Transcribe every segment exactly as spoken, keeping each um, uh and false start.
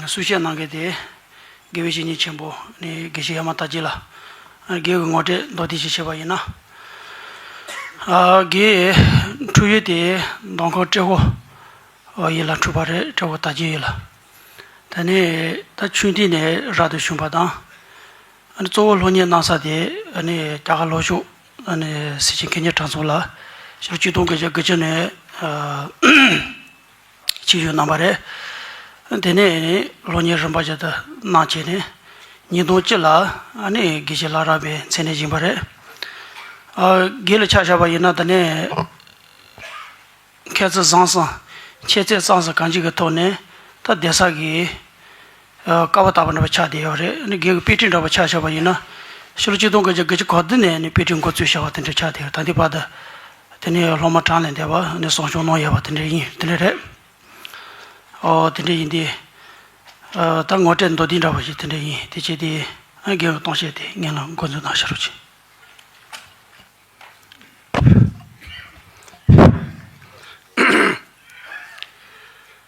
གསུང་བཤད་གནང་མཁན་དེ་དགེ་བའི་བཤེས་གཉེན་ཆེན་པོ་ནི་དགེ་བཤེས་ཡ་མ་དར་རྒྱས་ལགས། དགེ་བའི་ངོ་སྤྲོད་མདོར་བསྡུས་ཤིག་བྱས་པ་ཡིན་ན། དགེ་འཁྲུངས་ཡུལ་དེ་མདོ་ཁམས་ཏྲེ་ཧོར་ཡུལ་ལ་འཁྲུངས་པ་རེད། ཏྲེ་ཧོར་དར་རྒྱས་ཡུལ་ལ། དེ་ནས་ད་ཆུང་དུས་ནས་རབ་ཏུ་བྱུང་བ་དང་། གཙོ་བོ་སློབ་གཉེར་གནང་ས་དེ་རྒྱ་གར་ལྷོ་ཕྱོགས་སེར་ཆེན་མཁས་སྙན་གྲྭ་ཚང་ལ་ཕྱི་ལོ་ཆིག་སྟོང་དགུ་བརྒྱ་དགུ་བཅུ་ནས་ཆིབས་བསྒྱུར་གནང་བ་རེད། དེ་ནས་སློབ་གཉེར་རིམ་པ་བཞིན་དུ་གནང་བྱས་ནས་ཉིས་སྟོང་བཅུ་ལ་དགེ་བཤེས་བླ་རབས་པའི་མཚན་གནས་བཞེས་པ་རེད། དགེ་ལ་ཆ་བཞག་པ་ཡིན་ན་དེ་ནས། མཁས་བཙུན་བཟང་གསུམ་ཆེ་ཚད་གཙང་གསུམ་གང་ཅིའི་ཐོག་ནས་ད་གདན་ས་གི་ཀ་བ་བཏབ་པ་འདྲ་བ་ཆགས་བསྡད་ཡོད་རེད། ཨ་ནི་དགེ་བའི་དཔེ་ཁྲིད་འདྲ་བ་ཆ་བཞག་པ་ཡིན་ན་ཕྱི་ལོ་ཆིག་སྟོང་དགུ་བརྒྱ་དགུ་བཅུ་གོ་བདུན་ནས་ནི་དཔེ་ཁྲིད་འགོ་བཙུགས་བཞག་པ་དེ་འདྲ་ཆགས་བསྡད་ཡོད། ད་ལྟའི་བར་དུ་དེ་ནས་སློབ་མ་གྲངས་ལས་འདས་པ་ནི་གསོ་སྐྱོང་གནང་ཡོད་པ་དེ་འདྲ་ཡིན། དེ་འདྲ་རེད། ཨོ་དེ་འདྲ་ཡིན་དུས་ད་ངོ་སྤྲོད་མདོར་བསྡུས་འདྲ་བ་ཞིག་དེ་འདྲ་ཡིན། དེ་བྱས་ཏེ་ཨ་དགེ་བའི་གཏམ་བཤད་དེ་སྙན་ལ་འགོ་འཛུགས་གནང་ཤག་རོགས་གྱིས།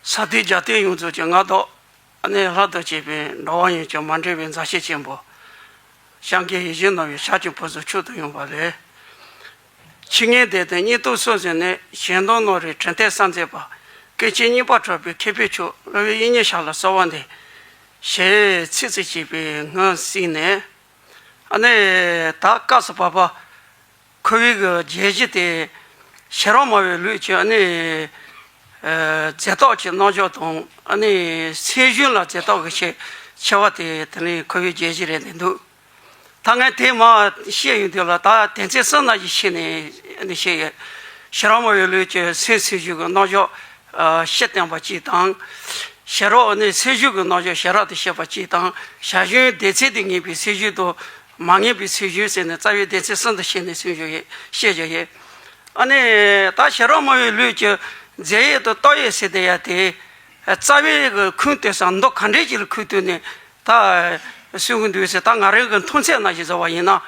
ས་སྟེང་རྒྱལ་བསྟན་ཡོངས་རྫོགས་ཀྱི་མངའ་བདག་ཨ་ནི་ལྷ་དང་བཅས་པའི་འགྲོ་བ་ཡོངས་ཀྱི་མ་འདྲེས་པའི་མཛའ་བཤེས་ཆེན་པོ། སྐྱབས་མགོན་ཡིད་བཞིན་ནོར་བུའི་ཞབས་ཀྱི་ཕུན་སུམ་མཆོག་ཏུ་ཡོང་བ་ལས། ཕྱི་ངན་འདས་དང་སྙིང་སྟོབས་གསུམ་ཟིན་ནས་ཞེ་འདོད་ནོར་བུའི་དྲིན་ལྟར་གསལ་མཛད་པ། ཀུན་མཁྱེན་སྙིང་པོ་གྲགས་པའི་མཁས་པའི་མཆོག་སློབ་དཔོན་དབྱིག་གཉེན་ཞབས་ལ་གསོལ་བ་འདེབས། ཞེས་ཚིགས་སུ་བཅད་པའི་ངང་གསན་ནས། ཨ་ནི་ད་སྐབས་སུ་བབ་པ། ཁོ་བོའི་གི་རྒྱལ་གཞི་དེ་ཤེས་རབ་སྨྲ་བའི་ལུགས་ཀྱི་ཨ་ནི་ཨ་མཛད་རྟགས་ཀྱི་རྣམ་གཞག་དང་ཨ་ནི་སེམས་བྱུང་ལ་མཛད་རྟགས་ཀྱི་ཆེ་ཆེ་བ་དེ་དེ་ནི་ཁོ་བོའི་རྒྱལ་གཞི་རེད་འདུག་ད་ངས་དེ་མ་བཤད་ཡོང་དུས་ལ་ད་དོན་ཚན་གསུམ་ནང་བཞིན་བཤད་ནས་ཨ་ནི་བཤད་ཡོད། ཤེས་རབ་སྨྲ་བའི་ལུགས་ཀྱི་སེམས་སེམས་བྱུང་གི་རྣམ་གཞག་ཨ་སྤྱི་བསྟན་པ་གཅིག་དང་། ཤེས་རབ་ནི་སེམས་བྱུང་གི་རྣམ་གཞག་ཤེས་རབ་ཏུ་བཤད་པ་གཅིག་དང་། བྱ་བྱེད་སྡེ་ཚན་དུ་ངེས་པའི་སེམས་བྱུང་དང་མ་ངེས་པའི་སེམས་བྱུང་ཟེར་ནས་རྩ་བའི་སྡེ་ཚན་གསུམ་དུ་ཕྱེ་ནས་གསུངས་བཞག་ཡོད། བཤད་བཞག་ཡོད། ཨ་ནི་ད་ཤེས་རབ་སྨྲ་བའི་ལུགས་ཀྱི་རྫས་ཡོད་དང་རྟགས་ཡོད་ཟེར་དེ་ཡ་དེ་རྩ་བའི་གི་ཁུངས་གཏུགས་ས་མདོ་ག་འདྲས་ཅིག་ལ་ཁུངས་གཏུགས་ནས་ད་གསུང་གི་འདུག་ཟེར། ད་ང་རང་གི་མཐོང་ཚད་ནང་བཞིན་བཟོ་བ་ཡིན་ན།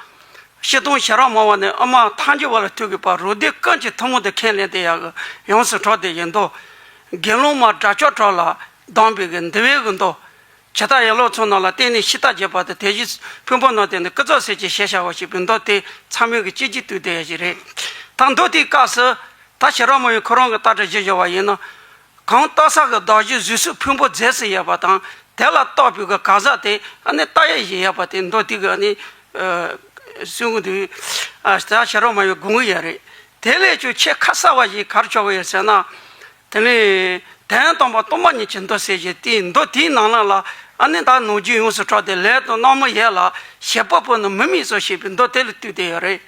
སྤྱིར་བཏང་ཤེས་རབ་སྨྲ་བ་ནི་དབུ་མ་ཐལ་འགྱུར་བ་ལ་ཐུག་གི་བར་རོ་སྡེ་ཀུན་གྱི་ཐུན་མོང་དུ་ཁས་ལེན་ཏེ་ཡག་གི་ཡོངས་སུ་གྲགས་ཏེ་ཡིན་མདོ། དགེ་སློང་མ་དགྲ་བཅོམ་གྲོགས་ལ་གདམས་པའི་གི་འདུལ་བའི་གི་མདོ། ཇི་ལྟར་ཡན་ལག་ཚོགས་རྣམས་ལ་བརྟེན་ནས་ཤིང་རྟ་བརྒྱད་པ་དང་དེ་བཞིན་ཕུང་པོ་རྣམས་བརྟེན་ནས་ཀུན་རྫོབ་སེམས་ཀྱི་ཞེས་བྱ་བ་ཞེས་པའི་མདོ་དེ་ཚང་མས་གི་གཅིག་གཅིག་བཏུས་ཏེ་ཡག་ཞིག་རེད། ད་མདོ་དེའི་སྐབས་སུ་ད་ཤེས་རབ་སྨྲ་བའི་ཁོ་རང་གི་ལྟ་གྲུབ་གཞིར་བཞག་པ་ཡིན་ན། གང་རྟོགས་ས་གི་བདག་གཞན་གཟུགས་སོགས་ཕུང་པོ་རྫས་སུ་ཡོད་པ་དང་དེ་ལ་རྟོག་པའི་གི་གང་ཟག་དེ་ཨ་ནི་རྟོག་ཡས་ཡིན་ཡོད་པ་དེ་མདོ་དེ་གི་ཨ་ནི་གསུང་གི་འདུག་ཨ་ད་ཤེས་རབ་སྨྲ་བའི་དགོངས་ཡས་རེད། དེ་ལས་ཀྱང་ཆེས་ཁ་གསལ་བ་ཞིག་ག་རེ་ཆགས་ཀྱི་ཡོད་ཟེར་ན། དེ་ནས་དོན་དམ་པར་སྟོང་པ་ཉིད་ཀྱི་མདོ་ཟེར་གྱི་དེའི་མདོ་དེའི་ནང་ལ་ལ་ཨ་ནི་ད་ནང་རྒྱུད་ཡོངས་སུ་གྲགས་ཏེ་ལས་དང་རྣམ་སྨིན་ཡོད་ལ་བྱེད་པ་པོ་ནི་མི་དམིགས་སོ་ཞེས་པའི་མདོ་དེ་ལ་བཏུས་ཏེ་ཡོད་རེད།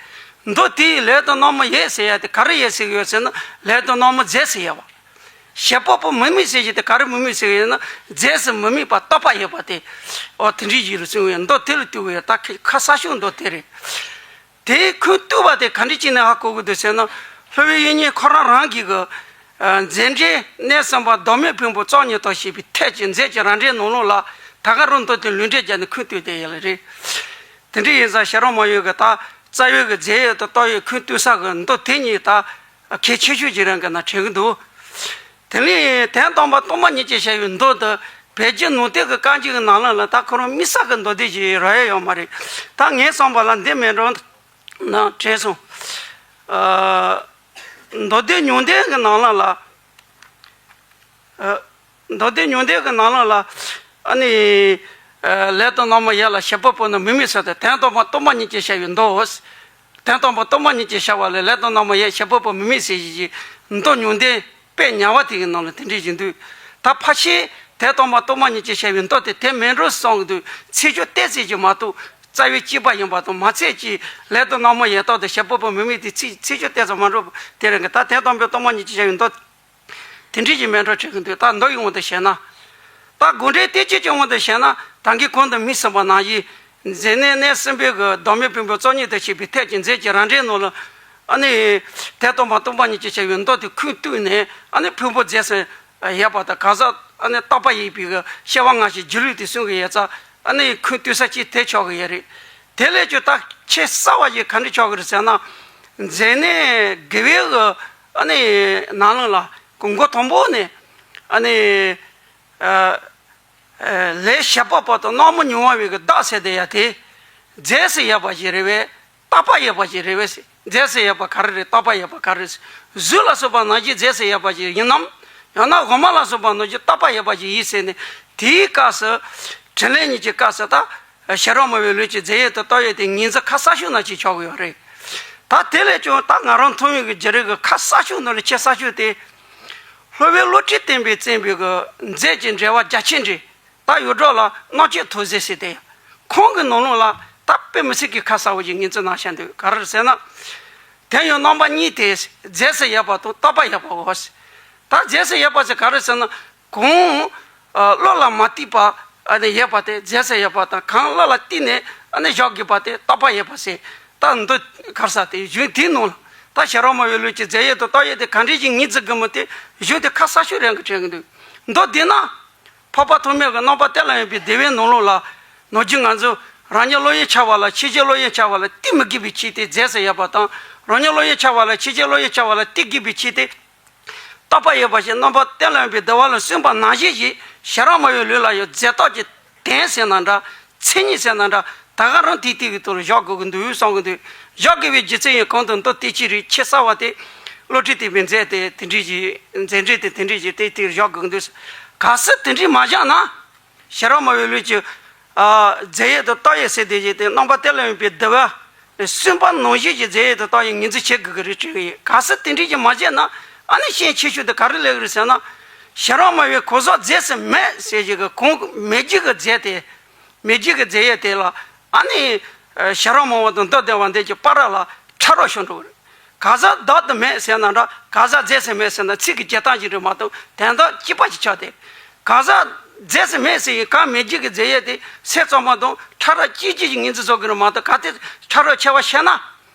མདོ་དེའི་ལས་དང་རྣམ་སྨིན་ཡོད་ཟེར་ཡ་དེ་ག་རེ་ཡོད་ཟེར་གྱི་ཡོད་ཟེར་ན་ལས་དང་རྣམ་སྨིན་རྫས་སུ་ཡོད་པ། བྱེད་པ་པོ་མི་དམིགས་ཟེར་གྱི་དེ་ག་རེ་མི་དམིགས་ཟེར་གྱི་ཡོད་ན་རྫས་སུ་མི་དམིགས་པ་རྟོག་པ་ཡོད་པ་དེ། ཨོ་དེ་འདྲའི་ཡིད་ལ་བཟུང་བའི་མདོ་དེ་ལ་བཏུས་པའི་ད་ཁ་ཁ་གསལ་ཤོས་མདོ་དེ་རེད། དེའི་ཁུངས་གཏུགས་པ་དེ་ག་འདྲ་བྱས་ནས་ཧ་གོ་དགོས་འདུག་ཟེར་ན། སློབ་དཔོན་དབྱིག་གཉེན་ཁོ་རང་རང་གིས་གི་མཛད་འཕྲིན་གནས་གསུམ་པ་བདག་མེད་ཕུང་པོ་རྩོལ་བ་ཉིད་དང་ཞེས་པའི་ཐེག་གི་མཛད་ཀྱི་རང་འགྲེལ་ནང་ལོགས་ལ་ད་ག་རང་མདོ་དེ་ལུང་འདྲེན་བརྒྱབ་ནས་ཁུངས་གཏུགས་ཏེ་ཡོད་ལ་རེད། དེ་འདྲ་ཡིན་ཙང་ཤེས་རབ་སྨྲ་བའི་གི་ད་རྩ་བའི་གི་རྫས་ཡོད་དང་རྟོག་ཡས་ཁུངས་གཏུགས་ས་གི་མདོ་དེ་གཉིས་ད་གལ་ཆེ་ཤོས་ཀྱི་རང་གི་ནང་དྲན་གི་འདུག་དེ་ནས་དོན་དམ་པར་སྟོང་པ་ཉིད་ཅེས་བྱ་བའི་མདོ་འདི་བོད་བརྒྱུད་ནང་བསྟན་གྱི་བཀའ་འགྱུར་གྱི་ནང་ལོགས་ལ་ད་ཁོ་རང་དམིགས་བསལ་གྱི་མདོ་སྡེ་ཞིག་རག་ཡ་ཡོད་མ་རེད། ད་ངས་བསམ་པ་ལ་འདི་མེད་འགྲོ་ན་དྲན་སོང་། ཨ་མདོ་སྡེ་ཉུང་ལྡན་གྱི་ནང་ལོགས་ལ། ཨ་མདོ་སྡེ་ཉུང་ལྡན་གྱི་ནང་ལོགས་ལ་ཨ་ནི་ཨ་ལས་དང་རྣམ་སྨིན་ཡོད་ལ་བྱེད་པ་པོ་ནི་མི་དམིགས་ཟེར་ཏེ་དོན་དམ་པར་སྟོང་པ་ཉིད་ཅེས་བྱ་བའི་མདོ། དོན་དམ་པར་སྟོང་པ་ཉིད་ཅེས་བྱ་བ་ལས་ལས་དང་རྣམ་སྨིན་ཡོད་བྱེད་པ་པོ་མི་དམིགས་ཟེར་བཞིན་གྱི་མདོ་ཉུང་ལྡན། དཔེ་ཉག་པ་དེ་གི་ནང་ལ་དེ་འདྲ་ཞིག་འདུག་ད་ཕལ་ཆེར་དོན་དམ་པར་སྟོང་པ་ཉིད་ཅེས་བྱ་བའི་མདོ་དེ་དེ་མིན་འགྲོ་བསམ་གྱི་འདུག་ཚིག་སྦྱོར་ཏོག་ཙམ་ཅིག་མ་གཏོགས་རྩ་བའི་གཅིག་པ་ཡིན་པ་དང་མ་ཚད་ཅིག་ལས་དང་རྣམ་སྨིན་ཡོད་རྟགས་དང་བྱེད་པ་པོ་མི་དམིགས་དེ་ཚིག་ཚིག་སྦྱོར་ཏོག་ཙམ་མ་འགྲོ་དེ་རང་གི་ད་དོན་དམ་པའི་སྟོང་པ་ཉིད་ཅེས་བྱ་བའི་མདོ་དེ་འདྲ་ཞིག་མིན་འགྲོ་དྲན་གྱི་འདུག་ད་མདོ་ཡི་དབང་དུ་བྱས་ན། ད་དགོངས་འགྲེལ་ཏོག་ཙམ་གྱི་དབང་དུ་བྱས་ན་ད་གིན་གོང་དུ་སྨོས་ཟིན་པ་ནང་བཞིན། མཛད་རྣམ་གནས་གསུམ་པའི་གི་བདག་མེད་ཕུང་པོ་རྩོལ་བ་ཉིད་དང་ཞེས་པའི་ཐེག་གི་མཛད་ཀྱི་རང་འགྲེལ་ནང་ལ། ཨ་ནི། དོན་དམ་པར་སྟོང་པ་ཉིད་ཅེས་བྱ་བའི་མདོ་དེ་ཁུངས་གཏུགས་ནས་ཨ་ནི་ཕུང་པོ་རྫས་སུ་ཡོད་པ་དང་གང་ཟག་ཨ་ནི་རྟོག་པ་ཡིན་པའི་གི་སྐྱེ་བ་སྔ་ཕྱི་སྒྱུ་ལུས་དེ་གསུང་གི་ཡོད་ཙང་ཨ་ནི་ཁུངས་གཏུགས་ས་གཅིག་དེ་ཆགས་ཀྱི་ཡོད་རེད། དེ་ལས་ཀྱང་ད་ཆེས་གསལ་བ་ཞིག་ག་འདྲ་ཆགས་ཀྱི་རེད་ཟེར་ན། མཛད་རྣམ་དགེ་བའི་གི་ཨ་ནི་ནང་ལོགས་ལ་མགོ་མགོ་དང་པོ་ནས་ཨ་ནི། ལས་བྱེད་པ་བར་དུ་སྣང་མུན་ཉུང་བ་བའི་གི་བདག་ཟེར་དེ་ཡ་དེ། རྫས་སུ་ཡོད་པ་ཞིག་རེད་བས། རྟག་པ་ཡོད་པ་ཞིག་རེད་བས། རྫས་སུ་ཡོད་པ་ག་རེ་རེད། རྟག་པ་ཡོད་པ་ག་རེ་རེད། གཟུགས་ལ་སོགས་པ་ནང་བཞིན་རྫས་སུ་ཡོད་པ་ཞིག་ཡིན་ནམ། ཡང་ན་འོ་མ་ལ་སོགས་པ་ནང་བཞིན་རྟག་པ་ཡོད་པ་ཞིག་ཡིན་ཟེར་ནས། དེའི་སྐབས་སུ། དྲིས་ལན་གཉིས་ཀྱི་སྐབས་སུ་ད། ཤེས་རབ་སྨྲ་བའི་ལུགས་ཀྱི་རྫས་ཡོད་དོ་རྟགས་ཡོད་དེ་ངོས་འཛིན་ཁ་གསལ་ཤོས་ནང་ཅིག་ཆགས་ཀྱི་ཡོད་རེད། ད་དེ་ལས་ཀྱང་ད་ང་རང་མཐོང་བའི་གི་བརྒྱུད་རིམ་གི་ཁ་གསལ་ཤོས་ནང་ལས་ཆེས་གསལ་ཤོས་དེ། སློབ་དཔོན་བློ་གྲོས་བསྟན་པས་བསྟན་པའི་གི་རྫས་ཀྱི་འགྲེལ་པ་རྒྱ་ཆེར་འགྲེལ། ད་ཡོངས་གྲགས་ལ་རྣམ་དཔྱོད་ཐོས་རྫས་ཟེར་དེ། ཁོང་གི་ནང་ལོགས་ལ་ད་དཔེ་མི་སྲིད་ཀྱི་ཁ་གསལ་པོ་ཞིག་ངོས་འཛིན་གནང་བཞག་འདུག་ག་རེ་ཟེར་ན། དེ་ཡང་རྣམ་པ་གཉིས་ཏེ། རྫས་སུ་ཡོད་པ་དང་རྟག་པ་ཡོད་པའོ། ད་རྫས་སུ་ཡོད་པ་ཟེར་ག་རེ་ཟེར་ན། གང་བློ་ལ་མ་གཏིགས་པ་ཨ་ནི་ཡོད་པ་དེ་རྫས་སུ་ཡོད་པ་དང་། གང་བློ་ལ་གཏིགས་ནས་ཨ་ནི་བཞག་དགོས་པ་དེ་རྟག་པ་ཡོད་པ་ཟེར། ད་འདི་ག་རེ་ཟེར་དེ་གཞུང་དེའི་ནང་ལ། ད་ཤེས་རབ་སྨྲ་བའི་ལུགས་ཀྱི་རྫས་ཡོད་དོ་རྟགས་ཡོད་དེ་ག་འདྲ་ཞིག་ངོས་འཛིན་དགོས་མིན་དེ་གཞུང་དེ་ཁ་གསལ་ཤོས་རང་གི་དྲན་གྱི་འདུག་མདོར་བསྡུས་ན། འཕགས་པ་ཐོགས་མེད་ཀྱི་རྣམ་པར་གཏན་ལ་དབབ་པའི་སྡེ་པའི་ནང་ལོགས་ལ། ནམ་རྒྱུན་ང་ཚོ་རང་ཉིད་བློ་ཡུལ་འཆར་བ་ལ་ཕྱི་རྒྱལ་བློ་ཡུལ་འཆར་བ་ལ་གཏིགས་མི་དགོས་པའི་ཆེད་དེ་རྫས་སུ་ཡོད་པ་དང་། རང་ཉིད་བློ་ཡུལ་འཆར་བ་ལ་ཕྱི་རྒྱལ་བློ་ཡུལ་འཆར་བ་ལ་གཏིགས་དགོས་པའི་ཆེད་དེ། རྟག་པ་ཡོད་པ་ཞིག་རྣམ་པར་གཏན་ལ་དབབ་པའི་སྡེ་པ་ལ་གསུངས་པ་ནང་བཞིན་ཞིག་ཤེས་རབ་སྨྲ་བའི་ལུགས་ལ་ཡང་རྫས་རྟགས་ཀྱི་དོན་ཟེར་ན་འདྲ། མཚན་ཉིད་ཟེར་ན་འདྲ། ད་ག་རང་ཏིག་ཏིག་གི་ཐོག་ལ་བཞག་དགོས་ཀྱི་འདུག་བསམ་གྱི་འདུག་བཞག་དགོས་པའི་རྒྱུ་མཚན་ཡང་གང་དུ་འདུག་དེ་ཅི་རིགས་ཆེས་གསལ་བ་དེ། བློ་གྲོས་བསྟན་པའི་རྫས་དེ་དེ་འདྲས་ཀྱི་རྫས་འགྲེལ་དེ་དེ་འདྲས་ཀྱི་ཏིག་ཏིག་བཞག་དགོས་ཀྱི་འདུག་གལ་སྲིད་དེ་འདྲས་མ་བཞག་ན། ཤེས་རབ་སྨྲ་བའི་ལུགས་ཀྱི། ཨ། རྫས་ཡོད་དོ་རྟགས་ཡོད་ཟེར་དེ་བཞིན་དེ་རྣམ་པར་གཏན་ལ་དབབ་པའི་སྡེ་པ། གསུངས་པ་ནང་བཞིན་གྱི་རྫས་ཡོད་དོ་རྟགས་ཡོད་ངོས་འཛིན་བྱེད་དགོས་ཀྱི་རེད་དྲན་གྱི་ཡོད། གལ་སྲིད་དེ་འདྲས་ཀྱི་མ་བྱས་ན། ཨ་ནི་ཤན་ཆེ་ཤོས་དེ་ག་རེ་སླེབས་ཀྱི་རེད་ཟེར་ན། ཤེས་རབ་སྨྲ་བས་གང་ཟག་རྫས་སུ་མེད་ཟེར་བཞིན་གྱི་གང་མེད་རྒྱུ་གི་རྫས་དེ། མེད་རྒྱུ་གི་རྫས་ཡོད་དེ་ལ། ཨ་ནི། ཨ། ཤེས་རབ་སྨྲ་བ་དང་མདོ་སྡེ་པ་འདི་གི་བར་ལ་ཁྲ་རོག་ཤོར་འགྲོ་གི་རེད། གང་ཟག་བདག་ཏུ་མེད་ཟེར་ན་འདྲ། གང་ཟག་རྫས་སུ་མེད་ཟེར་ན་ཚིག་གི་རྒྱག་སྟངས་ཅིག་རེད་མ་གཏོགས་དོན་དག་གཅིག་པ་ཅིག་ཆགས་ཏེ། གང་ཟག་རྫས་སུ་མེད་ཟེར་ཡིན་གང་མེད་རྒྱུ་གི་རྫས་ཡོད་དེ་སེམས་ཙམ་པ་དང་ཁྲ་རོག་གཅིག་གཅིག་གིས་ངོས་འཛིན་བཟོ་གི་རེད་མ་གཏོགས། གལ་ཏེ་ཁྲ་རོག་ཆེ་བ་བཤད་ན།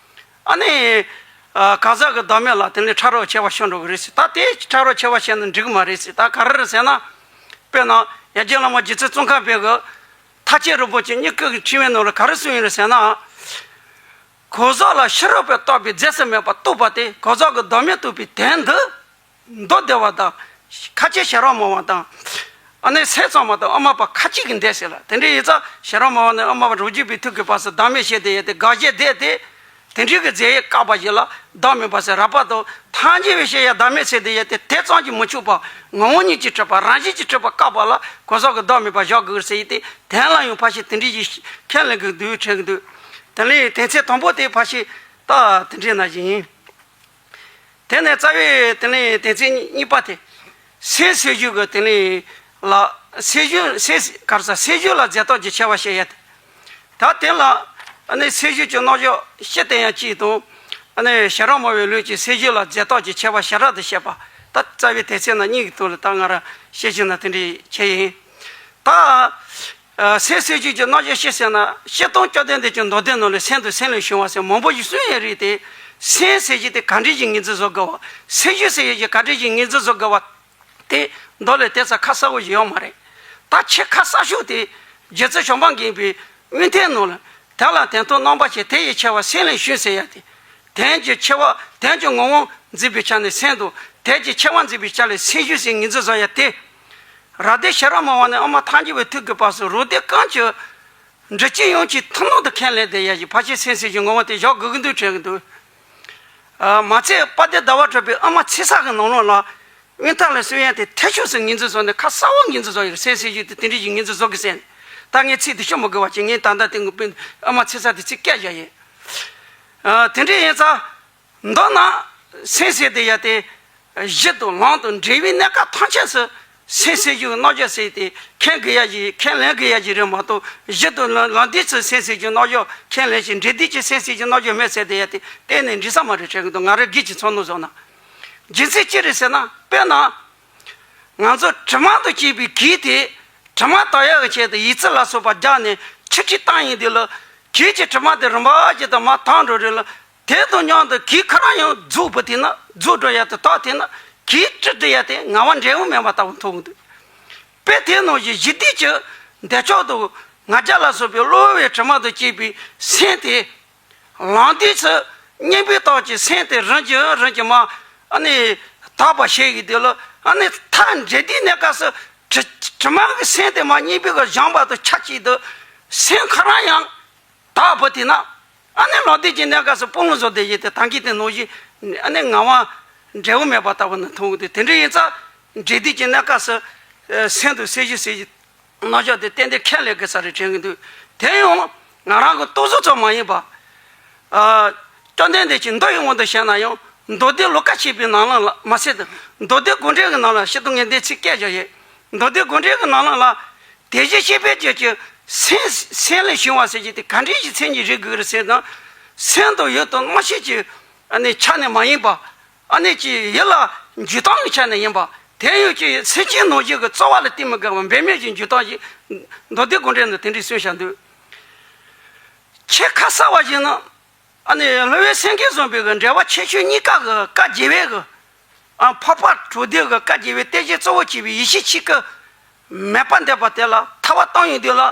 ཨ་ནི། ཨ། གང་ཟག་གི་བདག་མེད་ལ་དེ་ནས་ཁྲ་རོག་ཆེ་བ་ཤོར་འགྲོ་གི་རེད་ཟེར། ད་དེ་ཁྲ་རོག་ཆེ་བ་བཤད་ན་འགྲིག་གི་མ་རེད་ཟེར། ད་ག་རེ་རེད་ཟེར་ན། དཔེར་ན་ཡར་རྒྱས་བླ་མ་རྗེ་བཙུན་ཙོང་ཁ་པའི་གི། ཐར་ཕྱིན་རིན་པོ་ཆེ་སྙིང་ཁུག་གི་ཕྲེང་བའི་ནང་ལ་ག་རེ་གསུངས་ཡོད་རེད་ཟེར་ན། གང་ཟག་ལ་ཕྱི་རོལ་པས་བརྟགས་པའི་རྫས་སུ་མེད་པར་རྟོགས་པ་དེ་གང་ཟག་གི་བདག་མེད་རྟོགས་པའི་དོན་དུ། མདོ་སྡེ་པ་དང་། ཁ་ཆེ་ཤེས་རབ་སྨྲ་བ་དང་། ཨ་ནི་སེམས་ཙམ་པ་དང་དབུ་མ་པ་ཁ་ཅིག་གིས་འདོད་ཟེར་ལ། དེ་འདྲ་ཡིན་ཙང་ཤེས་རབ་སྨྲ་བ་ནི་དབུ་མ་པ་རང་རྒྱུད་པའི་ཐུགས་ཀྱི་བབས་སུ་བདག་མེད་བཤད་དེ་ཡོད་དེ་དགག་བྱའི་སྡེ་དེ། དེ་འདྲའི་གི་རྫས་ཡོད་བཀག་པ་ཞིག་ལ་བདག་མེད་པ་ཟེར། རགས་པ་དང་ཐལ་འགྱུར་བའི་བཤད་ཡ་བདག་མེད་ཟེར་དེ་ཡོད་དེ་དེ་ཙམ་གྱིས་མི་ཆོག་པ། ངོ་བོ་ཉིད་ཀྱིས་གྲུབ་པ་རང་བཞིན་གྱིས་གྲུབ་པ་བཀག་པ་ལ་གང་ཟག་གི་བདག་མེད་པ་བཞག་དགོས་ཟེར་ཡོད་དེ། དོན་ལ་ཡང་ཕལ་ཆེར་དེ་འདྲའི་ཞིག་ཁས་ལེན་གྱི་འདུག་དྲན་གྱི་འདུག་དེ་ལས་དོན་ཚན་དང་པོ་དེ་ཕལ་ཆེར་ད་དེ་འདྲའི་ནང་བཞིན་ཡིན། དེ་ནས་རྩ་བའི་དེ་ནས་དོན་ཚན་གཉིས་པ་དེ། སེམས་སེལ་རྒྱུ་གི་དེ་ནས་ལ་སེལ་རྒྱུ་སེམས་ག་རེ་ཟ་སེལ་རྒྱུ་ལ་རྫས་རྟགས་ཀྱི་ཁྱད་པར་བཤད་ཡ་དེ། ད་དེ་ལ་ཨ་ནི་སེལ་རྒྱུ་གྱི་རྣམ་གཞག་སྤྱི་དེ་ཡང་གཅིག་དང་། ཨ་ནི་ཤེས་རབ་སྨྲ་བའི་ལུགས་ཀྱི་སེལ་རྒྱུ་ལ་རྫས་རྟགས་ཀྱི་ཁྱད་པར་ཞེ་དྲག་ཏུ་བཤད་པ། ད་རྩ་བའི་དོན་ཚན་ནང་གཉིས་ཀྱི་ཐོག་ལ་ད་ང་རང་བཤད་རྒྱུ་ན་དེ་འདྲའི་ཆེད་ཡིན། ད། ཨ། སེམས་སེལ་རྒྱུ་གི་རྣམ་གཞག་སྤྱི་ཟེར་ན་སྤྱིར་བཏང་བཅོམ་ལྡན་འདས་ཀྱིས་མདོ་སྡེ་ནང་ལ་སེམས་དང་སེམས་ལས་བྱུང་བ་ཟེར་མང་པོ་ཞིག་གསུངས་ཡོད་རེད་དེ། སེམས་ཟེར་རྒྱུ་དེ་ག་འདྲ་ཞིག་ངོས་འཛིན་བཟོ་དགོས་པ། སེལ་རྒྱུ་ཟེར་ཡག་གི་ག་འདྲ་ཞིག་ངོས་འཛིན་བཟོ་དགོས་པ། དེ་མདོ་ལས་དེ་ཙམ་ཁ་གསལ་པོ་ཞིག་ཡོད་མ་རེད། ད་ཆེས་ཁ་གསལ་ཤོས་དེ་རྗེ་བཙུན་བྱམས་པ་མགོན་པོའི་དབུས་མཐའི་ནང་ལ། དོན་ལ་དོན་མཐུན་རྣམ་པ་ཕྱེ་དེ་ཡི་ཕྱེ་བ་སེམས་ལས་བྱུང་ཟེར་ཡག་དེ། དོན་གྱི་ཕྱེ་བ་དོན་གྱི་ངོ་བོ་འཛིན་པའི་ཆ་ནས་སེམས་དང་དོན་གྱི་ཕྱེ་བ་འཛིན་པའི་ཆ་ལས་སེམས་རྒྱུ་ཟེར་ངོས་འཛིན་བཟོ་ཡག་དེ། རབ་སྡེ་ཤེས་རབ་སྨྲ་བ་ནས་དབུ་མ་ཐལ་འགྱུར་བའི་ཐུགས་ཀྱི་བབས་སུ་རབ་སྡེ་ཀུན་གྱིས་འགྲེལ་བྱེད་ཡོངས་ཀྱི་ཐུན་མོང་དུ་ཁས་ལེན་བསྡད་ཡག་གི་ཕལ་ཆེར་སེམས་སེལ་རྒྱུའི་ངོ་བོ་དེ་བཞག་དགོས་ཀྱི་འདུག་དྲན་གྱི་འདུག་ཨ། མ་ཚད་དཔལ་ལྡན་ཟླ་བ་གྲགས་པའི་དབུ་མ་ཚེ་ས་གི་ནང་ལོགས་ལ་དབུས་མཐའ་ལ་གསུང་ཡག་དེ་ཐེག་མཆོག་ཟེར་ངོས་འཛིན་བཟོས་ནས་ཁ་གསལ་པོ་ངོས་འཛིན་བཟོ་ཡག་གི་སེམས་སེལ་རྒྱུ་དེ་དེ་འདྲ་ཞིག་ངོས་འཛིན་བཟོ་དགོས་ཟེར་ནས། ད་ངས་ཚིག་དེ་ཤོད་མི་དགོས་པ་བྱས། ངས་ད་ལྟ་དེ་དབུ་མ་ཚེ་ས་དེ་ཚིག་བཀལ་བཞག་ཡིན། ཨ། དེ་འདྲ་ཡིན་ཙང་། མདོར་ན། སེམས་ཟེར་དེ་ཡ་དེ། གཞི་དང་ལམ་དང་འབྲས་བུའི་གནས་སྐབས་ཐམས་ཅད་སུ། སེམས་ཟེར་རྒྱུའི་རྣམ་གཞག་ཟེར་དེ་ཁས་ལེན་དགོས་ཡ་ཞིག་ཁས་ལེན་དགོས་ཡ་ཞིག་རེད་མ་གཏོགས། གཞི་དང་ལམ་ལམ་འདི་ཚུར་སེམས་ཟེར་རྒྱུའི་རྣམ་གཞག་ཁས་ལེན་ཞིང་འབྲས་དུས་ཀྱི་སེམས་ཟེར་རྒྱུའི་རྣམ་གཞག་མེད་ཟེར་དེ་ཡ་དེ་གཏན་ནས་འགྲིག་ས་མ་རེད་དྲན་གྱི་འདུག་ང་རང་སྒེར་གྱི་ཚོར་སྣང་བཟོ་ན། རྒྱུ་མཚན་ཅི་རེད་ཟེར་ན། དཔེར་ན། ང་ཚོ་དྲི་མ་དང་བཅས་པའི་གོས་དེ། དྲི་མ་དག་ཡག་གི་ཆེད་དུ་ཡི་ཙི་ལ་སོགས་པ་རྒྱག་ནས་ཆུ་ཁྲིད་བཏང་ཡིན་དུས་ལ། གོས་ཀྱི་དྲི་མ་དེ་རིམ་པ་བཞིན་དུ་མར་དྭངས་འགྲོ་རེད་ལ། དེ་དང་མཉམ་དུ་གོས་ཁོ་རང་ཡང་རྫོགས་པ་དེ་ན་རྫོགས་འགྲོ་ཡག་དེ་དག་དེ་ན་གོས་བཀྲུས་བསྡད་ཡག་དེ་ངལ་བ་འབྲས་བུ་མེད་པ་ལྟ་བུ་མཐོང་གི་འདུག་དཔེ་དེ་ནང་བཞིན་གཞི་དུས་ཀྱི་འདོད་ཆགས་དང་ང་རྒྱལ་ལ་སོགས་པའི་གློ་བའི་དྲི་མ་དང་བཅས་པའི་སེམས་དེ། ལམ་དུས་སུ་གཉེན་པོའི་རྟགས་ཀྱིས་སེམས་དེ་རིམ་གྱིས་རིམ་གྱིས་མར་ཨ་ནི་དག་པ་བྱེད་ཀྱི་དུས་ལ། ཨ་ནི་མཐར་འབྲས་དུས་གནས་སྐབས་སུ་དྲི་ དྲི་མ་གི་སེམས་དེ་མར་སྙིང་པོའི་གི་བཞེངས་པ་དང་ཆབས་ཅིག་ཏུ་སེམས་ཁོ་རང་ཡང་དག་པོ་དེ་ན། ཨ་ནི་ལོག་ལྟས་ཀྱི་གནས་སྐབས་སུ་སྤོ་ལོ་བཟོ་བསྡད་ཡོད་དེ་ད་གིན་དེ་ནོར་བཞིན་ཨ་ནི་ངང་པ་འབྲས་བུ་མེད་པ་ལྟ་བུ་ནི་མཐོང་གི་འདུག་དེ་འདྲ་ཡིན་ཙང་འབྲས་དུས་ཀྱི་གནས་སྐབས་སུ་སེམས་དང་སེམས་བྱུང་སེམས་བྱུང་རྣམ་གཞག་དེ་ཏན་ཏན་ཁས་ལེན་དགོས་ས་རེད་དྲན་གྱི་འདུག་དེ་ཡང་ང་རང་གི་རྟོག་བཟོ་ཙམ་མ་ཡིན་པ། ཨ། བཅོམ་ལྡན་འདས་ཀྱིས་མདོ་ཡི་དབང་དུ་བྱས་ན་ཡང་མདོ་སྡེ་ལོ་ཀ་ཆེ་བའི་ནང་ལ་མ་ཟད་དུ་མདོ་སྡེ་དགོངས་འགྲེལ་གྱི་ནང་ལ་སྤྱིར་བཏང་ངས་འདི་ཚིག་སྐད་བཞག་ཡོད། མདོ་སྡེ་དགོངས་འགྲེལ་གྱི་ནང་ལ་དེ་བཞིན་གཤེགས་པའི་རྒྱུད་ཀྱི་སེམས་སེམས་ལས་བྱུང་བ་ཟེར་གྱི་དེ་ག་འདྲའི་ཞིག་མཚན་ཉིད་རེད་དགོས་རེད་ཟེར་ན། སེམས་དང་ཡུལ་དང་རྣམ་ཤེས་ཀྱི་ཨ་ནི་ཆ་ནས་མ་ཡིན་པ། ཨ་ནི་ཀྱི་ཡིད་ལ་འཇུག་སྟངས་ཀྱི་ཆ་ནས་ཡིན་པ། དེ་ཡང་ཀྱི་སེམས་ཅན་རྣམས་ཀྱི་རྩོལ་བ་ལ་བརྟེན་མི་དགོས་པ་འབད་མེད་ཀྱི་འཇུག་སྟངས་ཀྱི་མདོ་སྡེ་དགོངས་འགྲེལ་ནི་དེ་འདྲའི་གསུངས་བཞག་འདུག་ཁྱད་ཁ་གསལ་བ་ཞིག་ནི། ཨ་ནི་སློབ་དཔོན་སེང་གེ་བཟང་པོའི་གི་འགྲེལ་པ་ཁྱད་ཆོས་གཉིས་ཀ་གི་བཀའ་རྒྱལ་བའི་གི་ཨ་འཕགས་པ་དྲུག་སྡེ་གི་བཀའ་རྒྱལ་བའི་གཏན་གཞི་གཙོ་བོ་བྱས་པའི་ཡེ་ཤེས་ཆོས་སྐུ་མེད་པར་འདོད་པ་དེ་ལ་ཐར་པ་གཏོང་ཡོང་དུས་ལ།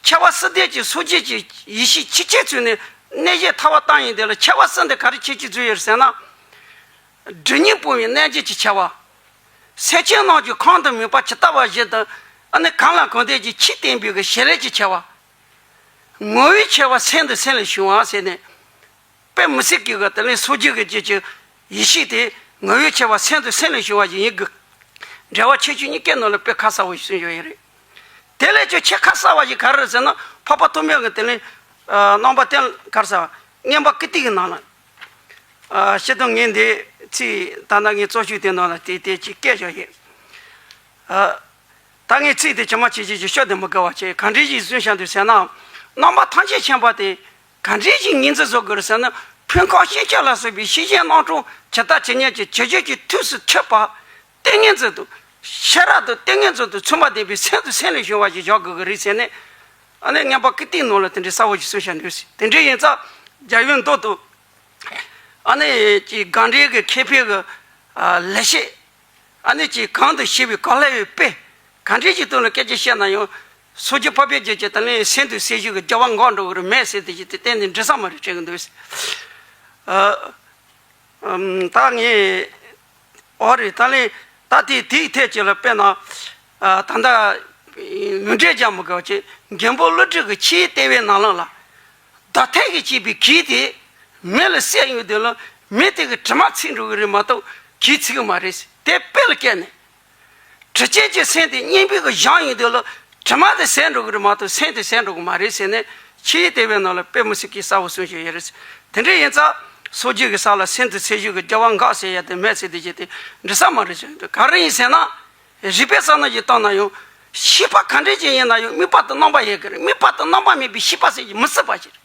ཁྱད་པར་བསམ་གཏན་གྱི་སངས་རྒྱས་ཀྱི་ཡེ་ཤེས་ཆོས་ཅན་ཚུལ་ནས་གནས་གཞན་ཐར་པ་གཏོང་ཡོང་དུས་ལ་ཁྱད་པར་བསམ་གཏན་ག་རེ་ཁྱད་ཆོས་ཚུལ་ཡོད་ཟེར་ན། སྒྲིབ་གཉིས་སྤོང་བའི་རྣལ་འབྱོར་གྱི་ཁྱད་པར། སེམས་ཅན་རྣམས་ཀྱི་ཁམས་དང་མོས་པ་ཇི་ལྟ་བ་བཞིན་དུ་ཨ་ནི་གང་ལ་གང་འདུལ་གྱི་ཆོས་བསྟན་པའི་གི་ཞལ་རས་ཀྱི་ཁྱད་པར། ངོ་བོའི་ཁྱད་པར་སེམས་དང་སེམས་ལས་བྱུང་བ་ཟེར་ནས། དཔེ་མི་སྲིད་ཀྱི་གི་དེ་ལས་སངས་རྒྱས་ཀྱི་རྒྱུད་ཀྱི་ཡེ་ཤེས་དེ་ངོ་བོའི་ཁྱད་པར་སེམས་དང་སེམས་ལས་བྱུང་བ་ཞིག་ཡིན་དགོས། འགྲེལ་པ་ཁྱད་ཆོས་གཉིས་ཀའི་ནང་ལ་དཔེ་ཁ་གསལ་བོ་ཞིག་གསུངས་ཡོད་ཡིན་རེད། དེ་ལས་ཀྱང་ཁྱད་ཁ་གསལ་བ་ཞིག་ག་རེ་རེད་ཟེར་ན་འཕགས་པ་ཐོགས་མེད་ཀྱི་དེ་ལས་རྣམ་པར་བསྟན་ག་རེ་ཟེར་བ་མངོན་པ་ཀིརྟི་གི་ནང་ལ། སྤྱིར་བཏང་ངས་འདི་ཚིག་ད་ལྟ་ངས་རྩོམ་ཤོག་དེ་ནང་ལ་དེ་དེ་ཅིག་སྐད་བཞག་ཡོད། ད་ངས་ཚིག་དེ་ཇི་མ་ཇི་བཞིན་ཞུ་བཤད་དེ་མི་དགོས་པ་བྱས་གང་འདྲ་ཞིག་གསུངས་བཞག་འདུག་ཟེར་ན། རྣམ་པ་ཐམས་ཅད་མཁྱེན་པ་དེ་གང་འདྲ་ཞིག་ངོས་འཛིན་བཟོ་དགོས་རེད་ཟེར་ན། ཕུང་ཁམས་ཤེས་བྱ་ལ་སོགས་པའི་ཤེས་བྱའི་རྣམ་གྲངས་ཇི་ལྟ་ཇི་སྙེད་ཀྱི་ཇི་བཞིན་གྱི་ཐུགས་སུ་ཆུད་པ། ཏིང་ངེ་འཛིན་དང་ཤེས་རབ་དང་ཏིང་ངེ་འཛིན་དང་མཚུངས་པ་ལྡན་པའི་སེམས་དང་སེམས་ལས་བྱུང་བ་ཞིག་བཞག་དགོས་ཀྱི་རེད་ཟེར་ནས། ཨ་ནི་མངོན་པ་ཀིརྟིའི་ནང་ལ་དེ་འདྲའི་གསལ་བོ་ཞིག་གསུངས་བཞག་འདུག་ཟེར། དེ་འདྲ་ཡིན་ཙང་རྒྱལ་བའི་མདོ་དང་། ཨ་ནི་ཀྱི་དགག་འགྲེལ་གྱི་མཁས་པའི་གི་ལེགས་བཤད། ཨ་ནི་ཀྱི་གང་དུ་ཞེས་པའི་གང་ལ་ཡོད་དཔེ། གང་འདྲ་ཞིག་དོན་ལ་སྐད་ཆ་བཤད་ན་ཡང་། སངས་རྒྱས་འཕགས་པའི་རྒྱུད་ཀྱི་དེ་ལས་སེམས་དང་སེམས་བྱུང་གི་རྒྱལ་བ་འགག་འགྲོ་གི་རེད་མེད་ཟེར་དེ་ཞིག་དེ་གཏན་ནས་འགྲིག་ས་མ་རེད་དྲན་གི་འདུག་ཟེར། ཨ། ཨམ། ད་ངས། ཨོ་རེད། ད་ལན་ད་དེ་དེའི་ཐད་ཀྱི་ལ་དཔེར་ན། ཨ། ད་ལྟ་ལུང་འདྲེན་རྒྱག་མི་དགོས་པ་བྱས་མགོན་པོ་ཀླུ་སྒྲུབ་ཀྱི་ཆོས་ལྟེ་བའི་ནང་ལོགས་ལ། རྡོ་ཐལ་གྱིས་བཅད་པའི་གོས་དེ་མེ་ལ་བསྲེགས་ཡོང་དུས་ལ་མེ་དེ་གི་དྲི་མ་ཚིག་འགྲོ་གི་རེད་མ་གཏོགས་གོས་ཚིག་གི་མ་རེད། དེ་དཔེ་ལ་བཀལ་ནས། དྲི་ཅན་གྱི་སེམས་དེ་སྙིང་པོའི་གི་བཞེངས་ཡོང་དུས་ལ་དྲི་མ་དེ་ཟད་འགྲོ་གི་རེད་མ་གཏོགས་སེམས་དེ་ཟད་འགྲོ་གི་མ་རེད་ཟེར་ནས་ཆོས་ལྟེ་བའི་ནང་ལ་དཔེ་མི་སྲིད་ཀྱི་གསལ་བོ་གསུངས་བཞག་ཡོད་རེད། དེ་འདྲ་ཡིན་ཙང་སངས་རྒྱས་ཀྱི་ས་ལ་སེམས་དང་སེམས་བྱུང་གི་རྒྱལ་བ་འགག་ཟེར་ཡ་དེ་མེད་ཟེར་དེ་བྱས་ཏེ་འགྲིག་ས་མ་རེད་ཟེར་གི་འདུག་ག་རེ་ཡིན་ཟེར་ན། རིགས་པའི་བསམ་བློ་ཞིག་བཏང་ན་ཡང་། ཤེས་པ་ག་འདྲ་ཅིག་ཡིན་ན་ཡང་དམིགས་པ་དང་རྣམ་པ་ཡོད་ཀྱི་རེད། དམིགས་པ་དང་རྣམ་པ་མེད་པའི་ཤེས་པ་ཟེར་གྱི་མི་སྲིད་པ་ཞིག་རེད།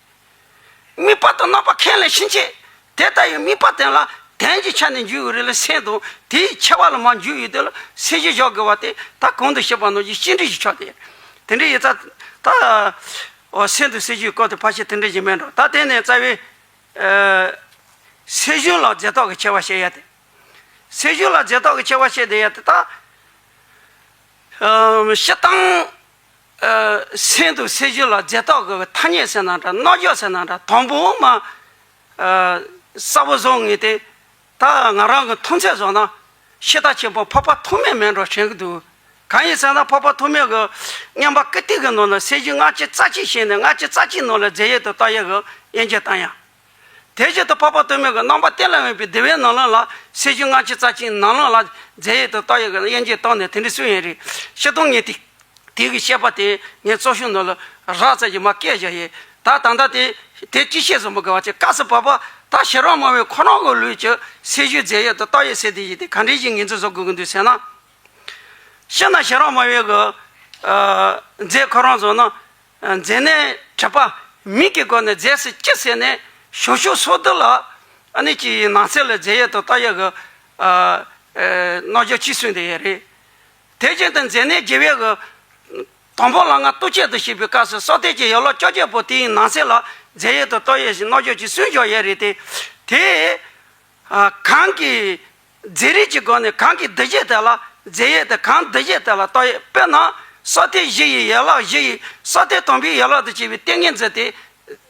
དམིགས་པ་དང་རྣམ་པ་ཁས་ལེན་ཕྱིན་ཆད། དེ་ལྟ་བུའི་དམིགས་པ་དེ་ལ་དོན་གྱི་ཆ་ནས་འཇུག་ཡོད་རེད་ལ་སེམས་དང་དེའི་ཆེ་བ་ལ་མ་འཇུག་ཡོད་དེ་ལ་སེམས་བྱུང་བཞག་དགོས་པ་དེ་ད་གོང་དུ་བཤད་པ་ནང་བཞིན་གཅིག་འདྲ་ཞིག་ཆགས་ཏེ། དེ་འདྲ་ཡིན་ཙང་ད། འོ་སེམས་དང་སེམས་བྱུང་སྐོར་དེ་ཕལ་ཆེར་དེ་འདྲ་ཞིག་མིན་འགྲོ། ད་དེ་ནས་རྩ་བའི། ཨ། སེམས་བྱུང་ལ་རྫས་བཏགས་ཀྱི་ཁྱད་པར་བཤད་ཡ་དེ། སེམས་བྱུང་ལ་རྫས་བཏགས་ཀྱི་ཁྱད་པར་བཤད་བསྡད་ཡ་དེ་ད། ཨ། སྤྱིར་བཏང་། ཨ། སེམས་དང་སེམས་བྱུང་ལ་རྫས་བཏགས་ཀྱི་ཐ་སྙད་ཟེར་ན་འདྲ་རྣམ་འཇོག་ཟེར་ན་འདྲ་དང་པོ་མ། ཨ། གསལ་པོ་བཟོ་ངེས་ཏེ། ད་ང་རང་གི་མཐོང་ཚད་བཟོ་ན་ཤེས་རྟོགས་ཆེན་པོ་འཕགས་པ་ཐོགས་མེད་མེད་འགྲོ་དྲན་གྱི་འདུག་གང་ཡིན་ཟེར་ན་འཕགས་པ་ཐོགས་མེད་ཀྱི་མངོན་པ་ཀིརྟི་གི་ནང་ལ་སེམས་བྱུང་ལྔ་བཅུ་རྩ་གཅིག་བཤད་ནས་ལྔ་བཅུ་རྩ་གཅིག་ནང་ལ་རྫས་ཡོད་དུ་བཏགས་ཡོད་ཀྱི་དབྱེ་འབྱེད་བཏང་ཡ། དེ་བཞིན་དུ་འཕགས་པ་ཐོགས་མེད་ཀྱི་རྣམ་པ་གཏན་ལ་དབེན་པའི་སྡེ་པའི་ནང་ལོགས་ལ་སེམས་བྱུང་ལྔ་བཅུ་རྩ་གཅིག་ནང་ལོགས་ལ་རྫས་ཡོད་དུ་བཏགས་ཡོད་ཀྱི་དབྱེ་འབྱེད་བཏང་ནས་དེ་འདྲ་གསུངས་ཡོད་རེད། སྤྱིར་བཏང་ངས་དེ། དེ་གི་བཤད་པ་དེ་ངས་རྩོམ་ཤོག་ནང་ལ་རགས་ཙམ་གྱིས་མར་བཀལ་བཞག་ཡོད། ད་ད་ལྟ་དེ་དེ་ཅི་བཤད་བཟོ་མི་དགོས་པ་བྱས་སྐབས་སུ་བབ་པ་ད་ཞི་རགས་སྨྲ་བའི་ཁོ་རང་གི་ལུགས་ཀྱི་སེམས་བྱུང་རྫས་ཡོད་དུ་བཏགས་ཡོད་ཟེར་དེ་ཡིན་དེ་ག་འདྲ་ཞིག་ངོས་འཛིན་བཟོ་དགོས་ཀྱི་འདུག་ཟེར་ན། སྤྱིར་ན་ཞི་རགས་སྨྲ་བའི་གི་ཨ་རྫས་ཁོ་རང་བཟོ་ན། མཛེ་ནད་དྲེག་པ་མིང་གི་སྒོ་ནས་རྫས་སུ་བགྱི་ཟེར་ནས་ཞོ་ཕྱུགས་སོ་བདུན་ལ་ཨ་ནི་ཀྱི་ནང་གསེས་ལ་རྫས་ཡོད་དུ་བཏགས་ཡོད་གི་ཨ་ཨ་རྣམ་འཇོག་ཅིག་གསུངས་བསྡད་ཡོད་རེད། དེ་བཞིན་དུ་མཛེ་ནད་བགྱི་བའི་གི་དང་པོ་ལ་ང་ལྟོ་ཆས་དུ་བྱེད་པའི་སྐབས་སུ་སྲོག་ཐལ་གྱི་ཡན་ལག་བཅོ་བརྒྱད་པོ་དེའི་ནང་གསེས་ལ་རྫས་ཡོད་དུ་བཏགས་ཡོད་ཞེས་རྣམ་འཇོག་ཅིག་གསུངས་བཞག་ཡོད་རེད་དེ། དེ་ཨ་གང་གི་རྫས་རིགས་ཀྱི་སྒོ་ནས་གང་གི་འདུ་བྱེད་དེ་ལ་རྫས་ཡོད་དེ་གང་འདུ་བྱེད་དེ་ལ་བཏགས་ཡོད། དཔེར་ན་སྲོག་ཐལ་བཞི་ཡི་ཡན་ལག་བཞི་ཡི་སྲོག་ཐལ་དང་པོའི་ཡན་ལག་ཏུ་བྱས་པའི་ཏིང་ངེ་འཛིན་དེ་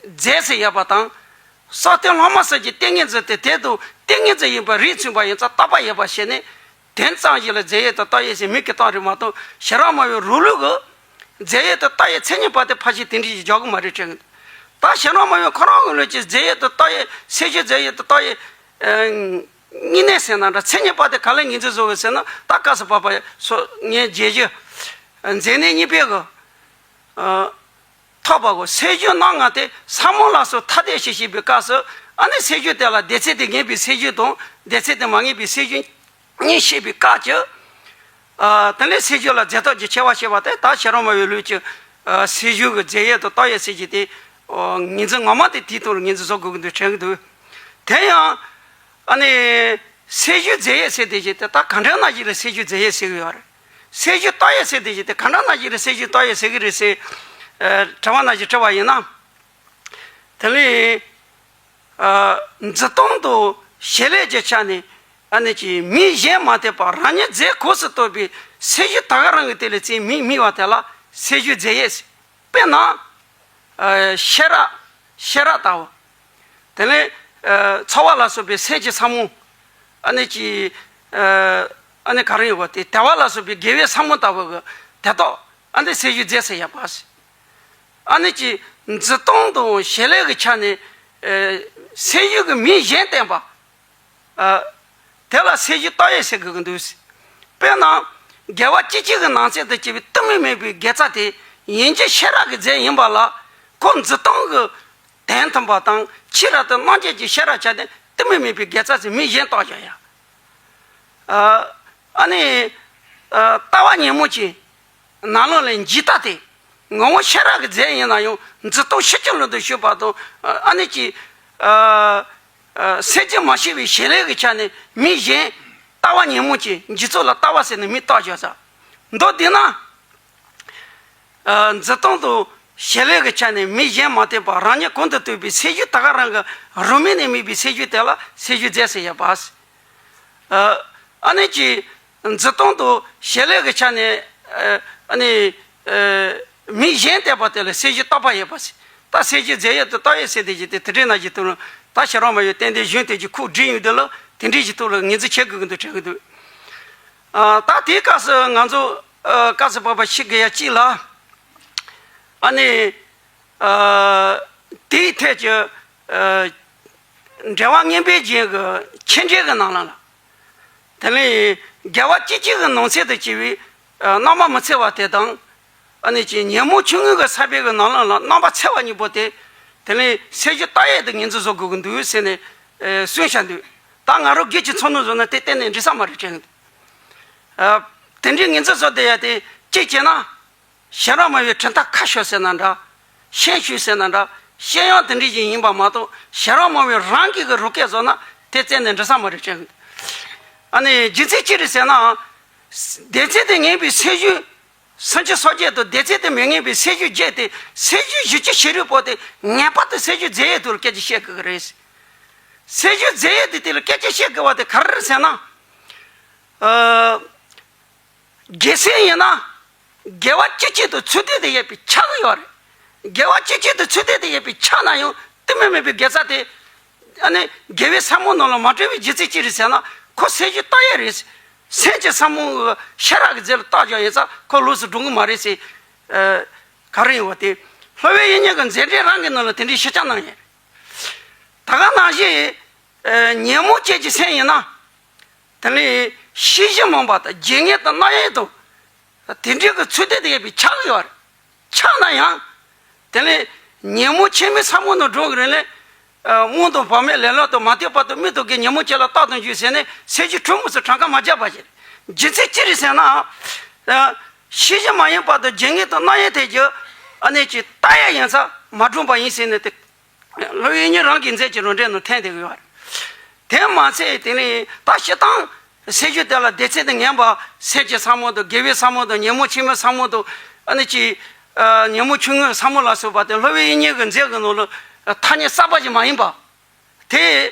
རྫས་སུ་ཡོད་པ་དང་། སྲོག་ཐལ་ལྷག་མ་གསུམ་གྱི་ཏིང་ངེ་འཛིན་དེ་དེ་དང་ཏིང་ངེ་འཛིན་ཡིན་པར་རིགས་མཚུངས་པ་ཡིན་ཙང་རྟག་པ་ཡོད་པར་བྱས་ནས། དོན་ཙམ་ཞིག་ལ་རྫས་ཡོད་དུ་བཏགས་ཡོད་ཟེར་མིང་གིས་བཏགས་རེད་མ་གཏོགས། ཤེས་རབ་སྨྲ་བའི་རང་ལུགས་ཀྱི་རྫས་ཡོད་དུ་བཏགས་ཡོད་མཚན་ཉིད་པ་དེ་ཕལ་ཆེར་དེ་འདྲ་ཞིག་རྒྱག་གི་མ་རེད་དྲན་གི་འདུག་ད་ཤེས་རབ་སྨྲ་བའི་ཁོ་རང་གི་ལུགས་ཀྱི་རྫས་ཡོད་དུ་བཏགས་ཡོད། སེལ་རྒྱུ་རྫས་ཡོད་དུ་བཏགས་ཡོད། ཨ། གཉིས་གནས་ཟེར་ན་འདྲ། མཚན་ཉིད་པ་དེ་ག་ལ་ངོས་འཛིན་བཟོ་དགོས་ཟེར་ན། ད་སྐབས་སུ་བབ་པ་སོ་ངས་རྒྱས་རྒྱུ། མཛེ་ནད་གཉིས་པའི་གི། ཨ། ཐོབ་པའོ། སེལ་རྒྱུ་རྣམ་ལྔ་སྟེ་ས་བོན་ལ་སོགས་ཐ་དད་ཅེས་བཤད་པའི་སྐབས་སུ། ཨ་ནི་སེལ་རྒྱུ་དེ་ལ་སྡེ་ཚན་དེ་ངེས་པའི་སེལ་རྒྱུ་དང་སྡེ་ཚན་དེ་མ་ངེས་པའི་སེལ་རྒྱུ་གཉིས་བཤད་པའི་སྐབས་ཀྱི། ཨ། དེ་ལས་སེལ་རྒྱུ་ལ་རྫས་ཐོབ་ཀྱི་ཆེ་བ་བཤད་པ་དེ་ད་ཤེས་རབ་སྨྲ་བའི་ལུགས་ཀྱི། ཨ། སེལ་རྒྱུ་གི་རྫས་ཡོད་དུ་བཏགས་ཡོད་ཟེར་རྒྱུ་དེ། ཨོ། ངོས་འཛིན་ངོ་མ་དེ་དེའི་ཐོག་ལ་ངོས་འཛིན་བཟོ་དགོས་ཀྱི་འདུག་དྲན་གྱི་འདུག་དེ་ཡང་། ཨ་ནི། སེལ་རྒྱུ་རྫས་ཡོད་ཟེར་དེ་བཞིན་དེ་ད་ག་འདྲ་ན་ཞིག་ལ་སེལ་རྒྱུ་རྫས་ཡོད་ཟེར་གྱི་ཡོད་རེད། སེལ་རྒྱུ་བཏགས་ཡོད་ཟེར་དེ་བཞིན་དེ་ག་འདྲ་ན་ཞིག་ལ་སེལ་རྒྱུ་བཏགས་ཡོད་ཟེར་གྱི་རེད་ཟེར། ཨ། དྲི་བ་ན་ཞིག་དྲི་བ་ཡིན་ན། དེ་ལས། ཨ། འཇིག་རྟེན་དང་བྱེད་ལས་ཀྱི་ཆ་ནས། ཨ་ནི་ཅིག་མིང་གཞན་མ་བསྟན་པར་རང་ཉིད་རྫས་གོས་སུ་བཏགས་པའི་སེལ་རྒྱུ་ད་ག་རང་གི་དེ་ལ་བརྩིས་མིང་དམིགས་པ་དེ་ལ་སེལ་རྒྱུ་རྫས་ཡོད་ཟེར། དཔེར་ན། ཨ། ཤེས་རབ། ཤེས་རབ་ལྟ་བུ། དེ་ནས། ཨ། ཚོར་བ་ལ་སོགས་པའི་སེམས་ཀྱི་ས་བོན། ཨ་ནི་ཅིག་ཨ། ཨ་ནི་ག་རེ་ཡོད་པ་དེ། དད་པ་ལ་སོགས་པའི་དགེ་བའི་ས་བོན་ལྟ་བུ་གི་དེ་དག་ཨ་ནི་སེལ་རྒྱུ་རྫས་ཟེར་ཡོད་པ་ཟེར། ཨ་ནི་ཅིག་འཇིག་རྟེན་དང་བྱེད་ལས་ཀྱི་ཆ་ནས། ཨ། སེལ་རྒྱུ་གི་མིང་གཞན་བསྟན་པ། ཨ། དེ་ལ་སེལ་རྒྱུ་བཏགས་ཡོད་ཟེར་དགོས་ཀྱི་འདུག་དཔེར་ན། དགེ་བ་བཅུ་གཅིག་གི་ནང་གསེས་དུ་སྐྱེ་བའི་གཏི་མུག་མེད་པའི་དགེ་རྩ་དེ་ཡིན་གྱི་ཤེས་རབ་ཀྱི་རྫས་ཡིན་པ་ལ། ཁོ་འཇིག་རྟེན་གྱི་དོན་མཐུན་པ་དང་ཕྱི་རབ་ཏུ་རྣམ་འབྱེད་ཀྱི་ཤེས་རབ་ཆ་ནས་གཏི་མུག་མེད་པའི་དགེ་རྩ་ཟེར་མིང་གཞན་བཏགས་བཞག་ཡ། ཨ། ཨ་ནི། ཨ། ལྟ་བ་ཉོན་མོངས་ཅན། ནམ་ལངས་ལས་འཇིག་ལྟ་སྟེ། ངོ་བོ་ཤེས་རབ་ཀྱི་རྫས་ཡིན་ན་ཡང་འཇིག་རྟེན་ཕྱིན་ཅི་ལོག་ཏུ་སྤྱོད་པ་དང་། ཨ་ནི་ཅིག་ཨ། ཨ། སེམས་ཀྱིས་མ་ཤེས་པའི་བྱེད་ལས་ཀྱི་ཆ་ནས་མིང་གཞན་ལྟ་བ་ཉོན་མོངས་ཅན། འཇིག་ཚོགས་ལ་ལྟ་བ་ཟེར་ནས་མིང་བཏགས་བཞག་ས། མདོར་བསྡུས་ན། ཨ། འཇིག་རྟེན་དང་བྱེད་ལས་ཀྱི་ཆ་ནས་མིང་གཞན་མ་བསྟན་པར་རང་ཉིད་གོང་དུ་བསྟན་པའི་སེལ་རྒྱུ་ད་ག་རང་གི་རང་མིང་ནས་དམིགས་པའི་སེལ་རྒྱུ་དེ་ལ་སེལ་རྒྱུ་རྫས་ཟེར་ཡོད་པ། ཨ། ཨ་ནི་ཅིག་འཇིག་རྟེན་དང་བྱེད་ལས་ཀྱི་ཆ་ནས། ཨ། ཨ་ནི། ཨ། མིང་གཞན་བསྟན་པ་དེ་ལ་སེལ་རྒྱུ་བཏགས་པ་ཡོད་པ་ཟེར། ད་སེལ་རྒྱུ་རྫས་ཡོད་དུ་བཏགས་ཡོད་ཟེར་དེ་བཞིན་དེ་དེ་འདྲའི་ནང་བཞིན་དུ་ད་ཤེས་རབ་སྨྲ་བའི་བསྟན་བདེ་གཞུང་དེ་གྱི་ཁུག་བསྒྲིགས་ཡོང་དུས་ལ་དེ་འདྲའི་ཞིག་ཐོག་ལ་ངོས་འཛིན་བྱེད་དགོས་ཀྱི་འདུག་དྲན་གྱི་འདུག་ཨ། ད་དེའི་སྐབས་སུ་ང་ཚོ། ཨ། སྐབས་སུ་བབ་པ་ཤེས་དགོས་ཡ་གཅིག་ལ། ཨ་ནི། ཨ། དེའི་ཐད་ཀྱི། ཨ། འགྲེལ་པ་མངོན་པའི་རྒྱན་གྱི་ཆེད་འགྲེལ་གྱི་ནང་ལ། དེ་ནས་དགེ་བ་བཅུ་གཅིག་གི་ནང་གསེས་དུ་སྐྱེ་བའི། ཨ། རྣམ་པ་མི་འཚེ་བ་དེ་དང་། ཨ་ནི་ཅིག་ཉོན་མོངས་ཆུང་ངུ་གི་ས་བོན་གྱི་ནང་ལ་ལ་རྣམ་པ་འཚེ་བ་གཉིས་པོ་དེ། དེ་ནས་སེལ་རྒྱུ་བཏགས་ཡོད་དུ་ངོས་འཛིན་བཟོ་དགོས་ཀྱི་འདུག་ཟེར་ནས། ཨ། གསུངས་བཞག་འདུག་ད་ང་རང་སྒེར་གྱི་ཚོར་སྣང་བཟོ་ན་དེ་གཏན་ནས་འགྲིག་ས་མ་རེད་དྲན་གྱི་འདུག་ཨ། དེ་འདྲའི་ངོས་འཛིན་བཟོ་བསྡད་ཡ་དེ་གཅིག་བྱས་ན། ཤེས་རབ་སྨྲ་བའི་གྲུབ་མཐའ་ཁ་ཕྱོགས་ཟེར་ན་འདྲ། ཤན་ཤུགས་ཟེར་ན་འདྲ། ཤན་ཡང་དེ་འདྲ་ཞིག་ཡིན་པ་མ་གཏོགས། ཤེས་རབ་སྨྲ་བའི་རང་གི་གི་རུ་སྐད་བཟོ་ན་དེ་རྩད་ནས་འགྲིག་ས་མ་རེད་དྲན་གྱི་འདུག་ཨ་ནི་རྒྱུ་མཚན་ཅི་རེད་ཟེར་ན། སྡེ་ཚན་དེ་ངེས་པའི་སེལ་རྒྱུ། སེམས་ཅན་སོ་སྐྱེ་དང་སྡེ་ཚན་དེ་མི་ངེས་པའི་སེལ་རྒྱུ་བརྒྱད་དེ། སེལ་རྒྱུ་བཞི་བཅུ་ཞེ་དྲུག་པོ་དེ་ངེས་པར་དུ་སེལ་རྒྱུ་རྫས་ཡོད་དུ་སྐད་ཆ་བཤད་དགོས་ཀྱི་རེད། སེལ་རྒྱུ་རྫས་ཡོད་དེ་དེ་ལ་སྐད་ཆ་བཤད་དགོས་པ་དེ་ག་རེ་རེད་ཟེར་ན། ཨ། དགེ་སེམས་ཡིན་ན། དགེ་བ་བཅུ་གཅིག་ཏུ་ཚུལ་དེ་དེ་ཡོད་པའི་ཆགས་ཀྱི་ཡོད་རེད། དགེ་བ་བཅུ་གཅིག་ཏུ་ཚུལ་དེ་དེ་ཡོད་པའི་ཆགས་ན་ཡང་གཏི་མུག་མེད་པའི་དགེ་རྩ་དེ། ཨ་ནི་དགེ་བའི་ས་བོན་ནང་ལ་མ་གྲུབ་པའི་རྒྱུ་མཚན་ཅི་རེད་ཟེར་ན། ཁོ་སེལ་རྒྱུ་བཏགས་ཡོད་རེད། སེམས་ཀྱི་ས་བོན་ཤེས་རབ་ཀྱི་རྫས་ལ་བཏགས་ཀྱང་ཡིན་ཙང་ཁོ་ལོགས་སུ་འགྲོ་གི་མ་རེད་ཟེར། ཨ། ག་རེ་ཡིན་པ་དེ། སློབ་དཔོན་དབྱིག་གཉེན་གྱི་མཛད་འཕྲིན་རང་གི་ནང་ལ་དེ་འདྲའི་ཤེས་བྱ་གནང་ཡོད་རེད། ད་ག་ནང་བཞིན། ཨ། ཉོན་མོངས་ཅན་གྱི་སེམས་ཡིན་ན། དེ་ནས་ཤེས་བཞིན་སྨོན་པ་དང་རྗེ་ངེས་དང་རྣམ་གཡེང་དང་། དེ་འདྲའི་གི་ཚུལ་དེ་དེ་ཡོད་པའི་ཆགས་ཀྱི་ཡོད་རེད། ཆགས་ན་ཡང་། དེ་ནས་ཉོན་མོངས་ཆེན་མོའི་ས་བོན་དུ་འགྲོ་གི་རེད་ལས། ཨ། སྔོན་དང་བར་མའི་ལས་ལམ་དུ་མ་ལྟོས་པར་དུ་མི་དང་གི་ཉོན་མོངས་ཅན་ལ་རྟག་ཏུ་འཇུག་ཟེར་ནས་སེལ་རྒྱུ་ཁྲོ་མོ་སུ་གྲངས་ཀ་མ་བརྒྱབ་པ་ཞིག་རེད། རྒྱུ་མཚན་ཅི་རེད་ཟེར་ན། ཨ། ཤེས་བཞིན་མ་ཡིན་པ་དང་རྗེ་ངེས་དང་རྣམ་གཡེང་དེ་རྒྱུ། ཨ་ནི་ཅིག་བཏགས་ཡ་ཡིན་ཙང་མ་གྲུབ་པ་ཡིན་ཟེར་ནས་དེ། སློབ་དཔོན་དབྱིག་གཉེན་རང་གི་མཛད་ཀྱི་རང་འགྲེལ་ནང་ཐོན་བསྡད་ཀྱི་ཡོད་རེད། དེ་མ་ཚད་དེ་ནས་ད་སྤྱིར་བཏང་སེལ་རྒྱུ་དེ་ལ་སྡེ་ཚན་དུ་ངེས་པ་སེམས་ཀྱི་ས་བོན་དང་དགེ་བའི་ས་བོན་དང་ཉོན་མོངས་ཆེན་མོའི་ས་བོན་དང་། ཨ་ནི་ཅིག་ཨ། ཉོན་མོངས་ཆུང་ངུའི་ས་བོན་ལ་སོགས་པ་དེ་སློབ་དཔོན་དབྱིག་གཉེན་གྱི་མཛད་ཀྱི་ནང་ལ་ཐ་སྙད་གསར་པ་ཞིག་མ་ཡིན་པ། དེ།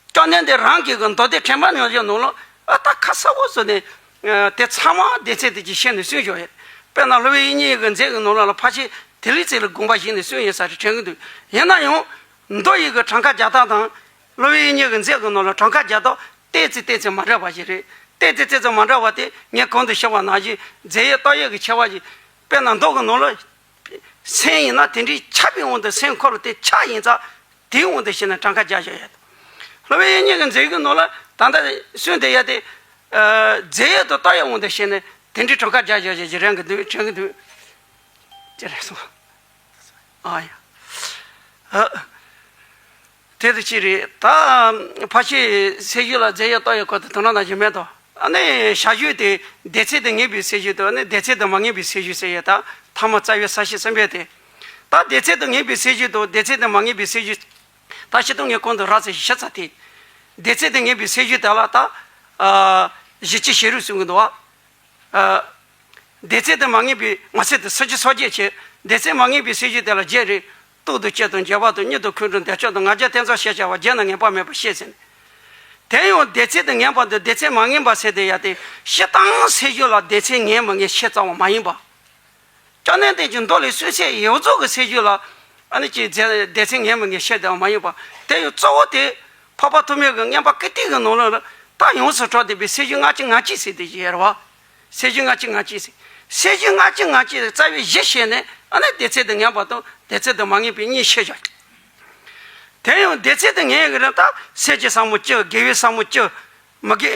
སྐྱབས་གནས་འདི་རང་གི་གི་མདོ་སྡེ་དྲན་པ་ཉམས་བཞག་ནང་ལ། ཨ། ད་ཁ་གསལ་པོ་བཟོས་ནས། ཨ། དེ་ཚང་མ་སྡེ་ཚན་དེ་གྱིས་ཤེས་ནས་གསུངས་བཞག་ཡོད། དཔེར་ན་སློབ་དཔོན་དབྱིག་གཉེན་གྱི་མཛད་ཀྱི་ནང་ལ་ལ་ཕལ་ཆེར་དེ་ལས་ཚིག་ལ་དགོངས་པ་བཞེས་ནས་གསུངས་ཡོད་ས་རེད་དྲན་གྱི་འདུག་ཡིན་ན་ཡང་། མདོ་ཡི་གི་གྲངས་ཀ་རྒྱག་སྟངས་དང་། སློབ་དཔོན་དབྱིག་གཉེན་གྱི་མཛད་ཀྱི་ནང་ལ་གྲངས་ཀ་རྒྱག་སྟངས་ཏོག་ཙམ་ཏོག་ཙམ་མ་འདྲ་བ་ཞིག་རེད། ཏོག་ཙམ་ཏོག་ཙམ་མ་འདྲ་བ་དེ་ངས་གོང་དུ་བཤད་པ་ནང་བཞིན་རྫས་ཡོད་རྟགས་ཡོད་ཀྱི་ཁྱད་པར་གྱིས། དཔེར་ན་མདོ་གི་ནང་ལ་སེམས་ཡིན་ན་དེ་འདྲའི་ཁྱབ་པའི་དབང་དུ་སེམས་འཁོར་ལོ་དེ་ཁྱབ་ཡིན་ཙང་དེའི་དབང་དུ་བྱས་ནས་གྲངས་ཀ་བརྒྱ་བཞག་ཡོད། སློབ་དཔོན་དབྱིག་གཉེན་གྱི་མཛོད་ཀྱི་ནང་ལ་ད་ལྟ་གསུངས་བསྡད་ཡ་དེ། ཨ། རྫས་ཡོད་དང་རྟགས་ཡོད་དབང་དུ་བྱས་ནས་དེ་འདྲའི་གྲངས་ཀ་བརྒྱ་བཞག་བཞག་གི་རང་གི་འདུག་དྲན་གི་འདུག་ཅེས་རེད་གསུངས། ཨ་ཡ། ཨ། དེ་དུ་ཅི་རེད་ད། ཕར་ཕྱིན་སེལ་རྒྱུ་ལ་རྫས་ཡོད་རྟགས་ཡོད་སྐོར་དུ་དོ་སྣང་གནང་བཞིན་མེད་དོ། ཨ་ནི་བྱ་རྒྱུད་དེ་སྡེ་ཚན་དུ་ངེས་པའི་སེལ་རྒྱུ་དང་ཨ་ནི་སྡེ་ཚན་དུ་མ་ངེས་པའི་སེལ་རྒྱུ་ཟེར་ཡོད་ད། ཐ་མ་རྩ་བའི་ས་བཅད་གསུམ་པའི་དེ། ད་སྡེ་ཚན་དུ་ངེས་པའི་སེལ་རྒྱུ་དང་སྡེ་ཚན་དུ་མ་ངེས་པའི་སེལ་རྒྱུ། ད་སྤྱིར་བཏང་ངས་གོང་དུ་རགས་ཙམ་ཞིག་བཤད་ཚར་ཏེ། སྡེ་ཚན་དུ་ངེས་པའི་སེལ་རྒྱུ་དེ་ལ་ད། ཨ། གཞི་བཅུ་ཞིག་རུ་གསུང་གི་འདུག་བ། ཨ། སྡེ་ཚན་དུ་མ་ངེས་པའི་ངོ་ཚད་དེ་སུམ་ཅུ་སོ་བརྒྱད་བྱས། སྡེ་ཚན་མ་ངེས་པའི་སེལ་རྒྱུ་དེ་ལ་བརྒྱད་རེད། རྟོག་དང་དཔྱོད་དང་འགྱོད་པ་དང་གཉིད་དང་ཁོང་ཁྲོ་འདོད་ཆགས་དང་ང་རྒྱལ་ལྟས་ཚང་ཞེས་བྱ་བ་བརྒྱད་ནི་ངེས་པ་མེད་པར་ཤེས་ཟིན། དེ་ཡང་སྡེ་ཚན་དུ་ངེས་པ་དང་སྡེ་ཚན་མ་ངེས་པ་ཟེར་དེ་ཡ་དེ་སྤྱིར་བཏང་སེལ་རྒྱུ་ལ་སྡེ་ཚན་ངེས་མི་ངེས་ཤེས་ཙམ་པ་མ་ཡིན་པ། སྐྱབས་གནས་བསྟན་གྱི་མདོ་ལས་གསུངས་ཚད་ཡོངས་རྫོགས་ཀྱི་སེལ་རྒྱུ་ལ་ཨ་ནི་ཅིག་སྡེ་ཚན་ངེས་མི་ངེས་ཤེས་དེ་མ་ཡིན་པ། དེ་ཡང་གཙོ་བོ་དེ་འཕགས་པ་ཐོགས་མེད་ཀྱི་མངོན་པ་ཀིརྟི་གི་ནང་ལོགས་ལ་ད་ཡོངས་སུ་གྲགས་བསྡད་པའི་སེལ་རྒྱུ་ལྔ་བཅུ་ང་གཅིག་ཟེར་དེ་ཞིག་ཡོད་རེད་བ། སེལ་རྒྱུ་ལྔ་བཅུ་ང་གཅིག་ཟེར། སེལ་རྒྱུ་ལྔ་བཅུ་ང་གཅིག་རྩ་བའི་གཞི་བྱས་ནས་ཨ་ནི་སྡེ་ཚན་དུ་ངེས་པ་དང་སྡེ་ཚན་དུ་མ་ངེས་པའི་གཉིས་ཕྱེ་བཞག་དེ་ཡང་སྡེ་ཚན་དུ་ངེས་ཀྱི་རིང་ད་སེམས་ཀྱི་ཟབ་མོ་བཅུ། དགེ་བའི་ཟབ་མོ་བཅུ། མི་དགེ་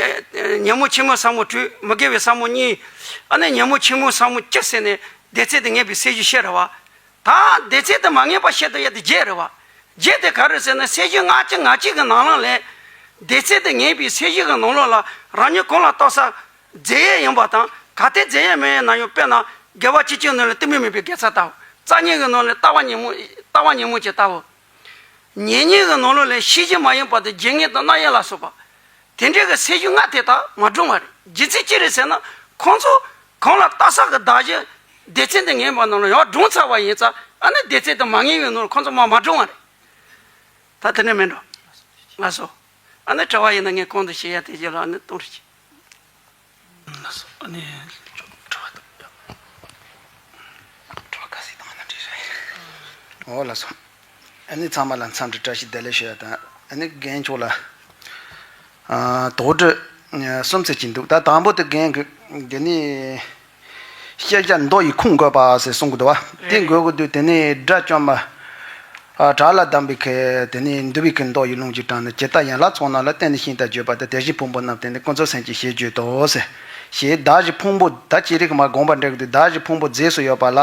ཉོན་མོངས་ཆེན་མོའི་ཟབ་མོ་དྲུག། མི་དགེ་བའི་ཟབ་མོ་གཉིས། ཨ་ནི་ཉོན་མོངས་ཆེན་མོའི་ཟབ་མོ་བཅུ་ཟེར་ནས་སྡེ་ཚན་དུ་ངེས་པའི་སེལ་རྒྱུ་བཤད་རེད་བ། ད་སྡེ་ཚན་དུ་མ་ངེས་པ་བཤད་དུ་ཡ་དེ་བརྒྱད་རེད་བ། བརྒྱད་དེ་ག་རེ་ཟེར་ན་སེལ་རྒྱུ་ལྔ་བཅུ་ང་གཅིག་གི་ནང་ལོགས་ལས། སྡེ་ཚན་དུ་ངེས་པའི་སེལ་རྒྱུ་གི་ནང་ལོགས་ལ་རང་ཉིད་གང་ལ་རྟོགས་ས་རྫས་ཡོད་ཡིན་པ་དང་གལ་ཏེ་རྫས་ཡོད་མེད་ཡིན་ན་ཡང་དཔེར་ན་དགེ་བ་བཅུ་གཅིག་ནང་ལས་གཏི་མུག་མེད་པའི་དགེ་རྩ་ལྟ་བུ། རྩ་གཉིས་ཀྱི་ནང་ལས་ལྟ་བ་ཉོན་མོངས་ལྟ་བ་ཉོན་མོངས་ཀྱི་ལྟ་བུ། ཉེ་གནས་ཀྱི་ནང་ལོགས་ལས་ཤེས་བྱ་མ་ཡིན་པ་དང་བརྗེད་ངས་དང་རྣམ་གཡེང་ལ་སོགས་པ། དེ་འདྲའི་གི་སེལ་རྒྱུ་ལྔ་དེ་དག་མ་བགྲུངས་པ་རེད། རྒྱུ་མཚན་ཅི་རེད་ཟེར་ན་ཁོང་ཚོ་གང་ལ་ལྟ་ས་གི་གདགས་གཞི་སྡེ་ཚན་དུ་ངེས་པ་ནང་ལ་ཡང་བགྲུངས་ཚར་བ་ཡིན་ཙང་ཨ་ནི་སྡེ་ཚན་དུ་མ་ངེས་པའི་ནང་ལ་ཁོང་ཚོ་མ་མ་བགྲུངས་པ་རེད། ད་དེ་ནས་མིན་འགྲོ། ལགས་སོ། ཨ་ནི་དྲི་བ་ཡིན་ན་ངས་གོང་དུ་བཤད་ཡ་དེ་རྗེས་ལ་ཨ་ནི་གཏོང་རོགས་གྱིས། ལགས་སོ། ཨ་ནི་དྲི་བ་དང་དྲི་བ་ག་ཟིག་བཏང་ན་འགྲིག་རེད། འོ་ལགས་སོ། ཨ་ནི་ཚང་མ་ལ་འཚམས་འདྲི་བཀྲ་ཤིས་བདེ་ལེགས་ཞུ་ཡ་དང་ཨ་ནི་རྒན་མཆོག་ལ་ཨ་དོགས་འདྲི་གསུམ་ཙམ་ཅིག་འདུག་ད་དང་པོ་དེ་རྒན་གྱིས་དེ་ནི། ཤེས་བྱ་མདོ་ཡི་ཁུངས་དགོས་པ་ཞེས་གསུང་གི་འདུག་བ། དེ་དགོས་ཀྱི་འདུག་དེ་ནས་དགྲ་བཅོམ་པ། ཨ་དགྲ་ལ་གདམས་པའི་ཁའི་དེ་ནས་འདུལ་བའི་ཁའི་མདོ་ཡི་ལུང་གི་དྲངས་ནས་ཇི་ལྟར་ཡན་ལག་ཚོགས་རྣམས་ལ་བརྟེན་ནས་ཤིང་རྟ་བརྗོད་པ་དང་དེ་བཞིན་ཕུང་པོ་རྣམས་བརྟེན་ནས་ཀུན་རྫོབ་སེམས་ཀྱི་ཞེས་བརྗོད་དོ་ཟེར། ཞེས་བདག་གི་ཕུང་པོ་ད་ཅི་རིགས་མ་དགོངས་པ་འགྲེལ་གྱི་འདུག་བདག་གི་ཕུང་པོ་རྫས་སུ་ཡོད་པ་ལ།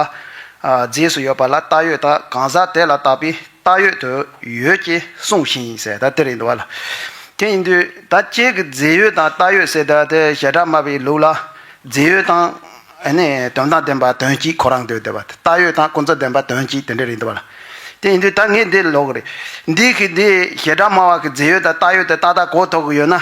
ཨ་རྫས་སུ་ཡོད་པ་ལ་རྟགས་ཡོད་དང་གང་ཟག་དེ་ལ་བརྟགས་པའི་རྟགས་ཡོད་དུ་ཡོད་ཅེས་གསུངས་ཤིང་ཟེར་ད་དེ་རེད་འདུག་བ་ལ། དེ་ཡིན་དུས་ད་ཁྱེད་ཀྱི་རྫས་ཡོད་དང་རྟགས་ཡོད་ཟེར་ད་དེ་བྱེ་བྲག་སྨྲ་བའི་ལུགས་ལ། རྫས་ཡོད་དང་། ཨ་ནི་དོན་དམ་བདེན་པ་དོན་གཅིག་ཁོ་རང་འདོད་བསྡད་པ་དེ་རྟགས་ཡོད་དང་ཀུན་རྫོབ་བདེན་པ་དོན་གཅིག་དེ་འདྲ་རེད་འདུག་བ་ལ། དེ་ཡིན་དུས་ད་ངས་འདི་ལོག་གི་རེད། འདི་གི་འདི་བྱེ་བྲག་སྨྲ་བ་གི་རྫས་ཡོད་དང་རྟགས་ཡོད་དེ་ཏག་ཏག་གོ་ཐུབ་གི་ཡོད་ན།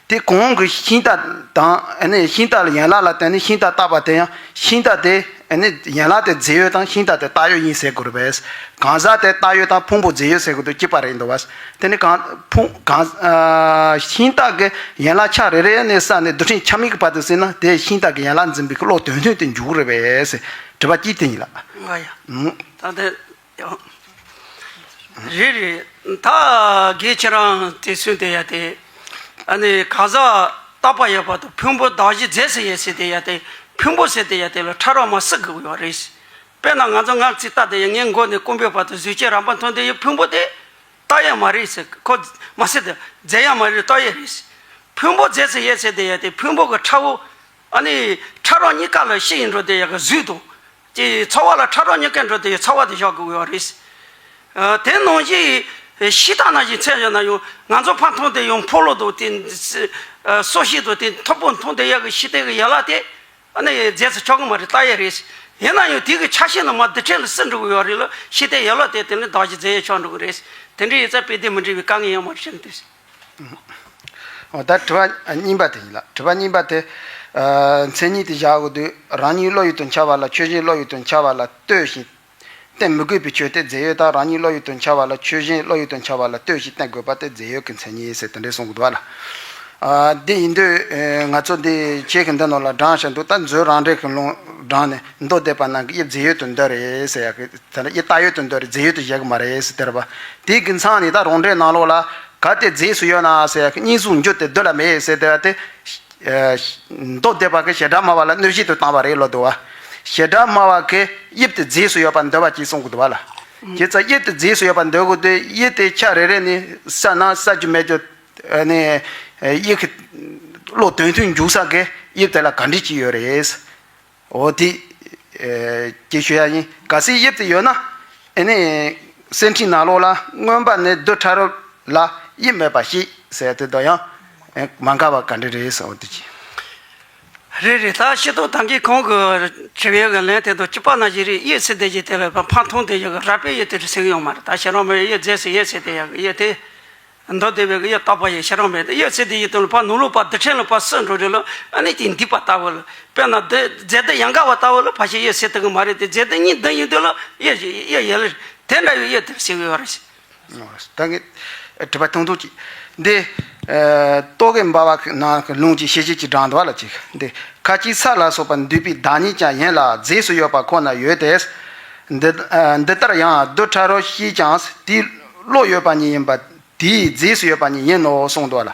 དེ་གོང་གི་ཤིང་རྟ་དང་ཨ་ནི་ཤིང་རྟ་ལ་ཡན་ལག་ལ་བརྟེན་ནས་ཤིང་རྟ་བཏགས་པ་དེ་ཡང་ཤིང་རྟ་དེ་ཨ་ནི་ཡན་ལག་དེ་རྫས་ཡོད་དང་ཤིང་རྟ་དེ་རྟགས་ཡོད་ཡིན་ཟེར་དགོས་རེད་པས། གང་ཟག་དེ་རྟགས་ཡོད་དང་ཕུང་པོ་རྫས་ཡོད་ཟེར་དགོས་དུས་གཅིག་པ་རེད་འདུག་བ། དེ་ནི་གང་ཕུང་གང་ཨ་ཤིང་རྟ་གི་ཡན་ལག་ཆ་རེ་རེ་ནས་བསགས་ནས་རྡུལ་ཕྲན་ཆ་མེད་ཀྱི་བར་དུ་ཟིན་ན་དེ་ཤིང་རྟ་གི་ཡན་ལག་འཛིན་པའི་བློ་དོན་མཐུན་དུ་འཇུག་རེད་པས། དྲི་བ་གཅིག་དེ་ཡིན་ལ། ང་ཡ། ཨང་། ད་དེ་ཡང་། རེད་རེད། ད་དགེ་ཁྱེད་རང་དེ་གསུངས་དེ་ཡ་དེ། ཨ་ནི་གང་ཟག་བཏགས་པ་ཡོད་པ་དང་ཕུང་པོ་གདགས་གཞི་རྫས་སུ་ཡོད་ཟེར་དེ་ཡ་དེ་ཕུང་པོ་ཟེར་དེ་ཡ་དེ་ལ་ཕྲ་རགས་མ་བརྩི་དགོས་ཡོད་རེད། དཔེར་ན་ང་ཚོ་སྔར་ཚིག་ལྟ་དེ་ཡ་ངའི་མགོ་ནས་རྐང་པའི་བར་དུ་གཟུགས་ཅན་རྣམ་པར་མཐོང་དེ་ཡི་ཕུང་པོ་དེ། རྟགས་ཡོད་མ་རེད་ཟེར། ཁོ་མ་ཟེར་ཏེ་རྫས་ཡོད་མ་རེད། རྟགས་ཡོད་རེད་ཟེར། ཕུང་པོ་རྫས་སུ་ཡོད་ཟེར་དེ་ཡོད་དེ་ཕུང་པོ་གི་ཕྲ་བོ། ཨ་ནི་ཕྲ་རགས་གཉིས་ཀ་ལ་སྤྱི་ཡིན་འགྲོ་དེ་ཡོད་གི་གཟུགས་དང་། ཀྱི་ཚོར་བ་ལ་ཕྲ་རགས་གཉིས་ཀ་འགྲོ་དེ་ཡོད་ཚོར་བ་དེ་བཞག་དགོས་ཡོད་རེད་ཟེར། དེ་ནང་བཞིན་ཤིང་རྟ་ནང་བཞིན་མཚན་བཞག་ན་ཡང་ང་ཚོ་ཕར་མཐོང་དེ་ཡང་ཕོ་ལོ་དང་དེ་སོ་སྐྱེ་དང་དེ་མཐོ་པོ་མཐོང་དེ་ཡོད་གི་ཤིང་རྟའི་གི་ཡན་ལག་དེ། ཨ་ནི་རྫས་སུ་ཆགས་ཀྱི་མ་རེད། རྟགས་ཡོད་རེད། ཡིན་ན་ཡང་དེ་གི་ཆ་ཤས་ནི་མ་རྡུལ་ཕྲན་ལ་བརྩི་འགྲོ་གི་ཡོད་རེད་ལ་ཤེས་ལྡན་ཡན་ལག་དེ་དེ་ནི་གདགས་གཞི་རྫས་ཡོད་ཆགས་འགྲོ་གི་རེད། དེ་འདྲ་ཡིན་ཙང་དཔེ་དེ་མི་འགྲིག་པའི་དཀའ་ངལ་ཡང་མ་རེད་ཤེས་ནི་དེ། འོ་ད་དྲི་བ་གཉིས་པ་དེ་ཡིན་ལ། དྲི་བ་གཉིས་པ་དེ། མཚན་ཉིད་དེ་བཞག་དགོས་དུས་རང་ཉིད་བློ་ཡུལ་དུ་འཆར་བ་ལ་ཆོས་གཞན་བློ་ཡུལ་དུ་འཆར་བ་ལ་ལྟོས་ཤིང་། བསྟན་མི་དགོས་པའི་ཆོས་དེ་རྫས་ཡོད་དང་རང་ཉིད་བློ་ཡུལ་དུ་འཆར་བ་ལ་ཆོས་གཞན་བློ་ཡུལ་དུ་འཆར་བ་ལ་ལྟོས་ཤིང་བསྟན་དགོས་པ་དེ་རྫས་ཡོད་ཀྱི་མཚན་ཉིད་ཟེར་དེ་འདྲས་གསུང་གི་འདུག་བ་ལ། ཨ་འདི་ཡིན་དུས་ཨེ་ང་ཚོ་འདི་ཆེད་ཀྱི་འདི་ནང་ལ་བགྲངས་བཞག་འདུག་ད་མཛོད་རང་འགྲེལ་གྱི་ལུང་བགྲངས་ནས་མདོ་སྡེ་པ་རྣམས་ཀྱིས་དབྱིབས་རྫས་ཡོད་དུ་འདོད་རེད་ཟེར་ཡག་གི་དེ་ལ་དབྱིབས་རྟགས་ཡོད་དུ་འདོད་རེད། རྫས་ཡོད་དུ་བཞག་གི་མ་རེད་ཟེར་དེ་རེད་པ། དེའི་རྒྱུ་མཚན་ནི་ད་རང་འགྲེལ་ནང་ལོགས་ལ་གལ་ཏེ་རྫས་སུ་ཡོད་ན་ཟེར་ཡག་གི་གཉིས་གཟུགས་འཇུག་སྟེ་རྡུལ་ལ་མེད་ཟེར་དེ་བ་དེ། མདོ་སྡེ་པ་གིས་བྱེ་བྲག་སྨྲ་བ་ལ་གནོད་བྱེད་དུ་བཏང་བ་རེད་ལབ་འདུག་བ། བྱེ་བྲག་སྨྲ་བ་གིས་དབྱིབས་དེ་རྫས་སུ་ཡོད་པར་འདོད་པ་ཅིག་གསུང་གི་འདུག་བ་ལ། དེ་ཙང་དབྱིབས་དེ་རྫས་སུ་ཡོད་པར་འདོད་དགོས་དུས་དབྱིབས་དེ་ཆ་རེ་རེ་ནས་བསལ་ན་བསལ་རྒྱུ་མེད་རྒྱུ་ནས་དབྱིབས་ཀྱི་བློ་དོན་མཐུན་འཇུག་ས་གི་དབྱིབས་དེ་ལ་ག་འདྲ་ཅིག་ཡོད་རེད། འོ་དེ། ཅེས་ཞུ་ཡ་ཡིན། གལ་སྲིད་དབྱིབས་དེ་ཡོད་ན། ཨེ་ནི། གསེར་ཕྲེང་ནང་ལོགས་ལ་མངོན་པ་ནི་རྡུལ་ཕྲ་རབ་ལ་དབྱིབས་མེད་པར་བཤད་ཟེར་དེ་དང་ཡང་། མ་འགལ་བ་ག་འདྲ་རེད་ཟེར་བ་དེ་ཅི། རེད་རེད། ད་སྤྱིར་བཏང་ད་གིན་གོང་གི་དྲི་བའི་གི་ལན་དེ་དང་གཅིག་པ་ནང་བཞིན་རེད། དབྱིབས་ཟེར་དེ་ཅི་དེ་ལ་ཕར་མཐོང་དེ་ཅི་གི་རགས་པའི་དབྱིབས་དེ་རེད་ཟེར་གི་ཡོད་མ་རེད། ད་ཤེས་རབ་སྨྲ་བའི་དབྱིབས་རྫས་སུ་དབྱིབས་ཟེར་དེ་ཡ་གི་དབྱིབས་དེ། མདོ་སྡེ་པའི་གི་དབྱིབས་རྟག་པ་ཡི་ཤེས་རབ་མེད་དེ། དབྱིབས་ཟེར་དེ་ཡི་དོན་ལ་ཕར་ནང་ལོགས་པ་རྡུལ་ཕྲན་ལ་ཕར་བསུ་འགྲོ་རེད་ལ། ཨ་ནི་དེ་འདུས་པ་ལྟ་བུ་ལ། དཔེར་ན་འདི་རྫས་དེ་ཡན་ག་བ་ལྟ་བུ་ལ་ཕར་ཞིག་དབྱིབས་ཟེར་ཐུབ་གི་མ་རེད་དེ། རྫས་དེ་གཉིས་འདུས་ཡིན་དུས་ལ་དབྱིབས་ཡིན་ཡ་ལ། དེ་འདྲ་བའི་དབྱིབས་དེར་ཟེར་གི་ཡོད་རེད། ད་ངས་དྲི་བ་ཐུང་ཐུང་ཅིག་འདི། རྟོག་གེ་འབར་བ་ནང་གི་ལུང་གི་ཤེས་བྱེད་ཀྱི་གྲངས་འདུག་བ་ལ་ཅིག་འདི། ཁ་ཅིག་ས་ལ་སོགས་པ་འདུས་པའི་བདག་ཉིད་ཀྱང་ཡིན་ལ་རྫས་སུ་ཡོད་པ་ཁོ་ན་ཡོད་དེ། འདི་འདི་ལྟར་ཡང་རྡུལ་ཕྲ་རབ་བཤད་ཀྱང་དེའི་བློ་ཡོད་པ་ཉིད་ཡིན་པ། དེའི་རྫས་སུ་ཡོད་པ་ཉིད་ཡིན་ནོ་གསུངས་འདུག་ལ།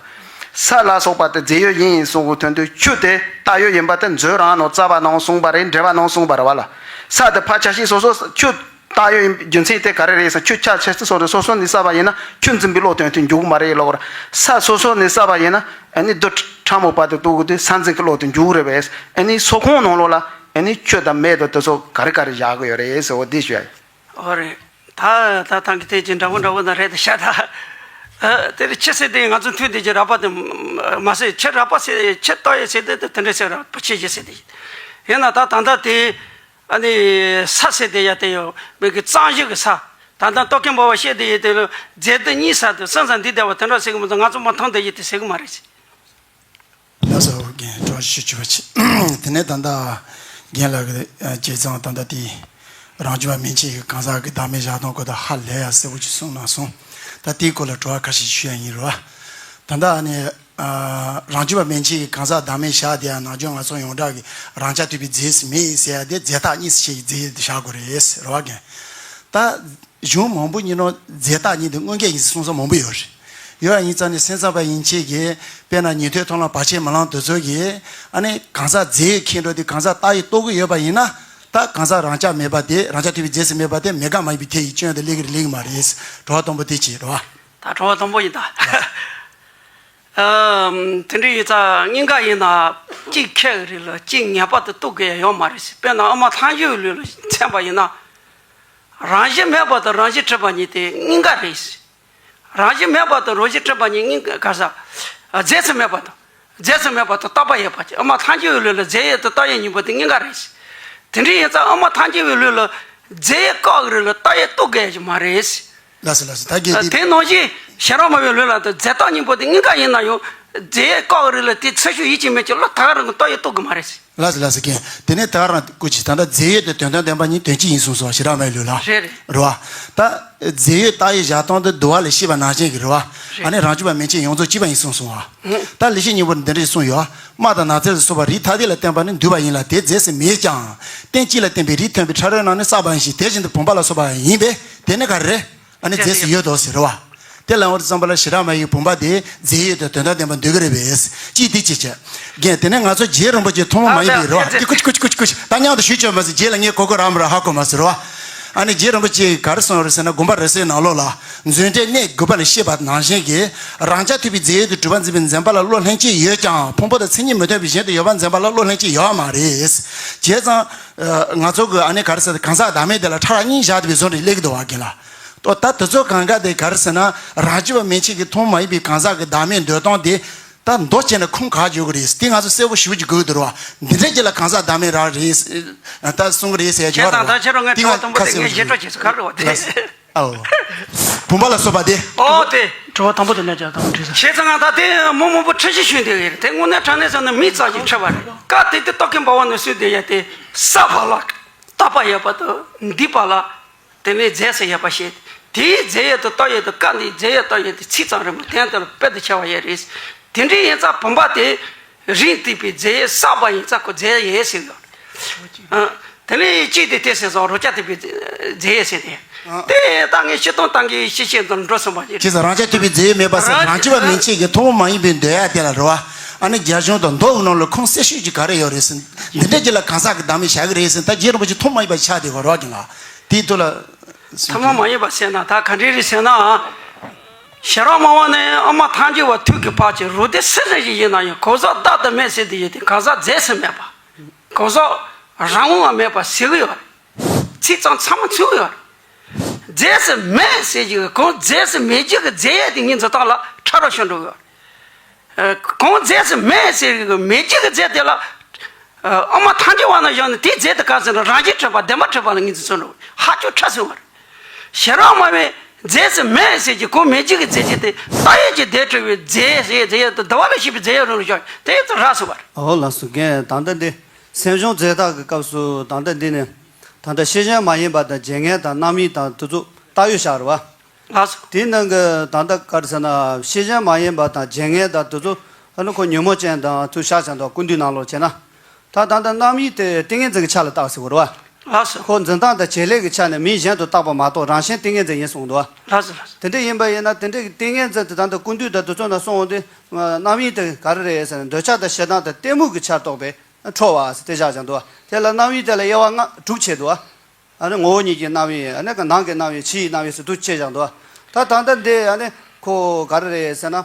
ས་ལ་སོགས་པ་དེ་རྫས་ཡོད་ཡིན་གསུང་གི་དོན་དུ་ཆུ་དེ་རྟགས་ཡོད་ཡིན་པ་དེ་མཛོད་རང་ནང་རྩ་བ་ནང་གསུངས་པ་རེད། འགྲེལ་པ་ནང་གསུངས་པ་རེད་བ་ལ། ས་དེ་ཕར་ཆ་ཤས་སོ་སོ་ཆུ་རྟགས་ཡོད་ཡིན་རྒྱུ་མཚན་དེ་ག་རེ་རེད་ཟེར། ཆུ་ཆ་ཆེ་ཚེ་སོ་སོ་སོ་ནས་བསགས་པ་ཡིན་ན་ཆུ་འཛིན་པའི་བློ་དོན་དུ་འཇུག་གི་མ་རེད་ལོ། ས་སོ་སོ་ནས་བསགས་པ་ཡིན་ན་ཨ་ནི་རྡུལ་ཕྲ་མོ་པ་དེ་རྟོགས་གི་དུས་ས་འཛིན་གྱི་བློ་དེ་འཇུག་གི་རེད་པས། ཨ་ནི་སོ་ཁོངས་ནང་ལོགས་ལ་ཨ་ནི་ཆུ་དང་མེ་དང་དེ་ཚོ་ག་རེ་ག་རེ་བཞག་གི་ཡོད་རེད་ཟེར་བ་འདི་ཞུ་ཡ་ཡིན། ཨོ་རེད། ད་ད་ཐང་གི་དེ་ཅི་འདྲ་བོ་འདྲ་བོ་ན་རེད་དེ་ཤ་ད། ཨ་དེ་ལ་ཆུ་ཟེར་དེ་ང་ཚོ་མཐུན་དེ་ཅི་རགས་པ་དེ་མ་ཟེར། ཆུ་རགས་པ་ཟེར། ཆུ་རྟགས་ཡོད་ཟེར་དེ་དེ་དེ་འདྲ་ཟེར་རགས་པ་ཆུ་ཞིག་ཟེར་དེ་ཡིན་ན། ད་ད་ལྟ་དེ་ཨ་ནི་ས་ཟེར་དེ་ཡ་དེ་ཡོད་མེད་གི་གཙང་ཞིང་གི་ས། ད་ལྟ་རྟོག་གེ་འབར་བ་བཤད་དེ་ཡོད་དེ་ལ་རྫས་དེ་གཉིས་ས་དེ་སེམས་ཙམ་འདི་བདེ་བ་དེ་འདྲ་ཟེར་གི་མི་འདུག་ང་ཚོ་མ་མཐོང་དེ་ཡོད་དེ་ཟེར་གི་མ་རེད། ལགས་སོ། རྒན་གྲོགས་ཞུ་ཆོག་ཆེ། དེ་ནས་ད་ལྟ་རྒན་ལགས་ཀྱི་བྱས་ཙང་ད་ལྟ་དེ་རང་རྒྱུད་པ་མན་ཆད་ཀྱི་གང་ཟག་གི་བདག་མེད་བཞག་སྟངས་སྐོར་དུ་ཧ་ལས་ཡ་གསལ་པོ་ཅིག་གསུངས་གནང་སོང་། ད་དེའི་སྐོར་ལ་དྲི་བ་ཁ་ཤས་ཞུ་ཡ་ཡིན་རོ། ད་ལྟ་ཨ་ནི་རང་རྒྱུད་པ་མན་ཆད་ཀྱི་གང་ཟག་བདག་མེད་བཞག་དེ་ཡང་ནང་ཆོས་ང་ཚོ་ཡོངས་གྲགས་ཀྱི་རང་རྐྱ་ཐུབ་པའི་རྫས་སུ་མེད་ཟེར་ཡ་དེ་རྫས་རྟགས་གཉིས་སུ་ཕྱེ་ཡི་རྫས་ཡོད་དུ་བཞག་དགོས་རེད་ཟེར་རོ་རྒན། ད། གཞུང་མང་པོ་ཉིད་ནང་རྫས་རྟགས་གཉིས་དེ་དངོས་འགལ་ཡིན་ཟེར་གསུང་ས་མང་པོ་ཡོད་རེད། ཡོད་པ་ཡིན་ཙང་ནི་སེམས་ཙམ་པ་ཡན་ཆད་ཀྱིས་དཔེར་ན་ཉན་ཐོས་མཐོང་ལམ་བར་ཆད་མི་ལངས་དེ་ཚོ་གིས་ཨ་ནི་གང་ཟག་རྫས་ཡོད་ཁྱེད་འགྲོ་དེ་གང་ཟག་རྟགས་ཡོད་རྟོགས་ཀྱི་ཡོད་པ་ཡིན་ན། ད་གང་ཟག་རང་རྐྱ་མེད་པ་དེ་རང་རྐྱ་ཐུབ་པའི་རྫས་སུ་མེད་པ་དེ་མེད་དགག་མ་ཡིན་པའི་ཐལ་ཡིག་སྐྱོན་དེ་སླེབས་ཀྱི་རེད་སླེབས་ཀྱི་མ་རེད། དྲི་བ་དང་པོ་དེ་གཅིག་རེད་བ། ད་དྲི་བ་དང་པོ་ཡིན་ད། ཨ། དེ་འདྲ་ཡིན་ཙང་གཉིས་ཀ་ཡིན་ན་གཅིག་ཁེགས་རེད་ལ་གཅིག་ངེས་པར་དུ་རྟོགས་དགོས་ཡ་ཡོད་མ་རེད་ཟེར། དཔེར་ན་ཨ་མ་ཐལ་འགྱུར་བའི་ལུགས་ལ་མཚོན་པ་ཡིན་ན། རང་བཞིན་མེད་པ་དང་རང་བཞིན་གྲུབ་པ་གཉིས་དེ་གཉིས་ཀ་རེད་ཟེར། རང་བཞིན་མེད་པ་དང་རང་བཞིན་གྲུབ་པ་གཉིས་གཉིས་ཀ་ས། རྫས་སུ་མེད་པ་དང་། རྫས་སུ་མེད་པ་དང་རྟག་པ་ཡོད་པ་ཅིག་ཨ་མ་ཐལ་འགྱུར་བའི་ལུགས་ལ་རྫས་ཡོད་དང་རྟགས་ཡོད་གཉིས་པོ་དེ་གཉིས་ཀ་རེད་ཟེར། དེ་འདྲ་ཡིན་ཙང་ཨ་མ་ཐལ་འགྱུར་བའི་ལུགས་ལ་རྫས་ཡོད་བཀག་གི་རེད་ལ་རྟགས་ཡོད་རྟོགས་དགོས་ཡ་ཅིག་མ་རེད་ཟེར། ལགས་སོ་ལགས་སོ། ད་གལ་ཏེ། དེ་ནང་བཞིན་ཤེས་རབ་སྨྲ་བའི་ལུགས་ལ་ད་རྫས་རྟགས་གཉིས་པོ་དེ་གཉིས་ཀ་ཡིན་ན་ཡང་རྫས་ཡོད་བཀག་རེད་ལ་དེ་ཚུར་ཤོག་ཡིད་ཀྱིས་མི་བྱེད་ལ་ད་ག་རང་གི་རྟགས་ཡོད་རྟོགས་གི་མ་རེད་ཟེར། ལགས་སོ་ལགས་སོ་རྒན། དེ་ནས་ད་ག་རང་སྐུ་མཁྱེན་ད་ལྟ་རྫས་ཡོད་དེ་དོན་དམ་བདེན་པ་གཉིས་དོན་གཅིག་ཡིན་གསུངས་སོང་བ། ཤེས་རབ་སྨྲ་བའི་ལུགས་ལ། རེད་རེད། རེད་བ། ད་རྫས་ཡོད་རྟགས་ཡོད་བཞག་སྟངས་དེ་འདུལ་བ་ལས་བཤད་པ་ནང་བཞིན་གྱི་རེད་བ། རེད། ཨ་ནི་རང་རྒྱུད་པ་མན་ཆད་ཡོངས་རྫོགས་གཅིག་པ་ཡིན་གསུངས་སོང་བ། ད་ལེགས་བཤད་སྙིང་པོ་འདི་འདྲ་ཞིག་གསུངས་ཡོད། རྨ་དང་ནགས་ཚལ་ལ་སོགས་པ་རིགས་ཐ་དད་ལ་བརྟེན་པ་ནི་འདུས་པ་ཡིན་ལ་དེ་རྫས་སུ་མེད་ཀྱང་། རྟེན་གཅིག་ལ་བརྟེན་པའི་རིགས་མཐུན་པའི་ཕྲ་རོལ་རྣམས་ནི་བསགས་པ་ཡིན་ཞིང་དེ་བཞིན་དུ་བུམ་པ་ལ་སོགས་པ་ཡིན་པས་དེ་ནི་ག་རེ་རེད། ཨ་ནི་རྫས་སུ་ཡོད་དོ་ཟེར་རེད་བ། དེ་ལ་འོང་དུས་ཙམ་པ་ལ་ཤེས་རབ་སྨྲ་བའི་བུམ་པ་དེ་རྫས་ཡོད་དེ་དོན་དམ་བདེན་པ་འདོད་ཀྱི་རེད་པས། ཅིས་དེ་ཅི་བྱེད། རྒན་དེ་ནས་ང་ཚོ་རྗེ་རིན་པོ་ཆེ་ཐུན་མོང་མ་ཡིན་པའི་རེད་བ། ཨ་ཅི་ཀུ་ཅི་ཀུ་ཅི་ཀུ་ཅི་ཀུ་ཅི་ད་མཉམ་དུ་ཞུས་ཆོག་མ་ཟེར། རྗེ་ལ་ངས་གོ་གོ་ར་མ་ར་ཧ་གོ་མ་ཟེར་བ། ཨ་ནི་རྗེ་རིན་པོ་ཆེས་ག་རེ་གསུངས་རེད་ཟེར་ན་དགོངས་པ་རབ་གསལ་ནང་ལོགས་ལ་མཛོད་འགྲེལ་གནས་དགུ་པ་ལ་བཤད་པ་ནང་བཞིན་གྱི་རང་རྐྱ་ཐུབ་པའི་རྫས་ཡོད་དུ་གྲུབ་པར་འཛིན་པའི་འཛིན་པ་ལ་བློ་ལྷན་སྐྱེས་ཡོད་ཀྱང་ཕུང་པོ་དང་མཚན་ཉིད་མི་མཐུན་པའི་གཞན་དུ་ཡོད་པར་འཛིན་པ་ལ་བློ་ལྷན་སྐྱེས་ཡོད་མ་རེད། བྱས་ཙང་ང་ཚོ་གི་ཨ་ནི་ག་རེ་ཟེར་གང་ཟག་བདག་མེད་དེ་ལ་ཕྲ་རགས་གཉིས་བཞག་བསྡད་པའི་བཟོ་འདྲ་སླེབས་ཀྱི་འདུག་བ་རྒན་ལགས། ཏོ་ད་དེ་ཚོ་གང་ག་དེ་ག་རེ་ཟེར་ན་རང་རྒྱུད་པ་མན་ཆད་ཀྱི་ཐུན་མོང་མ་ཡིན་པའི་གང་ཟག་གི་བདག་མེད་འདོད་སྟངས་དེ་ད་མདོ་བྱས་ན་ཁུངས་ག་འཇོག་གི་རེད། དེ་ང་ཚོ་གསལ་པོ་ཞེ་པོ་ཅིག་དགོས་ཀྱི་འདུག་ར་བ། འདི་འདྲ་ཅིག་ལ་གང་ཟག་བདག་མེད་རང་རེད་ད་གསུང་གི་རེད་ཟེར་ཡ་ཅིག་ཡོད་ར་བ། ཁྱེད་ཚང་ད་ཁྱེད་རང་ངས་དྲི་བ་དང་པོ་དེ་ངས་ཞེ་དྲག་བྱེད་ས་ག་རེ་བ་དེ། ཨོ། བུམ་པ་ལ་སོགས་པ་དེ། ཨོ་དེ། དྲི་བ་དང་པོ་དེ་ནས་ཀྱང་དང་དྲིས་ས། བྱས་ཙང་ད་དེ་མི་མང་པོ་ཁྲི་ཤི་ཤོད་འདོད་ཡོད་རེད་དེ་དངོས་གནས་དྲང་གནས་ཟེར་ན་མི་ཙམ་ཞིག་ཁྲི་བ་རེད། སྐབས་དེ་དུས་རྟོག་གེ་འབར་བ་ནས་གསུངས་བསྡད་ཡ་དེ་ས་བ་ལ་རྟག་པ་ཡོད་པ་དང་འདུས་པ་ལ། དེ་ནས་རྫས་སུ་ཡོད་པ་ཞེས། དེའི་རྫས་ཡོད་དང་རྟགས་ཡོད་དང་སྐབས་འདིའི་རྫས་ཡོད་རྟགས་ཡོད་དེ་ཚིག་ཙམ་རེད་མོད་དོན་དེ་ལ་དཔེ་དང་ཕྱེ་བ་ཡོད་རེད། དེ་འདྲ་ཡིན་ཙང་བུམ་པ་དེ་རིགས་མཐུན་པའི་རྫས་ཡོད་བསགས་པ་ཡིན་ཙང་ཁོ་རྫས་ཡོད་ཟེར་ཡོད། ཨ། དེ་ནས་གཅིག་དེ་དེ་ཟེར་སོང་རང་རྐྱ་ཐུབ་པའི་རྫས་ཡོད་ཟེར་ཏེ། ཨ། དེ་ད་ངས་སྤྱིར་བཏང་བཏང་གི་ཤེས་བྱེད་དང་འགྲོ་སོང་བ་ཞིག་རེད། བྱས་ཙང་རང་རྐྱ་ཐུབ་པའི་རྫས་ཡོད་མེད་པ་ཟེར་རང་རང་རྒྱུད་པ་མན་ཆད་ཀྱི་ཐུན་མོང་མ་ཡིན་པའི་འདོད་ཡ་དེ་ལ་རེད་བ། ཨ་ནི་རྒྱ་གཞུང་དང་མདོ་གི་ནང་ལ་ཁུངས་གསལ་ཤོས་ཀྱི་ག་རེ་ཡོད་རེད་ཟེར། འདི་འདྲ་ཅིག་ལ་གང་ཟག་གི་བདག་མེད་བྱ་གི་རེད་ཟེར། ད་རྗེ་རིན་པོ་ཆེ་ཐུན་མོང་མ་ཡིན་པ་ཆགས་བསྡད་ཡོད་རེད་བ། ཀྱང་ལ་དེའི་ཐོག་ལ། ཐུན་མོང་མ་ཡིན་པ་ཟེར་ན་ད་ག་འདྲ་རེད་ཟེར་ན། ཤེས་རབ་སྨྲ་བ་ནས་ཨ་མ་ཐམས་ཅད་པ་ཐུག་གི་བར་གྱི་རུ་སྡེ་སུ་རེ་ཞིག་ཡིན་ན་ཡང་གང་ཟག་བདག་ཏུ་མེད་ཟེར་དེ་ཡོད་དེ། གང་ཟག་རྫས་སུ་མེད་པ། གང་ཟག་རང་ངོ་མ་མེད་པ་ཟེར་གི་ཡོད་རེད། ཚིག་ཙམ་ཚང་མ་ཚུད་ཡོད་རེད། རྫས་སུ་མེད་ཟེར་གྱི་གང་རྫས་སུ་མེད་རྒྱུ་གི་རྫས་ཡོད་དེ་ངའི་འཛིན་སྟངས་ལ་ཕྲ་རགས་ཤོར་འགྲོ་གི་ཡོད་རེད། གང་རྫས་སུ་མེད་ཟེར་གྱི་མེད་རྒྱུ་གི་རྫས་དེ་ལ། ཨ་མ་ཐམས་ཅད་པ་ན་བཞག་ནས་དེའི་རྫས་དེ་ག་ཟེར་ན་རང་བཞིན་གྲུབ་པ་བདེན་པ་གྲུབ་པ་ལ་ངོས་འཛིན་ཚུལ་འགྲོ་ཧ་ཅང་ཕྲ་ཟིན་པ་རེད། ཤེས་རབ་སྨྲ་བས་རྫས་སུ་མེད་ཟེར་གྱི་གང་མེད་རྒྱུ་གི་རྫས་ཀྱི་དེ་ལྟ་ཡུལ་གྱི་བདེན་གྲུབ་པའི་རྫས་ཟེར་རྫས་ཡོད་དུ་བདེ་བ་ལ་ཞེན་པའི་རྫས་ཡོད་རུང་ལ་བཞག་དེ་ཡོད་དུ་རག་སོང་བ་རེད། ཨོ་ལགས་སོ། རྒན་ད་ལྟ་འདི་སེམས་བྱུང་རྫས་བཏགས་ཀྱི་སྐབས་སུ་ད་ལྟ་འདི་ནི་ད་ལྟ་ཤེས་བྱ་མ་ཡིན་པ་དང་བརྗེད་ངས་དང་རྣམ་གཡེང་དང་དེ་ཚོ་ལྟ་ཡུལ་བཞག་རེད་བ། ལགས་སོ། དེའི་ནང་གི་ད་ལྟ་ག་རེ་ཟེར་ན་ཤེས་བྱ་མ་ཡིན་པ་དང་བརྗེད་ངས་དང་དེ་ཚོ་ཨ་ནི་ཁོ་ཉོན་མོངས་ཅན་དང་ཚུར་བཞག་བཞག་འདུག་ཀུན་བཏུས་ནང་ལོགས་བྱས་ན། ད་ད་ལྟ་རྣམ་གཡེང་དེ་ཏིང་ངེ་འཛིན་གྱི་ཆ་ལ་བཏགས་ཟེར་བ་རེད་བ། ལགས་སོ། ཁོ་འཛིན་སྟངས་དང་བྱེད་ལས་ཀྱི་ཆ་ནས་མིང་གཞན་དུ་བཏགས་པ་མ་གཏོགས་རང་བཞིན་ཏིང་ངེ་འཛིན་ཡིན་གསུངས་འདུག་བ། ལགས་སོ་ལགས་སོ། དེ་འདྲ་ཡིན་པ་ཡིན་ན་དེ་འདྲའི་ཏིང་ངེ་འཛིན་དེ་ད་ལྟ་ཀུན་བཏུས་དང་དེ་ཚོ་ནང་གསུངས་འོང་དུས་རྣམ་གཡེང་དེ་ག་རེ་རེད་ཟེར་ན་འདོད་ཆགས་དང་ཞེ་སྡང་དང་གཏི་མུག་གི་ཆར་གཏོགས་པའི་འཕྲོ་བ་ཟེར་དེ་བཞག་ཀྱང་འདུག་བ། དེ་ལ་རྣམ་གཡེང་དེ་ལ་དབྱེ་བ་ལྔ་དྲུག་ཕྱེ་འདུག་བ། ཨ་ནི་ངོ་བོ་ཉིད་ཀྱི་རྣམ་གཡེང་། ཨ་ནི་ནང་གི་རྣམ་གཡེང་། ཕྱི་ཡི་རྣམ་གཡེང་ཟེར་དུ་ཕྱེ་བཞག་འདུག་ད་ད་ལྟ་འདི་ཨ་ནི་ཁོ་ག་རེ་རེད་ཟེར་ན།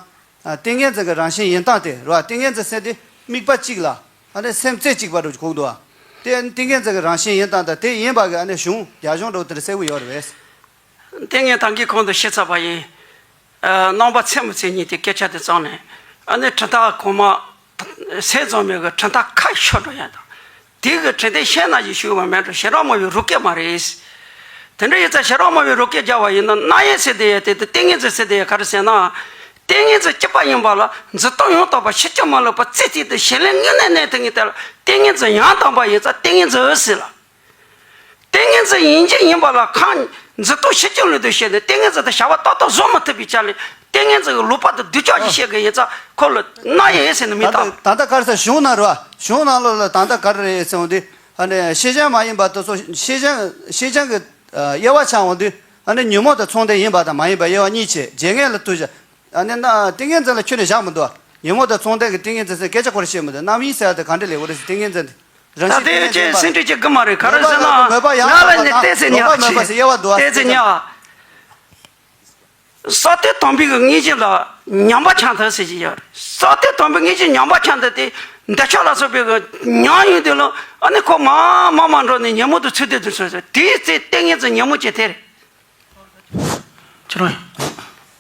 ཏིང་ངེ་འཛིན་གྱི་རང་བཞིན་ཡིན་སྟངས་དེ་རེད་བ། ཏིང་ངེ་འཛིན་ཟེར་དེ་དམིགས་པ་གཅིག་ལ་ཨ་ནི་སེམས་རྩེ་གཅིག་པ་འདྲ་གོ་གི་འདུག་བ། དེ་ཨ་ནི་ཏིང་ངེ་འཛིན་གྱི་རང་བཞིན་ཡིན་སྟངས་དང་དེ་ཡིན་པ་གི་ཨ་ནི་གཞུང་རྒྱ་གཞུང་འདྲ་བོ་དེ་འདྲ་གསལ་པོ་ཡོད་རེད་བས། དེ་ངས་ད་གིན་གོང་དུ་བཤད་ཚར་བ་ཡིན། ཨ། རྣམ་པ་ཚད་མ་ཚད་ཉིད་དེ་སྐད་ཆ་དེ་བརྩམས་ནས་ཨ་ནི་དྲི་དག་གོང་མ་སེམས་ཙམ་མེད་གི་དྲི་དག་ཁ་ཤོར་འགྲོ་ཡ་དང་། དེ་གི་དྲི་དེ་ཤེས་ན་ཞིག་ཞུ་བ་མེད་འགྲོ། ཤེས་རབ་སྨྲ་བའི་རུ་སྐད་མ་རེད། དེ་འདྲ་ཡིན་ཙང་ཤེས་རབ་སྨྲ་བའི་རུ་སྐད་རྒྱག་པ་ཡིན་ན་རྣམ་གཡེང་ཟེར་དེ་ཡ་དེ་དེ་ཏིང་ངེ་འཛིན་ཟེར་དེ་ཡ་ག་རེ་ཟེར་ན། ཏིང་ངེ་འཛིན་གཅིག་པ་ཡིན་པ་ལ་འཛིན་སྟངས་ཡང་དག་པ་ཕྱིན་ཅི་མ་ལོག་པ་རྩེ་གཅིག་ཏུ་ཞེན་ལེན་དངོས་གནས་གནས་ཐུབ་ངེས་དེ་ལ་ཏིང་ངེ་འཛིན་ཡང་དག་པ་ཡིན་ཙང་ཏིང་ངེ་འཛིན་ཟེར་ལ། ཏིང་ངེ་འཛིན་ཡིན་གཅིག་ཡིན་པ་ལ་ཁམས་འཛིན་སྟངས་ཕྱིན་ཅི་ལོག་ཏུ་ཞེན་ནས་ཏིང་ངེ་འཛིན་དེ་བྱ་བ་ཏག་ཏག་བཟོ་མི་ཐུབ་པའི་ཆ་ལ་ཏིང་ངེ་འཛིན་གྱི་ལུགས་པ་དང་སྡུག་ཅག་ཅིག་བཤད་གི་ཡིན་ཙང་ཁོ་ལ་རྣམ་གཡེང་ཟེར་ནས་མི་ད་ལྟ་བཏགས། ད་ལྟ་ག་རེ་ཟེར་གཞུང་ནང་རེད་བ། གཞུང་ནང་ལོགས་ལ་ད་ལྟ་ག་རེ་རེད་ཟེར་འོང་དུས་ཨ་ནི་ཤེས་བྱ་མ་ཡིན་པ་དེ་ཚོ་ཤེས་བྱ་ཤེས་བྱ་གི་དབྱེ་བ་ཆ་འོང་དུས་ཨ་ནི་ཉོན་མོངས་དང་མཚུངས་ལྡན་ཡིན་པ་དང་མ་ཡིན་པ་དབྱེ་བ་གཉིས་ཕྱེ། བརྗེད་ངས་ལ་ལྟོས་བཞག་ཨ་ནི་ན་ཏིང་ངེ་འཛིན་ལ་ཁྱོན་ནས་བཞག་མི་འདུག་ཉོན་མོངས་དང་མཚུངས་ལྡན་གྱི་ཏིང་ངེ་འཛིན་ཟེར་སྐད་ཆ་ཁོ་རང་བཤད་མི་འདུག་རྣམ་གཡེང་ཟེར་ཡ་དེ་ག་འདྲ་ལས་འོ་རེད་ཟེར། ཏིང་ངེ་འཛིན་དེ་རང་ད་བཞིན་ཏིང་ལྟའི་ངེ་འཛིན་ཅེས་པ་ཟིན་བྲིས་ཀྱི་དགུ་མ་རེད། ག་རེ་ཟེར་ན་ལོག་པ་ལ་ནི་མེད་པ་ཡང་ལོག་པ་ལ་ནི་མེད་པ་ཟེར་ཡ་བ་འདུག་ལྟས་ཟེར་ཉེ་བ། ས་སྟེང་དང་པོའི་གི་དངོས་གཞི་ལ་ཉམས་པ་ཆགས་འདུག་ཟེར་གྱི་ཡོད་རེད། ས་སྟེང་དང་པོའི་དངོས་གཞི་ཉམས་པ་ཆགས་འདུག་དེ་འདོད་ཆགས་ལ་སོགས་པའི་གི་ཉམས་ཡོང་དུས་ལ་ཨ་ནི་ཁོ་མ་མ་མ་འགྲོ་ནས་ཉོན་མོངས་དང་ཚུལ་ལྡན་དུ་སོང་ཟེར། དེའི་ཚེ་ཏིང་ངེ་འཛིན་ཉོན་མོངས་ཅན་དེ་རེད། ཁྱེད་རང་།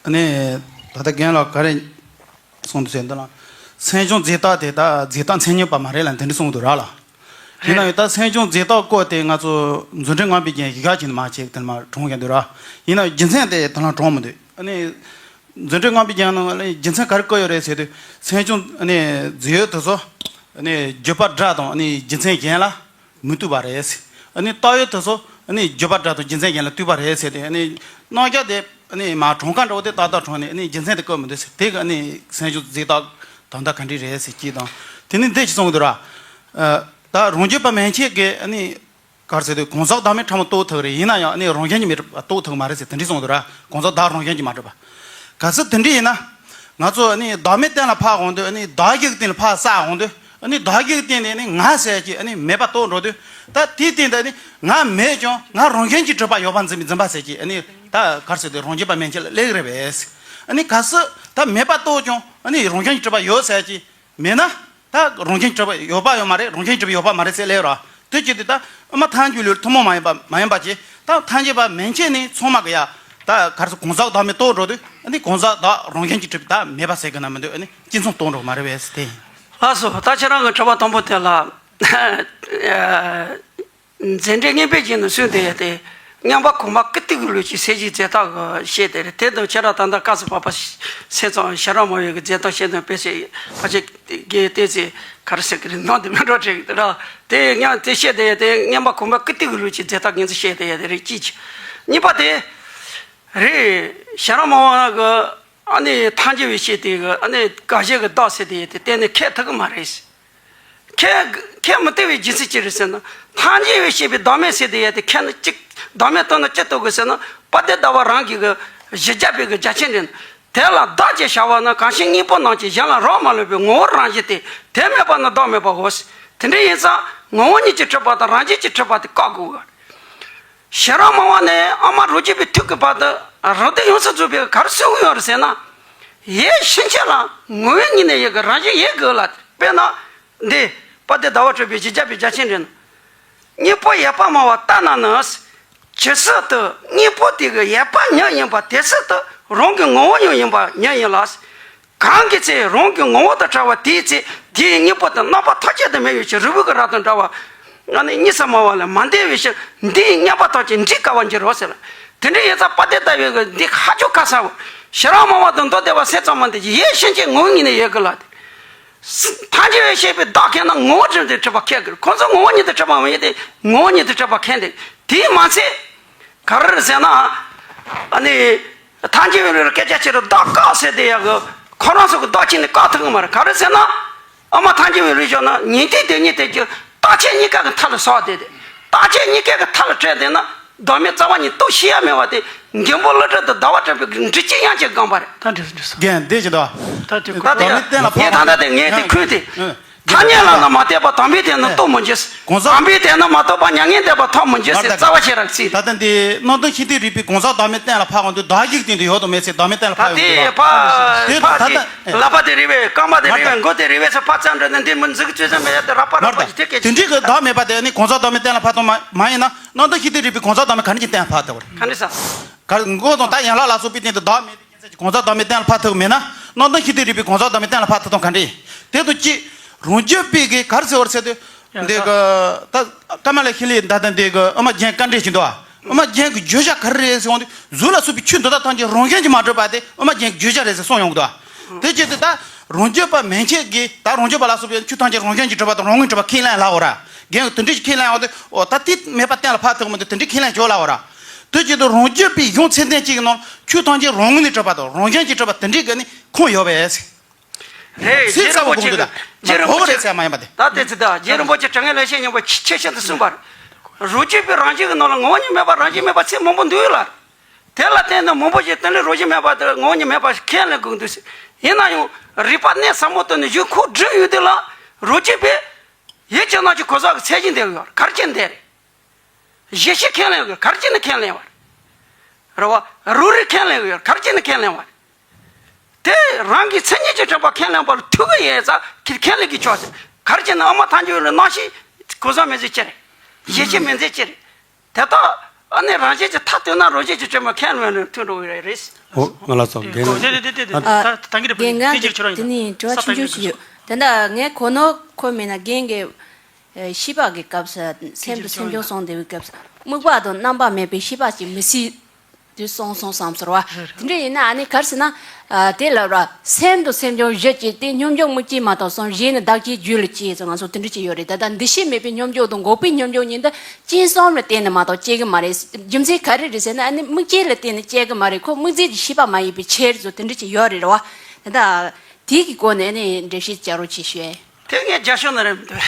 ཨ་ནི། ད་ལྟ་རྒན་ལགས་ག་རེ་གསུངས་འདུག་ཟེར་འདི་ལ། སེམས་བྱུང་རྫས་བཏགས་དེ་ད་རྫས་བཏགས་མཚན་ཉིད་པ་མ་རེད་ལ་འདི་འདྲ་གསུངས་འདུག་ར་ལ། ཡིན་ན་ཡང་ད་སེམས་བྱུང་རྫས་བཏགས་སྐོར་དེ་ང་ཚོ་རྫུ་འཕྲུལ་ངང་པའི་རྒྱན་ཡི་གེ་གཅིག་ནས་མར་བྱས་དེ་ལ་མར་དྲངས་ཀྱི་འདུག་ར། ཡིན་ན་ཡང་རྒྱུ་མཚན་དེ་དེ་ལ་དྲངས་མི་འདུག་ཨ་ནི། རྫུ་འཕྲུལ་ངང་པའི་རྒྱན་ནང་ལ་རྒྱུ་མཚན་ག་རེ་བཀོད་ཡོད་རེད་ཟེར་དུས་སེམས་བྱུང་ཨ་ནི་རྫས་ཡོད་དེ་ཚོ་ཨ་ནི་བརྗོད་པ་སྒྲ་དང་ཨ་ནི་རྒྱུ་མཚན་གཞན་ལ། མི་ལྟོས་པ་རེད། ཨ་ནི་བཏགས་ཡོད་དེ་ཚོ་ཨ་ནི་བརྗོད་པ་སྒྲ་དང་རྒྱུ་མཚན་གཞན་ལ་ལྟོས་པ་རེད་ཟེར་ཏེ་ཨ་ནི་རྣམ་གཞག་དེ་ཨ་ནི་མར་དྲངས་ཁ་འདྲ་བོ་དེ་ཏག་ཏག་དྲངས་ནས་ཨ་ནི་རྒྱུ་མཚན་དེ་བཀོད་མི་འདུག་ཟེར། དེ་གི་ཨ་ནི་སེམས་བྱུང་རྫས་བཏགས་དོན་དག་ག་འདྲ་རེད་ཟེར་གྱིས་དང་། དེ་ནི་འདི་ཅི་གསུངས་འདུག་ར། ཨ། ད་རང་རྒྱུད་པ་མན་ཆད་ཀྱིས་ཨ་ནི་ག་རེ་ཟེར་དུས་གང་ཟག་བདག་མེད་ཕྲ་མོ་རྟོགས་ཐུབ་རེད། ཡིན་ན་ཡང་ཨ་ནི་རང་གཞན་གྱི་མེད་པ་རྟོགས་ཐུབ་མ་རེད་ཟེར་དེ་འདྲ་གསུངས་འདུག་ར། གང་ཟག་བདག་རང་གཞན་གྱིས་མ་གྲུབ་པ། གལ་སྲིད་དེ་འདྲ་ཡིན་ན། ང་ཚོ་ཨ་ནི་བདག་མེད་གཏན་ལ་ཕབ་འོང་དུས་ཨ་ནི་བདག་གི་སྟེང་ལ་ཕར་བསགས་འོང་དུས་ཨ་ནི་བདག་གི་སྟེང་ནས་ཨ་ནི་ང་ཟེར་གྱི་ཨ་ནི་མེད་པ་རྟོགས་འགྲོ་དུས་ད་དེའི་སྟེང་དུ་ཨ་ནི་ང་མེད་ཀྱང་ང་རང་གཞན་གྱིས་གྲུབ་པ་ཡོད་པར་འཛིན་པའི་འཛིན་པ་ཟེར་གྱི་ཨ་ནི་ད་ག་རེ་ཟེར་དུས་རང་རྒྱུད་པ་མན་ཆད་ལ་སླེབས་རེད་པས། ཨ་ནི་གལ་སྲིད་ད་མེད་པ་རྟོགས་ཀྱང་ཨ་ནི་རང་གཞན་གྱིས་གྲུབ་པ་ཡོད་ཟེར་གྱི་མེད་ན། ད་རང་བཞིན་གྲུབ་པ་ཡོད་པ་ཡོད་མ་རེད། རང་བཞིན་གྲུབ་པ་ཡོད་པ་མ་རེད་ཟེར་ལབ་ར། དེ་ཅི་སྟེ་ད་ཨ་མ་ཐལ་འགྱུར་ལུགས་ཐུན་མོང་མ་ཡིན་པ་མ་ཡིན་པ་ཅི། ད་ཐལ་འགྱུར་བ་མན་ཆད་ནི་ཚང་མ་གི་ཡ། ད་ག་རེ་ཟེར་གང་ཟག་བདག་མེད་རྟོགས་འགྲོ་དུས་ཨ་ནི་གང་ཟག་བདག་རང་བཞིན་གྱིས་གྲུབ་པ་ད་མེད་པ་ཟེར་གི་ན་མི་འདུག་ཨ་ནི་གཅིག་མཚུངས་རྟོགས་འགྲོ་མ་རེད་པས་ཟེར་དེ་ཡིན། ལགས་སོ། ད་ཁྱེད་རང་གི་དྲི་བ་དང་པོ་དེ་ལ། མཛད་འཕྲིན་མངོན་པའི་རྒྱན་དུ་གསུངས་ཏེ་ཡོད་དེ། མངོན་པ་གོང་མ་ཀིརྟི་གི་ལུགས་ཀྱི་སེམས་བྱུང་རྫས་བཏགས་ཀྱི་བཤད་དེ་རེད། དེ་དང་ཁྱེད་རང་ད་ལྟ་སྐབས་སུ་བབ་པ་སེམས་ཙམ་ཤེས་རབ་སྨྲ་བའི་གི་རྫས་བཏགས་བཤད་དོན་དཔེ་ཆ་ཕལ་ཆེར་དགེ་བལྟས་ཚེ་ག་རེ་ཟེར་གི་རེད་ནང་དུ་མེད་འགྲོ་བྲལ་གི་རེད། དེ་མངོན་དེ་བཤད་དེ་ཡོད་དེ་མངོན་པ་གོང་མ་ཀིརྟི་གི་ལུགས་ཀྱི་རྫས་བཏགས་ངོས་འཛིན་བཤད་དེ་ཡོད་དེ་རེད། གཅིག་གཅིག་གཉིས་པ་དེ་རེད། ཤེས་རབ་སྨྲ་བ་གི་ཨ་ནི་ཐལ་འགྱུར་བའི་བཤད་དེ་གི་ཨ་ནི་དགག་བྱ་གི་བདག་ཟེར་དེ་ཡོད་དེ་གཏན་ནས་ཁེགས་ཐུབ་གི་མ་རེད། ཁེགས་ཁེགས་མི་ཐུབ་པའི་རྒྱུ་མཚན་ཅི་རེད་ཟེར་ན། ཐལ་འགྱུར་བའི་བཤད་པའི་བདག་མེད་ཟེར་དེ་ཡོད་དེ་ཁེགས་ན་གཅིག་བདག་མེད་རྟོགས་ན་ཅི་རྟོགས་དགོས་ཟེར་ན། དཔལ་ལྡན་ཟླ་བ་རང་གི་གི་གཞི་རྒྱ་པའི་གི་རྒྱ་ཆེན་རེད། དེ་ལ་བདག་ཅེས་བྱ་བ་ནི། གང་ཕྱིར་གཉེན་པོ་རྣམས་ཀྱིས་གཞན་ལ་རག་མ་ལུས་པའི་ངོ་བོ་རང་བཞིན་ཏེ། དེ་མེད་པ་ནི་བདག་མེད་པའོ། དེ་འདྲ་ཡིན་ཙང་ངོ་བོ་ཉིད་ཀྱིས་གྲུབ་པ་དང་རང་བཞིན་གྱིས་གྲུབ་པ་དེ་བཀག་དགོས། ཤེས་རབ་སྨྲ་བ་ནས་ཨ་མ་རོ་རྒྱུད་པའི་ཐུགས་ཀྱི་བར་དུ་རབ་ཏུ་ཡོངས་སུ་རྫོགས་པའི་ག་རེ་གསུང་གི་ཡོད་རེད་ཟེར་ན། ཡིད་ཕྱིན་ཆད་ལ་ངོ་བོའི་ངོས་ནས་ཡོད་དགོས། རང་བཞིན་ཡོད་དགོས་ལ། དཔེར་ན། འདི། དཔལ་ལྡན་ཟླ་བ་གྲགས་པའི་གཞི་བརྒྱ་པའི་རྒྱ་ཆེན་འགྲེལ་ན། གཉེན་པོ་ཡོད་པར་སྨྲ་བ་ལྟར་ན་ནི། ཇི་སྲིད་དུ་གཉེན་པོ་དེ་གི་ཡོད་པ་ཉིད་ཡིན་པ་དེ་སྲིད་དུ་རང་གི་ངོ་བོ་ཉིད་ཡིན་པ་ཉིད་ཡིན་ལ། གང་གི་ཚེ་རང་གི་ངོ་བོ་དང་བྲལ་བ་དེའི་ཚེ་དེའི་གཉེན་པོ་དེ་རྣམ་པ་ཐམས་ཅད་དུ་མེད་པའི་ཕྱིར། རིལ་བུ་གི་རྭ་དང་འདྲ་བ། ང་ནི་གཉིད་སད་སྨྲ་བ་ལས་མ་འདས་པའི་ཕྱིར། འདི་ཡི་མཉམ་པ་ཐམས་ཅད་འདྲིས་དཀའ་བར་འགྱུར་རོ་ཟེར་ལ། དེ་འདྲ་ཡིན་ཙང་དཔལ་ལྡན་ཟླ་བའི་གི་འདི་ཧ་ཅང་དཀའ་ས་བོ། ཤེས་རབ་སྨྲ་བ་དང་མདོ་སྡེ་པ་སེམས་ཙམ་པ་འདི་ཡིད་ཕྱིན་ཆད་ངོ་བོ་ཉིད་ནས་ཡོད་དགོས་ལ། ཐལ་འགྱུར་བས་བཤད་པའི་བདག་ཁེགས་ན་ངོ་བོ་ཉིད་དུ་གྲུབ་པ་ཁེགས་ཀྱི་རེད། ཁོ་ཚོ་ངོ་བོ་ཉིད་དུ་གྲུབ་པ་མ་ཡིན་ཏེ་ངོ་བོ་ཉིད་དུ་གྲུབ་པ་ཁེགས་ཏེ། དེས་མ་ཚད། ག་རེ་རེད་ཟེར་ན། ཨ་ནི། ཐལ་འགྱུར་བའི་སྐད་ཆ་ཅིག་རེད། བདག་བཀག་ཟེར་དེ་ཡག་གི། ཁོ་རང་ཚོ་གི་བདག་ཅིག་ནི་བཀག་ཐུབ་ཀྱི་མ་རེད། ག་རེ་ཟེར་ན། ཨ་མ་ཐལ་འགྱུར་བའི་རིགས་བྱུང་ན་ཉན་ཐོས་དེ་ཉིད་དེ་ཀྱི་རྟག་ཆད་གཉིས་ཀ་གི་མཐའ་ལ་ཟགས་བསྡད་དེ། རྟག་ཆད་གཉིས་ཀ་གི་མཐའ་ལ་བྲལ་བསྡད་ན། བདག་མེད་རྩ་བ་ཉིད་རྟོགས་ཤེས་ཡ་མེད་པ་དེ། མགོན་པོ་ཀླུ་སྒྲུབ་དང་ཟླ་བ་གྲགས་པའི་འགྲེལ་བྱེད་དབྱངས་ཅན་སྒོམ་པ་རེད། ད་འགྲིག་སོང་འགྲིག་སོང་། རྒན་དེ་བཞིན་དུ། ད་དེ་ད་དེ་བདག་མེད་གཏན་ལ་ཕབ་ངས་ད་ལྟ་དེ་ངས་དེ་ཁུལ་དེ། ཨ། ཐ་སྙད་ལ་ནི་མ་བལྟས་པར་དམ་པའི་དོན་ནི་རྟོགས་མི་འགྱུར། གང་ཟག་དམ་པའི་དོན་ནི་མ་རྟོགས་པར་མྱ་ངན་འདས་པ་ཐོབ་མི་འགྱུར་ཟེར་རྩ་བ་ཤེས་རབ་ཚིག་ད་ལྟ་འདི་སྣང་སྟོང་ཤིང་རྟའི་རིགས་པས་གང་ཟག་བདག་མེད་གཏན་ལ་ཕབ་འོང་དུས། བདག་གཞན་གྱི་སྟེང་དུ་ཡོད་དམ་མེད་ཚེ་བདག་མེད་གཏན་ལ་ཕབ་ཡོང་གི་འདུག་ད་དེ་ཕ་ཕ་དེ་ལག་པ་དེ་རེད་པས། རྐང་པ་དེ་རེད་པས། མགོ་དེ་རེད་པས་ཟེར་ཕར་བརྩམས་འགྲོ་ན་འདི་མི་འཛུགས་རྩོད་ཟེར་མེད་ཡ་དེ་རག་པ་རག་པ་ཞིག་ཐེབས་ཀྱི། དེ་འདྲའི་གི་བདག་མེད་པ་དེ་ནི་གང་ཟག་བདག་མེད་གཏན་ལ་ཕབ་སྟངས་མ་མ་ཡིན་ན། སྣང་སྟོང་ཤིང་རྟའི་རིགས་པས་གང་ཟག་བདག་མེད་ག་ནས་ཀྱང་གཏན་ལ་ཕབ་ཐུབ་པ་རེད། ག་འདྲ་ཟེར། ག་རེ་མགོ་དང་ད་ཡན་ལག་ལ་སོགས་པའི་སྟེང་དུ་བདག་མེད། གང་ཟག་བདག་མེད་གཏན་ལ་ཕབ་ཐུབ་མེད་ན། སྣང་སྟོང་ཤིང་རྟའི་རིགས་པས་གང་ཟག་བདག་མེད་གཏན་ལ་ཕབ་ཐུབ་སྟངས་ག་འདྲ་ཡིན། དེ་དང་གཅིག་རང་རྒྱུད་པའི་གི་ག་རེ་ཟེར་བར་ཟེར་དུས། ཡ་འདི་ད་གི་ད་ཀ་མ་ལ་ཤི་ལི་ད་ལྟ་འདི་གི་ཨ་མ་རྒྱན་བཀའ་འདྲི་བྱེད་འདུག་ཨ་མ་རྒྱན་གྱི་བརྗོད་བྱ་ག་རེ་རེད་ཟེར་འོང་དུས། གཟུགས་ལ་སོགས་པའི་ཆོས་འདི་དག་ཐམས་ཅད་རང་བཞིན་གྱིས་མ་གྲུབ་པ་དེ་ཨ་མ་རྒྱན་གྱི་བརྗོད་བྱ་རེད་ཟེར་གསུངས་ཡོང་གི་འདུག་དེ་བྱེད་དུས་ད་རང་རྒྱུད་པ་མན་ཆད་ཀྱིས་ད་རང་རྒྱུད་པ་ལ་སོགས་པའི་ཆོས་ཐམས་ཅད་རང་བཞིན་གྱིས་གྲུབ་པ་དང་རང་ངོས་གྲུབ་པ་ཁས་ལེན་ལ་འོ་ར། རྒན་གྱིས་དེ་འདྲ་ཞིག་ཁས་ལེན་འོང་དུས། འོ་ད་དེ་མེད་པ་གཏན་ལ་ཕབ་ཐུབ་མི་འདུག་དེ་འདྲ་ཁས་ལེན་ཆོག་ལ་འོ་ར། དེ་བྱེད་དུས་རང་རྒྱུད་པའི་གཞུང་ཚད་ལྡན་གཅིག་གི་ནང་ཆོས་ཐམས་ཅད་རང་ངོས་ནས་གྲུབ་པ་དང་རང་བཞིན་གྱིས་གྲུབ་པ་དེ་འདྲའི་གི་ནི་ཁུངས་ཡོད་པས། རེད། ཚིག་རྗེ་རིན་པོ་ཆེ་གིས་རྗེ་རིན་པོ་ཆེ་ད་དེ་ཚིག་ད་རྗེ་རིན་པོ་ཆེ་དྲང་ངེས་ལེགས་བཤད་སྙིང་པོ་ཆེ་ཆེ་ཤིན་ཏུ་གསུངས་པ་རེད། རང་རྒྱུད་པའི་རང་བཞིན་གྱི་ནང་ལ་ངོ་བོ་ཉིད་མེད་པ་རང་བཞིན་མེད་པ་ཚིག་མང་པོ་འདུག་ལ། དེ་ལ་བརྟེན་ནས་མང་པོ་ཞིག་དེ་ལས་རང་བཞིན་མེད་པ་དེ་ངོ་བོ་ཉིད་མེད་པ་ཁས་ལེན་དགོས་འདུག་ཟེར། ཡིན་ན་ཡང་རིགས་པ་གནས་ཟབ་མོ་དེ་ནས་གཞུང་ཁུངས་བསྒྲིགས་ཡོད་དེ་ལ། རང་རྒྱུད་པས་ཡིད་ཀྱི་ནང་གི་གང་ཟག་གི་ཚད་གཞི་འདེབས་ཡོད་ག་རེ་བྱས་འདེབས་རེད། གཞི་ཤེས་ཁས་ལེན་ཡོད་ག་རེ་བྱས་ནས་ཁས་ལེན་པ་རེད། རེད་བ། རང་རིག་ཁས་ལེན་ཡོད་ག་རེ་བྱས་ནས་ཁས་ལེན་པ་རེད། དེ་རང་གི་མཚན་ཉིད་ཀྱིས་གྲུབ་པ་ཁས་ལེན་པ་ལ་ཐུག་གི་ཡོད་ཙང་ཁས་ལེན་གྱི་ཆོག་ཟེར། ག་རེ་བྱས་ན་ཨ་མ་ཐལ་འགྱུར་ལ་སྣང་ཤས་གང་ཟག་མིང་ཚིག་ཅི་རེད། གཞི་ཤེས་མིང་ཚིག་ཅི་རེད། དེ་དག་ཨ་ནི་རང་བཞིན་གྱིས་མཐའ་གཏུགས་ན་རང་བཞིན་གྱིས་གྲུབ་པ་ཁས་ལེན་ལ་ཐུག་འགྲོ་གི་རེད། འོ་ང་ལ་སོགས་འགན་དེ་དེ་དེ་དེ་ཨ། ད་ད་གི་རེད། རྒན་ང་དེ་གཅིག་ཁྱོད་རང་དེ་ཡིན་ནི་དྲི་བ་ཆུང་ཆུང་ཞིག་ཡོད། དེ་འདྲ་ངས་གོ་ནོར་ཁོ་མེད་ན་རྒན་གྱི་ཨ་ཤེས་པ་གི་སྐབས་སུ་སེམས་དང་སེམས་བྱུང་གསུམ་སྡེ་པའི་སྐབས་སུ་དམིགས་པ་དང་རྣམ་པ་མེད་པའི་ཤེས་པ་ཅིག་མི་སྲིད་དུ་གསུངས་སོང་བསམ་ཟེར་བ། དེ་འདྲ་ཡིན་ན་ཨ་ནི་ག་རེ་ཟེར་ན། ཨ་དེ་ལ་ར་སེམས་དང་སེམས་བྱུང་བཞི་སྐྱེས་ཏེ། སྙོམས་འཇུག་དམིགས་བཅས་མ་གཏོགས་གསུམ། གཞན་ནི་བདག་བསྐྱེད་རྒྱུད་ལ་སྐྱེས་ཟེར་ང་ཚོ་དེ་འདྲ་ཅིག་ཡོད་རེད། ད་ལྟ་འདུ་ཤེས་མེད་པའི་སྙོམས་འཇུག་དང་འགོག་པའི་སྙོམས་འཇུག་གཉིས་འདི་རྐྱེན་གསུམ་ལ་བརྟེན་ནས་མ་གཏོགས་སྐྱེ་གི་མ་རེད། རྒྱུ་མཚན་ག་རེ་རེད་ཟེར་ན་ཨ་ནི་དམིགས་བཅས་ལ་བརྟེན་ནས་སྐྱེ་གི་མ་རེད། ཁོ་དམིགས་བརྩེ་གི་ཤེས་པ་མ་ཡིན་པའི་ཕྱིར་ཟེར་དེ་འདྲ་ཅིག་ཡོད་རེད་ར་བ། ད་ལྟ་དེ་གི་སྐོར་ནས་ཨ་ནི་འགྲེལ་བཤད་བྱ་རོགས་གྱིས་ཞུ། དེ་ངས་རྒྱ་ཤོད་ན་རེད་མི་འདུག་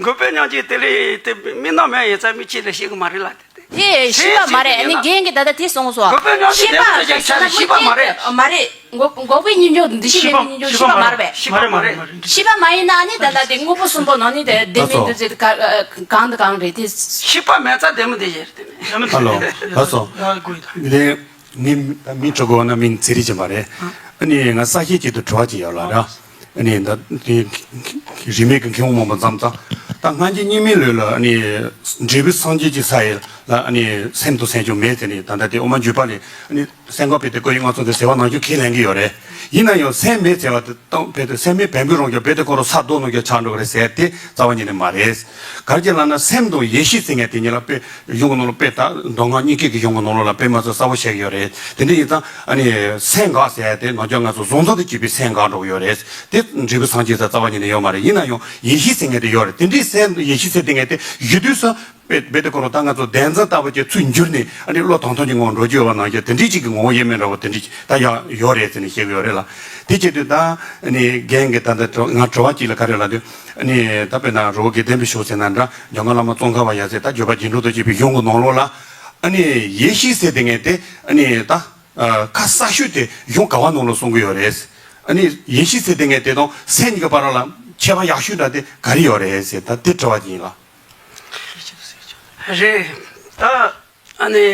འགོག་པའི་སྙོམས་འཇུག་དེ་ལས་དེ་དམིགས་རྣམ་མེད་ཡིན་ཙང་དམིགས་བཅས་ལ་བཤད་གི་མ་རེད་ལ། དེ་ཤེས་པ་མ་རེད། ཨ་ནི་རྒན་གྱིས་ད་ལྟ་དེ་གསུངས་སོང་། འགོག་པའི་སྙོམས་འཇུག་ཤེས་པ་དེ་ལ་ཤེས་པ་མ་རེད། མ་རེད། འགོག་འགོག་པའི་སྙོམས་འཇུག་འདུ་ཤེས་མེད་པའི་སྙོམས་འཇུག་ཤེས་པ་མ་རེད་པས། ཤེས་པ་མ་རེད། ཤེས་པ་མ་ཡིན་ན་ཨ་ནི་ད་ལྟ་དེ་དངོས་པོ་གསུམ་པོ་ནང་ནས་དེ་བདེན་མིན་འདུ་འཛི་ག་གང་དང་གང་རེད་དེ། ཤེས་པ་མེད་ཙང་བདེན་མིན་འདུ་བྱེད་རེད་དེ། ཧ་ལོ། ལགས་སོ། ཨ་དགོས་ཡོད། ངས་མིང་འབྲི་དགོས་ན་མིང་ཚེ་རིང་བྱེད་པ་རེད། ཨ་ནི་ང་ས་ཞིག་ཅིག་ཏུ་དྲི་བ་ཅིག་ཡོད་ལ་ར། ཨ་ནི་ད་དེ་རིས་མེད་ཀྱི་མཁས་དབང་མང་པོ་འཛོམས་ཙང་། ད་སྔ་རྗེས་རྙིང་མའི་ལུགས་ལ་ཨ་ནི་འབྲས་བུ་སངས་རྒྱས་ཀྱི་ས་ཡི་ལ་ཨ་ནི་སེམས་དང་སེམས་བྱུང་མེད་ཟེར་ནས། ད་ལྟ་དེ་དབུ་མ་འཇུག་པ་ལས་ཨ་ནི་སེམས་ཁམས་བེད་དེ་ཀོ་ཡི་ང་ཚོ་དེ་ཟེར་བ་ནང་བཞིན་ཁས་ལེན་གྱི་ཡོད་རེད། ཡིན་ན་ཡང་སེམས་མེད་ཟེར་བ་དེ་དང་བེད་དེ་སེམས་མེད་བེམ་པོའི་རང་རྒྱལ་བེད་དེ་ཁོ་རང་ས་རྡོ་ནང་བཞིན་ཆགས་འགྲོ་གི་རེད་ཟེར་དེ་རྩ་བ་ཉིད་ནས་མ་རེད། ག་རེ་བྱས་ལབ་ན་སེམས་དང་ཡེ་ཤེས་ཟེར་མཁན་དེ་གཉིས་ལ་དཔེ་གཞུང་གི་ནང་ལ་དཔེ་ད་མདོ་སྔགས་གཉིས་ཀའི་གི་གཞུང་གི་ནང་ལོགས་ལ་དཔེ་མ་ཚད་གསལ་པོ་བཤད་ཀྱི་ཡོད་རེད། དེ་འདྲ་ཡིན་ཙང་ཨ་ནི་སེམས་འགག་ཟེར་ཡ་དེ་ནང་ཆོས་ང་ཚོ་གཟུང་འཛིན་དང་བཅས་པའི་སེམས་འགག་འགྲོ་གི་ཡོད་རེད། དེ་འབྲས་བུ་སངས་རྒྱས་ཟེར་རྩ་བ་ཉིད་ནས་ཡོད་མ་རེད། ཡིན་ན་ཡང་ཡེ་ཤེས་ཟེར་མཁན་དེ་ཡོད་རེད། དེ་འདྲའི་སེམས་ཡེ་ཤེས་ཟེར་དེ་མཁན་དེ་ཡོད་དུས་སུ་དཔེ་དཔེ་དེ་ཁོ་རང་ད་ང་ཚོ་བདེན་འཛིན་ལྟ་བུ་ཅིག་ཚུར་འགྱུར་ནས་ཨ་ནི་བློ་ཐང་ཐང་གི་ངང་འགྲོ་རྒྱུ་ཡོད་པ་ནང་བཞིན་དེ་འདྲའི་ཅིག་གི་ངོ་བོ་དབྱེར་མེད་འདྲ་བོ་དེ་འདྲའི་ཅིག་ད་ཡང་ཡོད་རེད་ཟེར་ནས་བཤད་ཀྱི་ཡོད་རེད་ལ། དེ་བྱེད་དུས་ད་ཨ་ནི་རྒན་གྱིས་ད་ལྟ་ང་དྲི་བ་གཅིག་ལ་ག་རེ་ལབ་དུས། ཨ་ནི་ད་དཔེར་ན་རི་བོ་དགེ་ལྡན་པའི་ཕྱོགས་ཟེར་ན་འདྲ། འཇམ་མགོན་བླ་མ་ཙོང་ཁ་པ་ཡབ་སྲས་ད་བརྒྱུད་པ་རྗེས་འགྲོ་དང་བཅས་པའི་གཞུང་གི་ནང་ལོགས་ལ་ཨ་ནི་ཡེ་ཤེས་ཟེར་དེ་མཁན་དེ་ཨ་ནི་ད་ ཨ་ཁ་གསལ་ཤོས་དེ་གཞུང་ག་བ་ནང་ལ་གསུང་གི་ཡོད་རེད། ཨ་ནི་ཡེ་ཤེས་ཟེར་དེ་ངས་དེ་དང་སེམས་གཉིས་ཀ་བར་ལ་ཁྱད་པར་ཡག་ཤོས་འདྲ་དེ་ག་རེ་ཡོད་རེད་ཟེར་ད་དེ་དྲི་བ་ཅིག་ཡིན་ལ། རེད། ད་ཨ་ནི་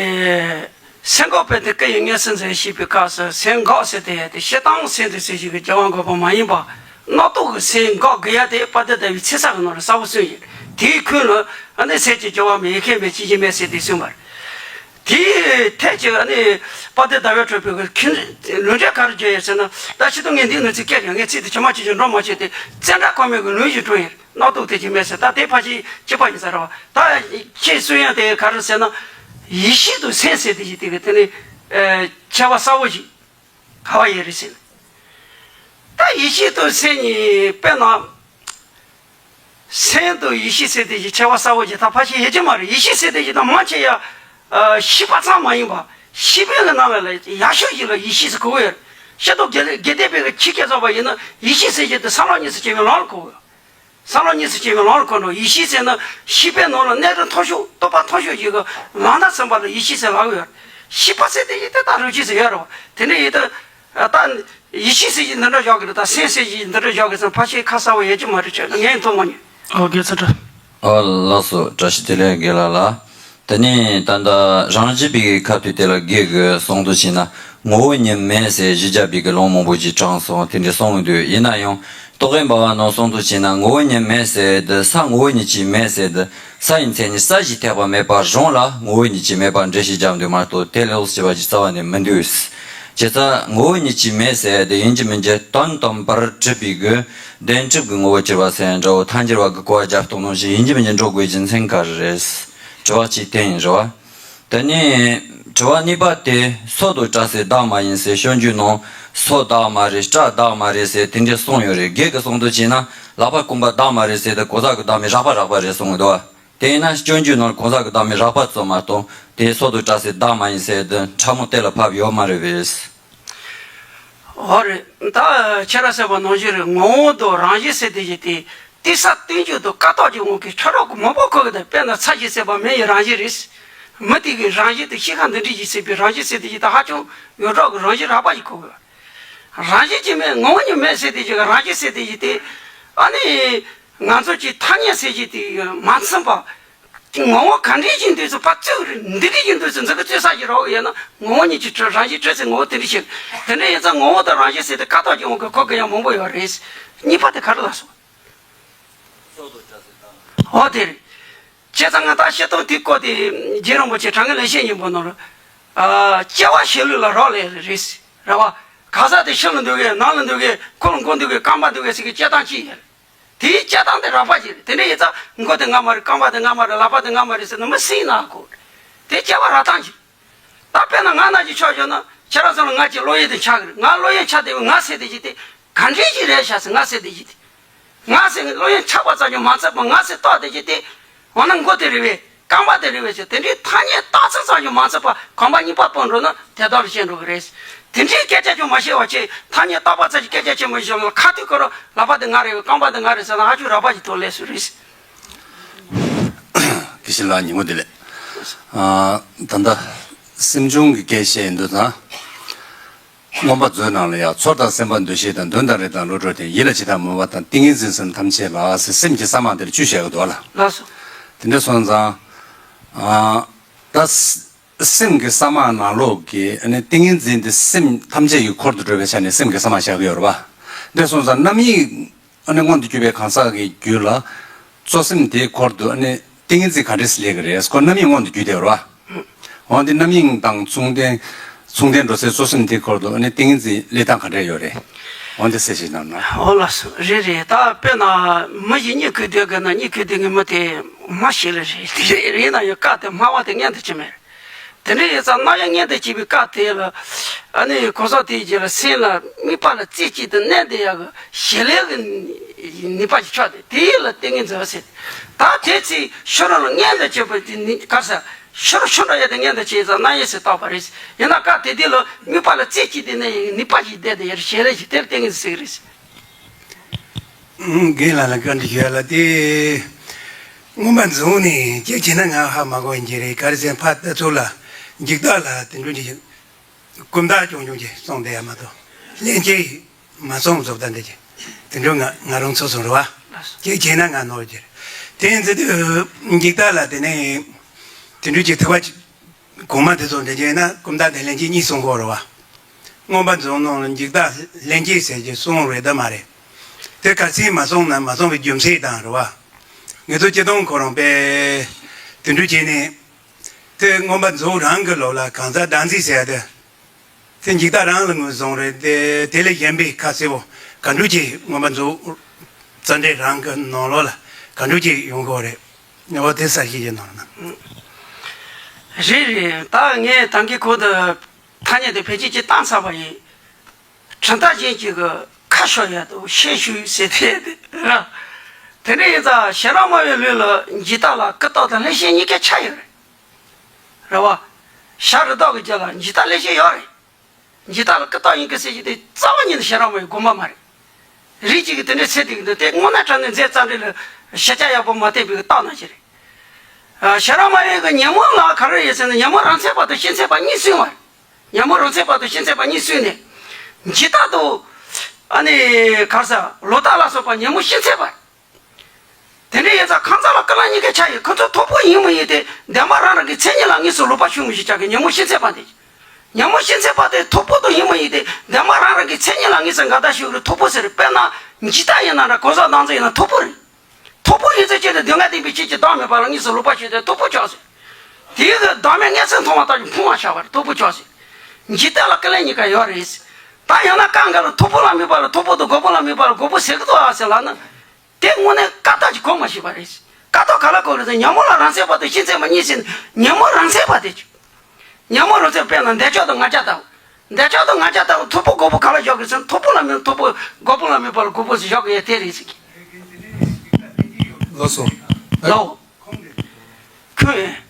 སེམས་འགག་པའི་དེ་སྐད་ཡིག་ངེས་སེམས་ཟེར་ཞེས་པའི་སྐབས་སུ་སེམས་འགག་ཟེར་དེ་ཡ་དེ་སྤྱིར་བཏང་སེམས་དེ་ཟེར་ཞིག་གི་རྒྱལ་བ་འགོག་པ་མ་ཡིན་པ་རྣམ་རྟོག་གི་སེམས་འགག་དགོས་ཡ་དེ་དཔལ་ལྡན་ཟླ་བའི་ཚེས་གསར་གྱི་ནང་ལ་གསལ་པོ་གསུངས་ཡོད། དེའི་ཁུངས་ལ་ཨ་ནི་སེམས་ཀྱི་རྒྱལ་བ་མི་ཡི་མཁན་པའི་ཅི་ཞིག་མེད་ཟེར་དེ་གསུངས་པ་རེད། དེའི་ཐད་ཀྱི་ཨ་ནི་དཔལ་ལྡན་ཟླ་བའི་གྲགས་པའི་གི་ལུང་འདྲེན་ག་རེ་བརྗོད་ཡོད་ཟེར་ན། ད་ཕྱི་དོན་ངས་འདིའི་ནང་ཚིག་སྐད་ཀྱང་ངས་ཚིག་དེ་ཇི་མ་ཇི་བཞིན་འགྲོ་མ་བྱས་ཏེ་བཙན་དྲག་ཁོ་མོས་གི་ལུང་ཞིག་བསྐྲུན་ཡོད། རྣམ་རྟོག་དེ་ཅི་མེད་ཟེར། ད་དེ་ཕལ་ཆེར་གཅིག་པ་ཡིན་ས་རེད་བ། ད་ཁྱེད་གསུང་ཡང་དེ་ག་རེ་ཟེར་ན། ཡེ་ཤེས་དང་སེམས་ཟེར་དེ་ཞིག་དེ་གི་དེ་ནི་ཨེ་ཁྱད་པར་གསལ་བོ་ཞིག་ག་བ་ཡོད་རེད་ཟེར་ན། ད་ཡེ་ཤེས་དང་སེམས་གཉིས་དཔེར་ན། སེམས་དང་ཡེ་ཤེས་ཟེར་དེ་ཞིག་ཁྱད་པར་གསལ་བོ་ཞིག་ད་ཕལ་ཆེར་ཡོད་ཀྱི་མ་རེད། ཡེ་ཤེས་ཟེར་དེ་ཞིག་ད་མང་ཆེ་ཡ་ཤེས་པ་ཙམ་མ་ཡིན་པ་ཤེས་པའི་གི་ནང་ལ་ལ་ཡག་ཤོས་ཤིག་ལ་ཡེ་ཤེས་ཟེར་གོ་གི་ཡོད་རེད། ཤེས་རྟོགས་རྒྱས་རྒྱས་འདེབས་པའི་གི་ཆོས་སྐད་བཟོ་བ་ཡིན་ན་ཡེ་ཤེས་ཟེར་ཞིག་དེ་བསམ་བློ་གཉིས་སུ་སྐྱེ་བའི་ལམ་ལ་གོ་གི་ཡོད། བསམ་བློ་གཉིས་སུ་སྐྱེ་བའི་ལམ་ལ་གོ་འགྲོ། ཡེ་ཤེས་ཟེར་ན་ཤེས་པའི་ནང་ལ་གནས་རིགས་མཐོ་ཤོས་རྟོགས་པ་མཐོ་ཤོས་ཤིག་གི་ལམ་སྣ་ཟིན་པ་ལ་ཡེ་ཤེས་ཟེར་ལབ་ཀྱི་ཡོད་རེད། ཤེས་པ་ཟེར་དེ་ཡིན་ཏེ་ད་རང་ཆས་ཟེར་ཡོད་རེད་བ། དེ་འདྲ་ཡིན་ཏེ། ད་ཡེ་ཤེས་ཟེར་གྱི་འདི་འདྲ་བཞག་གི་རེད། ད་སེམས་ཟེར་གྱི་འདི་འདྲ་བཞག་གི་ཟེར་ཕལ་ཆེར་ཁ་གསལ་བོ་ཡོད་ཀྱི་མ་རེད་ཅེས་ངས་མཐོང་མ་མྱོང་། ཨོ་དགེ་ཚུལ་ཁྲིམས། ཨོ་ལགས་སོ། བཀྲ་ཤིས་བདེ་ལེགས་དགེ་ལགས་ལགས། དེ་ནས་ད་ལྟ་རང་བཞིན་པའི་ཁ་ཐུག་དེ་ལ་དགེ་གི་གསུང་དུ་བྱས་ན་ངོ་བོ་ཉིད་མེད་ཟེར་གཞི་བཞག་པའི་གི་ལུང་མང་པོ་ཅིག་དྲངས་སོང་། དེ་འདྲ་གསུངས་འདུག་ཡིན་ན་ཡང་རྟོག་གེ་འབར་བ་ནང་གསུངས་དུ་བྱས་ན་ངོ་བོ་ཉིད་མེད་ཟེར་དུས་ས་ངོ་བོ་ཉིད་ཀྱིས་མེད་ཟེར་དུས་ས་ཡི་མཚན་ཉིད་ས་གཞི་ཐེག་པ་མེད་པ་རང་ལ་ངོ་བོ་ཉིད་ཀྱིས་མེད་པར་འགྲེལ་བཤད་བརྒྱབ་འདུག་མ་གཏོགས་དེ་ལོགས་སུ་བྱས་པ་ཅིག་རྩ་བ་ནས་མི་འདུག་བྱས་ཙང་ངོ་བོ་ཉིད་ཀྱིས་མེད་ཟེར་དེ་ཡིན་གཅིག་མིན་གཅིག་དོན་དམ་པར་གྲུབ་པའི་གི་བདེན་གྲུབ་ཀྱི་ངོ་བོ་གྱུར་པ་ཟེར་འདྲ་བོ་ཐལ་འགྱུར་བ་གི་གོ་བ་རྒྱབ་སྟངས་ནང་བཞིན་ཡིན་གཅིག་མིན་གཅིག་འགྲོ་དགོས་རྒྱུ་མཚན་ག་རེ་རེད། དྲི་བ་གཅིག་དེ་ཡིན་རེད་བ། དེ་ནས་དྲི་བ་གཉིས་པ་དེ་སོ་དང་སྐྲ་ཟེར་བདག་མ་ཡིན་ཟེར་སྤྱོད་འཇུག་ནང་སོ་བདག་མ་རེད་སྐྲ་བདག་མ་རེད་ཟེར་དེ་འདྲས་གསུངས་ཡོད་རེད། དགེ་གི་གསུང་དུ་བྱས་ན་ལག་པ་རྐང་པ་བདག་མ་རེད་ཟེར་དེ་གོ་ས་གི་བདག་མེད་རགས་པ་རགས་པ་རེད་གསུངས་འདུག་དེས་ན་སྤྱོད་འཇུག་ནང་གང་ཟག་གི་བདག་མེད་རགས་པ་ཙམ་མ་གཏོགས་དེ་སོ་དང་སྐྲ་ཟེར་བདག་མ་ཡིན་ཟེར་དུས་ཕྲ་མོ་གཏན་ལ་ཕབ་ཡོད་མ་རེད་པས། འོ་རེད། ད་ཁྱེད་རང་ཟེར་བ་ནང་བཞིན་རེད། ངོ་བོ་དང་རང་བཞིན་ཟེར་དེ་བཞིན་དེ་དེ་ས་སྟོན་རྒྱུ་དང་ཀ་དག་གི་དབང་གིས་ཕྲ་རགས་ཀྱི་མང་པོ་གོ་གི། ད་དཔེར་ན་ཚ་ཞེས་ཟེར་བ་མི་ཡི་རང་བཞིན་རེད། མི་དེ་གི་རང་བཞིན་དེ་ཤི་ཁ་འདི་འདྲ་ཞིག་ཟེར་བའི་རང་བཞིན་ཟེར་དེ་བཞིན་ད་ཧ་ཅང་ཡོད་གྲགས་ཀྱི་རང་བཞིན་རགས་པ་ཞིག་གོ་གི། རང་བཞིན་གྱིས་མེད་ངོ་བོ་ཉིད་མེད་ཟེར་དེ་བཞིན་རང་བཞིན་ཟེར་དེ་བཞིན་དེ་ཨ་ནི། ང་ཚོ་གི་ཐ་སྙད་ཟེར་གྱི་དེ་མ་ཚིམ་པ། ངོ་བོ་ག་འདྲ་ཞིག་འདུག་ཚུལ་ཕར་བཙུགས་རེད། འདི་འདྲ་ཞིག་འདུག་ཚུལ་འཛིན་གི་བཙུགས་ས་ཞིག་རག་གི་ཡོད་ན་ངོ་བོ་ཉིད་ཀྱིས་གྲུབ། རང་བཞིན་གྲུབ་ཟེར་ངོ་བོ་དེ་འདྲ་ཞིག་དེ་འདྲ་ཡིན་ཙང་ངོ་བོ་དང་རང་བཞིན་ཟེར་དེ་ཀ་དག་གི་དབང་གིས་གོ་གི་ཡང་མང་པོ་ཡོད་རེད། གཉིས་པ་དེ་ག་རེ་ལབ་སོང་། འོ་དེ་རེད། བྱས་ཙང་ང་ད་བཤད་སྟངས་དེ་བཀོད་དེ་རྗེ་རིན་པོ་ཆེ་དྲང་ངེས་ལེགས་བཤད་སྙིང་པོ་ནང་ལ། ཨ་སྐྱེ་བ་གཞིར་ལུས་ལ་རག་ལས་རེད། རེད་བ། གང་ཟག་དེ་ཕྱི་ལ་འདུག་གས་ནང་ལ་འདུག་གས་ཁོག་ལ་མགོ་འདུག་གས་རྐང་པ་འདུག་གས་ཟེར་གི་སྐྱེ་སྟངས་གཅིག་ཡོད། དེའི་སྐྱེ་སྟངས་དེ་རགས་པ་ཞིག་རེད། དེ་འདྲ་ཡིན་ཙང་མགོ་དེ་ང་མ་རེད། རྐང་པ་དེ་ང་མ་རེད། ལག་པ་དེ་ང་མ་རེད་ཟེར་ན་མི་སྲིད་ན་གོ། དེ་སྐྱེ་བ་རག་སྟངས་ཅིག་ད་དཔེར་ན་ང་ན་ཅིག་ཆོག་ཞོག་ན་ཁྱེད་རང་ཚོ་ལ་ང་ཅིག་བློ་ཡུལ་དེ་ཆགས་གི་རེད། ང་བློ་ཡུལ་ཆགས་བསྡད་པའི་ང་ཟེར་བསྡད་ཀྱི་དེ་ག་འདྲས་ཅིག་རེད་ཤག་ཟེར་ང་ཟེར་བསྡད་ཀྱི་དེ། ང་ཟེར་བློ་ཡུལ་ཆགས་པ་ཙམ་ཞིག་མ་ཚད་པ་ང་ཟེར་རྟོགས་བསྡད་ཀྱི་དེ། འོ་ན་མགོ་དེ་རེད་པས། རྐང་པ་དེ་རེད་པས་ཟེར་དེ་འདྲའི་ཐ་སྙད་བཏགས་ཚུལ་ཙམ་ཞིག་མ་ཚད་པ་གོམ་པ་གཉིས་པ་སྤོ་འགྲོ་ན་དེ་དག་ལ་བཤད་འགྲོ་གི་རེད། དེ་འདྲའི་སྐད་ཆ་ཅུང་མ་བཤད་པ་བྱས་ཐ་སྙད་བཏགས་པ་ཙམ་ཞིག་སྐད་ཆ་ཆེན་པོ་ཞིག་ལ་ཁ་ཐུག་ཁོ་རང་ལག་པ་དེ་ང་རེད་པས། རྐང་པ་དེ་ང་རེད་ཟེར་ན་ཧ་ཅང་རགས་པ་ཞིག་ཐོག་སླེབས་སྲོལ་རེད། དགེ་བཤེས་ལགས་ཉིན་མོ་བདེ་ལེགས། ཨ་ད་ལྟ་སེམས་བྱུང་གི་སྐད་བཤད་ཡིན་དུས་ད། མངོན་པ་མཛོད་ནང་ལ་ཡང་ཚོར་དང་སེམས་པ་འདུ་ཤེས་དང་དོན་དང་རིགས་དང་བློ་གྲོས་དང་ཡིད་ལ་བྱེད་དང་མོས་པ་དང་ཏིང་ངེ་འཛིན་གསུམ་ཐམས་ཅད་ལ་ཟེར་སེམས་ཀྱི་གསང་བ་འདིར་བཅུ་བཤད་ཀྱི་འདུག་ལ། ལགས་སོ། དེ་འདྲ་སོང་ཙང་། ཨ་ད་སེམས་ཀྱི་གསང་བ་ནང་ལོགས་ཀྱི་ཨ་ནི་ཏིང་ངེ་འཛིན་དེ་སེམས་ཐམས་ཅད་ཀྱི་འཁོར་དུ་གྲུབ་པའི་ཆ་ནས་སེམས་ཀྱི་གསང་བ་བཞག་གི་ཡོད་རེད་པ། འདི་སོང་ཙང་རྣམ་གཡེང་ཨ་ནི་མངོན་དུ་གྱུར་པའི་གང་ཟག་གི་རྒྱུད་ལ་གཙོ་སེམས་དེའི་འཁོར་དུ་ཨ་ནི་ཏིང་ངེ་འཛིན་ག་འདྲས་སླེབས་ཀྱི་རེད། ཁོ་རྣམ་གཡེང་མངོན་དུ་གྱུར་བསྡད་ཡོད་རེད་པ། འོན་ཏེ་རྣམ་གཡེང་དང་མཚུངས་ལྡན་མཚུངས་ལྡན་འགྲོ་སའི་གཙོ་སེམས་དེའི་འཁོར་དུ་ཨ་ནི་ཏིང་ངེ་འཛིན་སླེབས་སྟངས་ག་འདྲས་ཡོད་རེད། འོན་ཏེ་གསལ་བཤད་གནང་ན། འོ་ལགས་སོ། རེད་རེད། ད་དཔེར་ན་མི་ཞིག་གཉིད་ཁུག་སྡོད་དགོས་ན་གཉིད་ཁུག་སྡོད་མཁན་མི་དེ་མ་ཤི་ལེ་རེད། དེ་རེད་ཡིན་ན་ཡང་སྐབས་དེ་སྨྲ་བ་དེ་མངོན་དུ་གྱུར་མེད། དེ་འདྲ་ཡིན་ཙང་རྣམ་གཡེང་མངོན་དུ་གྱུར་པའི་སྐབས་དེ་ལ་ཨ་ནི་གོ་ས་དེའི་རྗེས་ལ་སེམས་ལ་དམིགས་པ་ལ་རྩེ་གཅིག་ཏུ་གནས་བསྡད་ཡག་གི་ཞི་ལྷག་གི་ནུས་པ་ཞིག་ཆགས་ཏེ་དེ་ལ་ཏིང་ངེ་འཛིན་ཟེར། ད་དེ་ཚེ་ཕྱི་རོལ་ལ་མངོན་དུ་གྱུར་པ་དེ་ནི་ག་ས་ཕྱི་རོལ་ཕྱི་འགྲོ་ཡ་དེ་མངོན་དུ་གྱུར་ཙང་རྣམ་གཡེང་ཟེར་བཏགས་པ་རེད། ཡིན་ན་སྐབས་དེ་དུས་ལ་དམིགས་པ་ལ་རྩེ་གཅིག་ཏུ་གནས་ཡག་གི་ནུས་པ་ཞིག་ལྡན་དེ་ཡར་ཞི་ལྷག་ཞིག་དེར་ཏིང་ངེ་འཛིན་ཟེར་གི་རེད། རྒན་ལགས་ལ་བཀའ་འདྲི་ཞུ་ཡ་ལ་དེ། མངོན་པ་མཛོད་ནས་ཅིག་བྱས་ན་ང་ཧ་མ་གོ་ཡིན་གྱི་རེད། ག་རེ་ཟེར་ན་ཕར་ལྟ་ཚུལ་ལ་འཇིག་ལྟ་ལ་དེ་འགྲོ་གི་ཡོད། དགོན་བདག་ཆུང་ཆུང་གིས་གསུངས་བསྡད་ཡ་མ་གཏོགས་ལྷན་སྐྱེས་མ་གསུངས་བཟོ་ལྟ་འདི་གི་དེ་འདྲ་ང་ང་རང་ཚོ་གསུང་རེད་བ། ཁྱེད་བྱས་ན་ང་ནོར་གྱི་རེད། དེ་ཡིན་ཚེ་དུས་འཇིག་ལྟ་ལ་དེ་ནས་དེ་འདྲ་གྱི་ཐུག་པ་གོང་མ་དེ་ཚོ་འདྲ་བྱས་ན་དགོན་བདག་དེ་ལྷན་སྐྱེས་གཉིས་གསུང་གི་ཡོད་རེད་བ། མངོན་པ་རྫོགས་ནང་ལ་འཇིག་ལྟ་ལྷན་སྐྱེས་ཟེར་གྱི་གསུང་རེད་ད་མ་རེད། དེ་ག་ཚད་མ་གསུངས་ན་མ་གསུངས་པའི་རྒྱུ་མཚན་དང་རེད་བ། ངེད་ཚོ་སྤྱི་བཏང་ཁོ་རང་པས་དེ་འདྲ་བྱས་ནས། དེ་མངོན་པ་རྫོགས་རང་གི་ལོགས་ལ་གང་ཟག་བདག་འཛིན་ཟེར་ཡ་དེ། དེ་འཇིག་ལྟ་རང་ལ་ངོས་བཟུང་རེད་དེ་དེ་ལས་གཞན་པའི་ཁ་གསལ་པོ་ག་འདྲ་ཅིག་མངོན་པ་རྫོགས་རྩ་འགྲེལ་རང་གི་ནང་ལོགས་ལ་ག་འདྲ་ཅིག་ཡོང་གི་ཡོད་རེད། ངས་འོ་དེ་གསལ་བཤད་ཅིག་གནང་རོགས་གནང་། རེད་རེད། ད་ངས་ད་གིན་གོང་དུ་ཐ་སྙད་དེ་བེད་སྤྱོད་ཅིག་བཏང་ཚར་བ་ཡིན། གྲུབ་མཐའ་ཅན་གྱི་གི་ཁ་ཤོར་ཡ་དང་ཤན་ཤུགས་ཟེར་དེ་དེ་ར། དེ་འདྲ་ཡིན་ཙང་ཤེས་རབ་སྨྲ་བའི་ལུགས་ལ་འཇིག་ལྟ་ལ་ཀུན་བརྟགས་དང་ལྷན་སྐྱེས་གཉིས་ཀ་ཆགས་ཡོད་རེད། རེད་བ། བྱ་རི་དྭགས་ཀྱི་རྒྱུད་ལ་འཇིག་ལྟ་ལྷན་སྐྱེས་ཡོད་རེད། འཇིག་ལྟ་ལ་ཀུན་བརྟགས་ཡིན་གྱི་ཟེར་གྱི་དེ་རྩ་བ་ཉིད་ནས་ཤེས་རབ་སྨྲ་བའི་དགོངས་པ་མ་རེད། རིགས་གཅིག་གིས་དེ་འདྲའི་ཚད་དེ་གི་འདུག་དེ་དངོས་གནས་དྲང་གནས་མཛད་རྩ་འགྲེལ་ལ་ཤེས་བྱ་ཡག་པོ་མ་བསྟན་པའི་རྟགས་རྣམས་ཤིག་རེད། ཨ། ཤེས་རབ་སྨྲ་བའི་གི་ཉོན་མོངས་ལ་ག་རེ་ཡོད་ཟེར་ན་ཉོན་མོངས་རང་མཚན་པ་དང་ཕྱི་མཚན་པ་གཉིས་སུན་པ་རེད། ཉོན་མོངས་རང་མཚན་པ་དང་ཕྱི་མཚན་པ་གཉིས་སུན་ནས། འཇིག་ལྟ་དང་། ཨ་ནི་ག་རེ་ཟ་ལོག་ལྟ་ལ་སོགས་པ་ཉོན་མོངས་ཕྱི་མཚན་པ་རེད། དེ་འདྲ་ཡིན་ཙང་ཁམས་ཚང་ལ་ཀུན་བརྟགས་གཉིས་ཀ་ཆགས་ཡོད། ཁོ་ཚོ་མཐོ་པོ་ཡིན་མི་ཡིན་དེ་བདེན་པ་རང་རང་གི་མཚན་ཉིད་ལ་དངོས་སུ་ལོག་པ་ཤོར་མི་ཤེས་ཀྱང་གི་ཉོན་མོངས་ཕྱི་མཚན་པ་དེ། ཉོན་མོངས་ཕྱི་མཚན་པ་དེ་མཐོ་པོ་དང་ཡིན་མི་ཡིན་དེ་བདེན་པ་རང་རང་གི་མཚན་ཉིད་ལ་དངོས་སུ་འགལ་ཟླ་ཤོར་གི་མཐོ་པོ་ཟེར། དཔེར་ན་འཇིག་ལྟ་ཡིན་ན་འདྲ་གང་ཟག་བདག་འཛིན་ཡིན་ན་མཐོ་པོ་རེད། མཐོ་པོ་ཡིན་ཚེ་ཅི་སྟེ་སྡུག་བསྔལ་བདེན་པའི་ཆོས་ཀྱི་བདག་མེད་པ་ལ་དངོས་སུ་ལོག་པ་ཤོར་ཏེ་མཐོ་པོ་ཆགས་ཟེར། དེའི་གི་བདག་མེད་མངོན་སུམ་མཐོང་བ་ལྟར་གྱི་ཕུང་བ་ཆགས་པ་རེད། མཐོ་པོ་ཆགས་ཟེར། འཇིག་ལྟ་ལ་ཀུན་བརྟགས་གཉིས་ཀ་ཡོད་རེད་ཟེར། ད་ཡང་ན་ཀ་འགའ་ལ་མཐོ་པོ་ལ་དམིགས་པ་ལ་མཐོ་པོ་དང་མགོ་པོ་ལ་དམིགས་པ་ལ་མགོ་པོ་ཟེར་གི་འདུག་ཨ་ཟེར་ལབ་ན། དེ་དངོས་གནས་བཀག་རྟགས་ཀྱིས་གོ་མ་ཤེས་པ་རེད། བཀག་རྟགས་ག་ལ་གོ་རེད་ཟེར་ན་ཉོན་མོངས་ལ་རང་མཚན་པ་དང་ཕྱི་མཚན་པ་གཉིས་ཟེར་ན་ཉོན་མོངས་རང་མཚན་པ་དེ་ཆོས། ཉོན་མོངས་རང་མཚན་དཔེར་ན་འདོད་ཆགས་དང་ང་རྒྱལ་ལྟ་བུ། འདོད་ཆགས་དང་ང་རྒྱལ་ལྟ་བུ་མཐོ་པོ་མགོ་པོ་ག་ལ་བཞག་གི་ཟེར་ན་མཐོ་པོ་ལ་དམིགས་མཐོ་པོ། མགོ་པོ་ལ་དམིགས་པ་ལ་མགོ་པོ་ཟེར་བཞག་གི་ཡོད་དེ་རེད་ཟེར་གི། ལགས་སོ། ལའོ། ཁོས།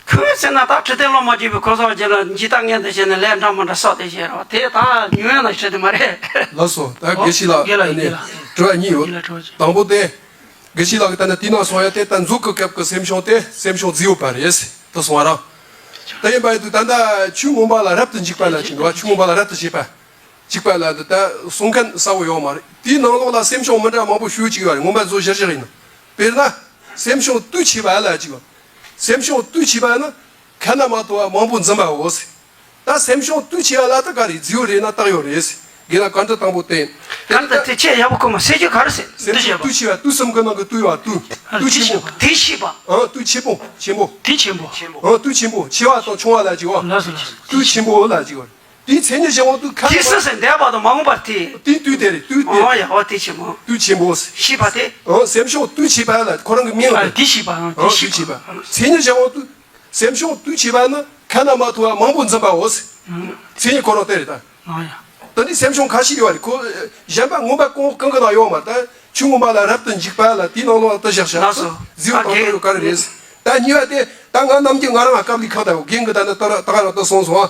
ཁོས་ཟེར་ན་ད་ཁྲི་སྟེང་སློབ་མ་བརྒྱུད་པའི་གོ་ས་བརྒྱུད་ལ་འཇིག་ལྟ་ངན་དུ་བྱས་ནས་ལས་འདྲ་མི་འདྲ་བསགས་ཏེ་བྱས་རོགས་དེ་ད་ཉུང་ཡང་ན་ཤེས་དེ་མ་རེད། ལགས་སོ། ད་དགེ་བཤེས་ལགས་དགེ་ལགས་ཨ་ནི་དགེ་ལགས། དྲི་བ་གཉིས་ཡོད། དགེ་ལགས་དྲི་བ་གཅིག་དང་པོ་དེ། དགེ་བཤེས་ལགས་ཀྱིས་ད་ནི་དེའི་ནང་གསུངས་ཡ་དེ་ད་མཛོད་ཀྱི་སྐབས་ཀྱི་སེམས་བྱུང་དེ་སེམས་བྱུང་རྫས་ཡོད་པ་རེད་དུ་གསུངས་པ་རེད། དེ་ཡིན་པ་ཡིན་དུས་ད་ལྟ་ཆོས་མངོན་པ་ལ་རབ་ཏུ་འཇུག་པ་ལ་ཅིག་འདུག་བ། ཆོས་མངོན་པ་ལ་རབ་ཏུ་བྱེད་པ། གཅིག་པ་ལ་འདི་ལྟ་གསུང་མཁན་གསལ་བོ་ཡོད་མ་རེད། དེའི་ནང་ལོགས་ལ་སེམས་བྱུང་མི་འདྲ་མང་པོ་ཞེ་གཅིག་ཡོད་རེད། མངོན་པ་མཛོད་བཞིར་བཞག་ཡིན་ན། དཔེར་ན། སེམས་བྱུང་དུས་ཕྱིས་པ་ལ་གཅིག་སེམས་བྱུང་དུས་ཕྱིས་པ་ནི་ཁ་ན་མ་ཐོ་བ་མང་པོ་འཛིན་པའོ་ཟེར། ད་སེམས་བྱུང་དུས་ཕྱིས་པ་ལ་ད་ག་རེ་རྫས་ཡོད་རེད་ན་རྟགས་ཡོད་རེད་ཟེར། དགེ་ལ་གང་དྲི་དང་པོ་བསྟན། གང་དྲི་དེ་ཆེས་ཡག་པོ་གོ་མ་སེམས་བྱུང་ག་རེ་ཟེར། སེམས་བྱུང་དུས་ཕྱིས་པ། དུས་གསུམ་གྱི་ནང་གི་དུས་པ་དུས། དུས་ཆེན་པོ། དུས་ཕྱིས་པ། ཨང་དུས་ཆེན་པོ་ཆེན་པོ། དུས་ཆེན་པོ། ཨང་དུས་ཆེན་པོ་ཆེ་བ་དང་ཆུང་བ་ལ་གཅིག་བ། ལགས་སོ་ལགས་སོ། དུས་ཆེན་པོ་ལ་གཅིག་བ། དེའི་མཚན་ཉིད་གཞན་དབང་དུ་ཁ། དེའི་སྲིད་ཟེར་འདས་པ་དང་མ་འོངས་པར་ཐལ། དེའི་དུས་དེ་རེད། དུས་དེ། ཨོ་ཡ་ཨོ་དེ་ཆེན་པོ། དུས་ཆེན་པོ། ཤེས་པ་དེ། ཨོ་སེམས་བྱུང་དུས་ཕྱིས་པ་ལ་ཁོ་རང་གི་མིང་ལ་ཨ་དེ་ཤེས་པ། ཨ་དེ་ཨོ་ཤེས་དུས་ཕྱིས་པ། པ། མཚན་ཉིད་གཞན་དབང་དུ། སེམས་བྱུང་དུས་ཕྱིས་པ་ནི་ཁ་ན་མ་ཐོ་བ་མང་པོ་འཛིན་པའོ། མཚན་ཉིད་ཁོ་རང་དེ་རེད་ད། ཨོ་ཡ། ད་ནི་སེམས་བྱུང་ཁ་ཤས་ཡོད་རེད་ཁོ། གཞན་པ་མངོན་པ་གང་གང་གི་ནང་ཡོད་མ་རེད་ད། ཆོས་མངོན་པ་ལ་རབ་ཏུ་འཇུག་པ་ལ་དེའི་ནང་ལོགས་ལ་དུ་བཞག་བཞག་ལགས་སོ། རྫས་ཡོད་དང་ཨ་རྟགས་ཡོད་ག་རེ་རེད། ད་གཉིས་པ་དེ་ད་ང་ནམ་རྒྱུན་ང་རང་ལ་སྐབས་ལས་ཁག་ད་ཡོད་རྒན་གྱི་ད་ནི་ད་ད་ག་རང་ད་སོང་སོང་ཨ།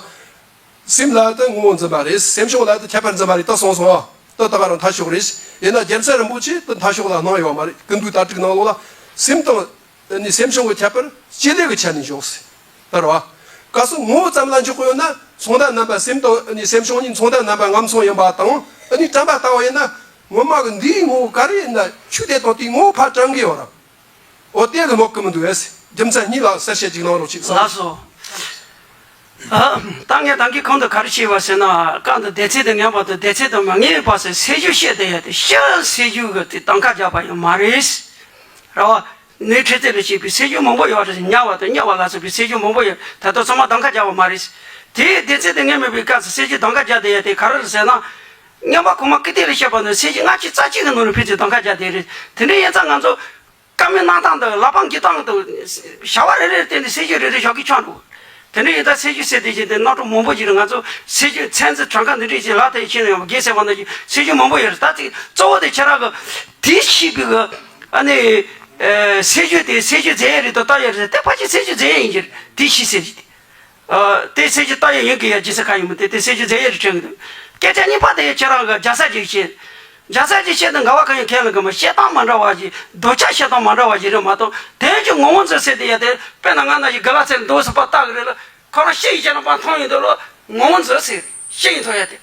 སེམས་ལ་དུ་ངོ་བོ་འཛིན་པ་རེད། སེམས་བྱུང་ལ་དུ་ཁྱད་པར་འཛིན་པ་རེད་ད་སོང་སོང་ཨ། དུ་ད་ག་རང་མཐའ་ཕྱོགས་རེད། ཡིན་ན་རྒྱལ་སྲས་རིན་པོ་ཆེ་དུ་མཐའ་ཕྱོགས་ལ་སྣང་ཡོད་མ་རེད། ཀུན་འདུས་ལྟ་དྲུག་ནང་ལོགས་ལ་སེམས་དང་ནི་སེམས་བྱུང་གི་ཁྱད་པར་སྤྱི་ལས་ཀྱི་ཆ་ནས་འཇོག་སྲིད། ད་རེད་བ། སྐབས་སུ་ངོ་བོ་ཙམ་ལ་འཇོག་གི་ཡོད་ན་མཚུངས་ལྡན་རྣམ་པ་སེམས་དང་ནི་སེམས་བྱུང་གཉིས་མཚུངས་ལྡན་རྣམ་པ་ལྔ་མཚུངས་ཡིན་པ་དང་ནི་དྲན་པ་ལྟ་བུ་ཡིན་ན་ངོ་མ་གི་འདིའི་ངོ་བོ་ག་རེ་ཡིན་ན་ཆོས་དེ་དང་དེའི་ངོ་བོ་ཕར་དྲན་གི་ཡོད་ར། འོ་དེ་གི་ལོག་གི་མི་འདུག་ཨེ། རྒྱུ་མཚན་གཉིས་ལ་གསལ་བཤད་ཅིག་གནང་རོགས་ཅིག་བསམ། ལགས་སོ། ཨ། ད་ངས་ད་གིན་གོང་དུ་ག་རེ་བཤད་པ་ཟེར་ན་སྐབས་འདི་སྡེ་ཚན་དུ་ངེས་པ་དང་སྡེ་ཚན་དུ་མ་ངེས་པ་ཟེར་སེལ་རྒྱུ་བཤད་དེ་ཡ་དེ་ཤི་སེལ་རྒྱུ་གི་དེ་གདམ་ཁ་རྒྱག་པ་ཡང་མ་རེད། རེད་བ། ནུས་ཁྲི་རྩེ་ལ་བཤད་པའི་སེལ་རྒྱུ་མང་པོ་ཡོད་རེད། ཉ་བ་དང་གཉའ་བ་ལ་སོགས་པའི་སེལ་རྒྱུ་མང་པོ་ཡོད། ད་ལྟ་ཚང་མ་གདམ་ཁ་རྒྱག་པ་མ་རེད། དེའི་སྡེ་ཚན་དུ་ངེས་མེད་པའི་སྐབས་སུ་སེལ་རྒྱུ་གདམ་ཁ་རྒྱག་དེ་ཡ་དེ་ག་རེ་རེད་ཟེར་ན། སྔོན་མ་གོང་མ་ཀི་ཏི་ལ་བཤད་པ་ནི་སེལ་རྒྱུ་ལྔ་བཅུ་རྩ་གཅིག་གི་ནང་ལ་ཕན་ཚུན་གདམ་ཁ་རྒྱག་དེ་རེད། དེ་འདྲ་ཡིན་ཙང་ང་ཚོ། བཀའ་མོལ་གནང་སྟངས་དང་བསླབ་པ་འགྱུར་སྟངས་དང་། བྱ་བ་རེ་རེར་བརྟེན་ནས་སེལ་རྒྱུ་རེ་རེ་བཞག་གི་ཆོག་འགྲོ། དེ་འདྲ་ཡིན་ཙང་སེལ་རྒྱུ་ཟེར་དེ་བཞིན་དེ་རྣམ་གྲངས་མང་པོ་ཞིག་རེད། ང་ཚོ་སེལ་རྒྱུ་ཚན་རྩལ་གྲངས་ཀ་འདི་འདྲ་ཞིག་ལག་ཐད་ཕྱིན་ན་ཡང་རྒན་ཟེར་བ་ནང་བཞིན་སེལ་རྒྱུ་མང་པོ་ཡོད་རེད། ད་ཅིག་གཙོ་བོ་དེ་ཁྱེད་རང་གི་དེ་ཤེས་པའི་གི་ཨ་ནི་སེལ་རྒྱུ་དེ་སེལ་རྒྱུ་རྫས་ཡོད་རེད་དང་རྟགས་ཡོད་རེད་ཟེར་དེ་ཕལ་ཆེར་སེལ་རྒྱུ་རྫས་ཡོད་ཡིན་གྱི་རེད། དེ་ཤེས་ཟེར་གྱི་དེ། ཨ། དེ་སེལ་རྒྱུ་རྟགས་ཡོད་ཡིན་གྱི་ཡ་ཇི་སྲིད་གང་ཡིན་མིན་དེ་དེ་སེལ་རྒྱུ་རྫས་ཡོད་རེད་དྲན་གྱི་འདུག་སྐད་ཆ་གཉིས་པ་དེ་ཁྱེད་རང་གི་རྒྱལ་ས་ཅིག་བཤད། རྒྱལ་ས་ཅིག་བཤད་དང་འགལ་བ་གང་ཡང་ཁས་ལེན་གི་མ། བཤད་སྟངས་མ་འདྲ་བ་ཞིག་འདོད་ཆགས་བཤད་སྟངས་མ་འདྲ་བ་ཞིག་རེད་མ་གཏོགས་དོན་གྱི་ངོ་བོ་འཛིན་ཟེར་དེ་ཡ་དེ་དཔེར་ན་ང་ན་ཞིག་དགེ་ལགས་ཚེ་འདུག་སེ་ཕར་བལྟ་གི་རེད་ལ། ཁོ་རང་ཤི་ཡི་ཅན་པ་མཐོང་ཡོང་དུས་ལོ་ངོ་བོ་འཛིན་ཟེར་ཤི་ཡི་མཐོང་ཡ་དེ།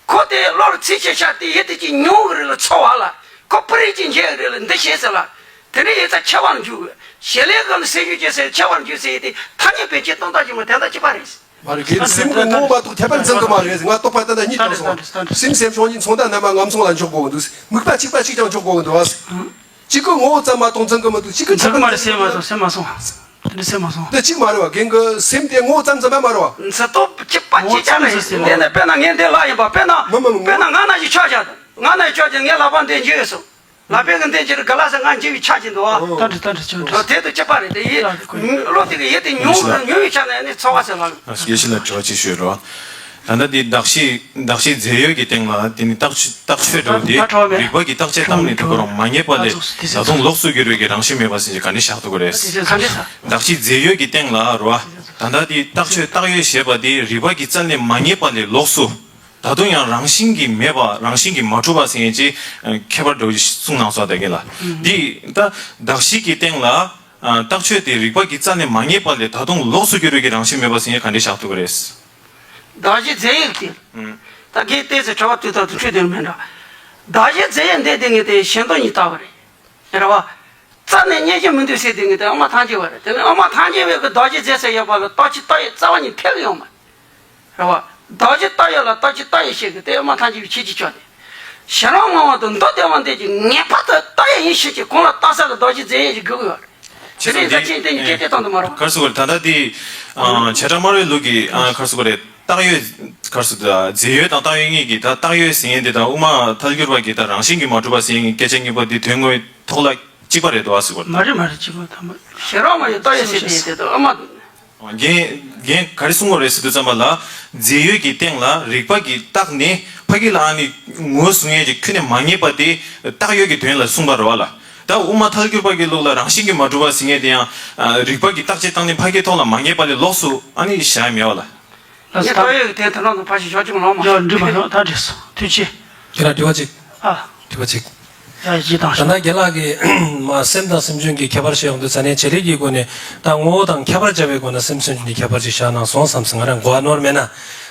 ཁོ་དེ་བློར་ཚིག་ཆེ་ཤ་དེ་ཡི་དེ་ཅི་ཉུང་གི་རེད་ལ་ཚོ་བ་ལ། ཁོ་པུ་རི་ཅི་འཇལ་གི་རེད་ལ་འདི་ཤེས་ཟེར་ལ། དེ་ནས་ཡི་ཚ་ཆེ་བར་འཇུག་ཞེ་ལས་གང་ལ་སེལ་རྒྱུ་ཅེས་ཟེར་ཆེ་བར་འཇུག་ཟེར་ཡི་དེ་ཐ་སྙད་བེད་སྤྱོད་གཏོང་སྟངས་ཀྱི་མ་དེ་འདྲ་གཅིག་པ་རེད། མ་རེད་གལ་སྲིད་སེམས་ཀྱི་ངོ་བོ་མ་གཏོགས་ཁྱད་པར་འཛིན་གི་མ་རེད། ང་རྟོག་པ་ད་ལྟ་གཉིད་བཏང་སོང་། སེམས་སེམས་བྱུང་གཉིད་མཚུངས་དང་རྣམ་པ་ངམ་སོང་ལ་འཇོག་དགོས་འདུག་མིག་པ་གཅིག་པ་གཅིག་ཀྱང་འཇོག་དགོས་འདུག་གཅིག་གི་ངོ་བོ་ཙམ་མ་གཏོགས་འཛིན་གི་མི་འདུག་གཅིག་གི་ཁྱད་པར་འཛིན་གི་མ་རེད། སེམས་མ་སོང་། སེམས་མ་སོང་། དེ་འདྲ་སེམས་མ་སོང་། དེ་གཅིག་མ་རེད་བ། རྒན་གི་སེམས་དེ་ངོ་བོ་ཙམ་འཛིན་པ་མ་རེད་བ། འཛིན་སྟོབས་གཅིག་པ་གཅིག་ཀྱང་མེད། འདི་ནས་དཔེར་ན་ངས་འདི་ལབ་ཡིན་པ། དཔེར་ན་མི་མི་མི་དཔེར་ན་ང་ན་ཞིག་ཆོག་བྱ། ང་ན་ཞིག་ཆོག་བྱ། ངའི་ལག་པ་འདི་འཇིབ་ཡོད་སོང་། ལག་པའི་གི་འདི་འཇིབ་ག་ལ་ཟེར་ང་འཇིབ་ཡི་ཆགས་ཀྱི་འདུག་ཨ། ལྟ་འདྲི་ལྟ་འདྲི་ཆགས་འདུག་དེ་དུ་ཅི་པ་རེད་དེ་ཡིན། བློ་དེ་གི་ཡིད་དེ་ཉུང་ཉུང་བའི་ཆ་ནས་ནི་ཚོར་བ་ཟེར་ལ། དགེ་བཤེས་ལ་དྲི་བ་གཅིག་ཞུས་རོགས། ད་ལྟ་འདི་གདགས་གཞི་གདགས་གཞི་རྫས་ཡོད་ཀྱི་སྟེང་ལ་དེ་ནི་རྟགས་རྟགས་ཆོས་འདྲ་བོ་དེ་ད་ད་རིག་པ་གི་རྟགས་ཆོས་བཏང་ནས་དུ་གོ་རུང་མ་ངེས་པ་ལས་ད་དུང་ལོགས་སུ་གྱུར་བའི་གི་རང་བཞིན་མེད་པ་ཟེར་གྱི་ག་འདྲ་བཞག་ཐུབ་ཀྱི་རེད། ག་འདྲ་ས། གདགས་གཞི་རྫས་ཡོད་ཀྱི་སྟེང་ལ་རོ། ད་ལྟ་འདི་རྟགས་ཆོས་བཏགས་ཡོད་ཞེས་པ་དེ་རིག་པ་གི་རྩལ་ནས་མ་ངེས་པ་ལས་ལོགས་སུ། ད་དུང་ཡང་རང་བཞིན་གྱིས་མེད་པ་རང་བཞིན་གྱིས་མ་གྲུབ་པ་ཟེར་མཁན་ཅིག་ཁྱད་པར་འདྲ་བོ་ཞིག་གསུངས་གནང་སོང་ད་གིན་ལ། འདི་ད་གདགས་གཞི་གི་སྟེང་ལ་རྟགས་ཆོས་དེ་རིག་པ་གི་རྩལ་ནས་མ་ངེས་པ་ལས་ད་དུང་ལོགས་སུ་གྱུར་བའི་གི་རང་བཞིན་མེད་པ་ཟེར་མཁན་ག་འདྲ་བཞག་ཐུབ་ཀྱི་རེད། གདགས་གཞི་རྫས་ཡོད་ཀྱི་སྟེང་། ད་གིན་བལྟས་ཚེ་དྲི་བ་དུས་ད་དུ་ཆོས་དོན་མེད་འདྲ། གདགས་གཞི་རྫས་ཡོད་འདི་དེ་ངེས་དེ་གཞན་དོན་ཉིད་ལྟ་བུ་རེད། རེད་བ། རྩ་ནས་རྙེད་རྒྱུ་མི་འདུག་ཟེར་དེ་ངེས་དེ་དབུ་མ་ཐལ་འགྱུར་བ་རེད། དེ་ནས་དབུ་མ་ཐལ་འགྱུར་བའི་གི་གདགས་གཞི་རྫས་ཟེར་ཡོད་པ་ལ་རྟགས་ཆོས་རྟགས་ཡོད་རྩ་བ་ཉིད་ཐལ་གི་ཡོད་མ་རེད། རེད་བ། གདགས་གཞི་རྟགས་ཡོད་ལ་རྟགས་ཆོས་རྟགས་ཡོད་ཤེས་གི་དེ་དབུ་མ་ཐལ་འགྱུར་བའི་ཁྱད་ཆོས་ཅོག་དེ། ཞེ་རང་མང་བ་དང་མདོ་སྡེ་པ་འདི་ཀྱི་ངེས་པར་དུ་རྟགས་ཡོད་ཡིན་ཤེས་ཀྱི་གོང་ལ་རྟགས་གསལ་གི་གདགས་གཞི་རྫས་ཡོད་ཅིག་དགོས་ཀྱི་ཡོད་རེད། དེ་ནས་ད་ཅིག་དེ་ཉིད་སྐད་དེ་བཏང་དུ་མ་རུང་། གར་སོ་གར་ད་ལྟ་དེ་བྱེ་བྲག་སྨྲ་བའི་ལུགས་ཀྱི་གར་སོ་གར་རྟགས་ཡོད་གར་སོ་རྫས་ཡོད་དང་རྟགས་ཡོད་གཉིས་ཀྱི་ད་རྟགས་ཡོད་ཟེར་མཁན་དེ་དང་དབུ་མ་ཐལ་འགྱུར་བ་གི་ད་རང་བཞིན་གྱིས་མ་གྲུབ་པ་ཟེར་མཁན་གྱི་སྐད་ཆ་གཉིས་པོ་དེ་དོན་དངོས་ཐོག་ལ་གཅིག་པ་རེད་འདུག་ཨ་ཟེར་གོ། མ་རེད་མ་རེད་གཅིག་པ་དང་མ། ཞེ་རང་མ་ཡོད་རྟགས་ཡོད་ཟེར་དེ་དེ་དང་དབུ་མ། རྒན་རྒན་ག་རེ་གསུང་གི་རེད་ཟེར་དུས་ཙམ་པ་ལ་རྫས་ཡོད་ཀྱི་སྟེང་ལ་རིག་པ་གི་རྟགས་ནི་ཕ་གི་ལ་ཨ་ནི་ངོས་བཟུང་ཡས་ཀྱི་ཁྱོན་ནས་མ་ངེས་པ་དེ་རྟགས་ཡོད་ཀྱི་དོན་ལ་གསུངས་པ་རེད་བ་ལ། ད་དབུ་མ་ཐལ་འགྱུར་བ་གི་ལུགས་ལ་རང་བཞིན་གྱིས་མ་གྲུབ་པ་ཟེར་མཁན་དེ་ཡང་རིག་པ་གི་རྟགས་ཆོས་བཏང་ནས་ཕ་གིའི་ཐོག་ལ་མ་ངེས་པ་ལས་ལོགས་སུ་ཨ་ནི་བཞག་ཡ་མེད་བ་ལ། ལགས་སོ། ངས་ད་ལྟོ་ཡོད་ཀྱི་དེ་དོན་དང་ཕར་ཞིག་ཞོག་ཅིག་ལོང་མ། ཡ་འགྲིག་མ་ཡོང་ད་འགྲིག་སོང་ཐུགས་རྗེ་ཆེ། ཁྱེད་རང་དྲི་བ་གཅིག་ཨ། དྲི་བ་གཅིག་ཡ་ཡིད་དང་ད་ལྟ་རྒན་ལགས་ཀྱིས་མ་སེམས་དང་སེམས་བྱུང་གི་ཁྱད་པར་བཤད་ཡོང་དུས་ས་ནས་བྱེད་ལས་ཀྱི་སྒོ་ནས་ད་ངོ་བོ་དང་ཁྱད་པར་སྦྱར་བའི་སྒོ་ནས་སེམས་སེམས་བྱུང་གི་ཁྱད་པར་ཅིག་བཞག་གནང་སོང་བསམ་སོང་། ང་རང་གོ་བ་ནོར་མེད་ན།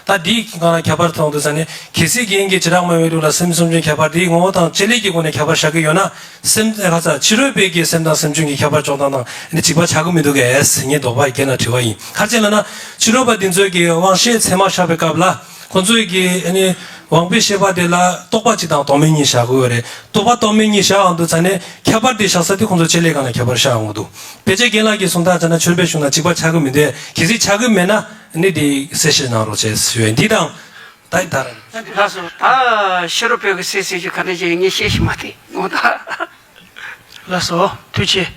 ད་འདིའི་སྒང་ལ་ཁྱད་པར་མཐོང་དུས་ས་ནས་གལ་སྲིད་རྒན་གྱིས་བྱེ་བྲག་སྨྲ་བའི་ལུགས་ལ་སེམས་སེམས་བྱུང་ཁྱད་པར་འདིའི་ངོ་བོ་དང་བྱེད་ལས་ཀྱི་སྒོ་ནས་ཁྱད་པར་བཞག་གི་ཡོད་ན། སེམས་ཁ་ཚ་ཕྱི་རོལ་པའི་གི་སེམས་དང་སེམས་བྱུང་གི་ཁྱད་པར་འཇོག་སྟངས་དང་ནི་གཅིག་པ་ཆགས་ཀྱི་མི་འདུག་གས་ངས་དོགས་པ་རྒན་ལ་དྲི་བ་ཡིན། ག་རེ་བྱས་ལབ་ན་ཕྱི་རོལ་པ་འདི་ཚོས་ཀྱི་དབང་ཤེས་ཚད་མ་བཞག་པའི་སྐབས་ལ་ཁོ་ཚོས་ཀྱི་ནི་དབང་པོའི་ཤེས་པ་དེ་ལ་རྟོག་པ་གཅིག་དང་རྟོག་མེད་གཉིས་བཞག་དགོས་རེད། རྟོག་པ་རྟོག་མེད་གཉིས་བཞག་འོང་དུས་ཙ་ནས་ཁྱད་པར་དེ་བཞག་ས་དེ་ཁོ་ཚོ་བྱེད་ལས་སྒང་ལ་ཁྱད་པར་བཞག་འོང་གི་འདུག་ཕལ་ཆེར་རྒན་ལགས་ཀྱིས་གསུངས་སྟངས་ཙ་ན་ཕྱི་རོལ་པའི་གཞུང་ན་གཅིག་པ་ཆགས་ཀྱི་མི་འདུག་གལ་སྲིད་ཆགས་ཀྱི་མེད་ན་ནི་དེ་གསལ་བཤད་གནང་རོགས་བྱས་ཞུ་ཡ་འདི་དང་། ད་ད་རེད། ལགས་སོ། ད་ཕྱི་རོལ་པའི་གི་སེམས་སེམས་ཀྱི་ག་འདྲ་ཅིག་ངས་བཤད་ཤེས་མ་ཐུབ་ངོ་ད། ལགས་སོ། ཐུགས་རྗེ་ཆེ།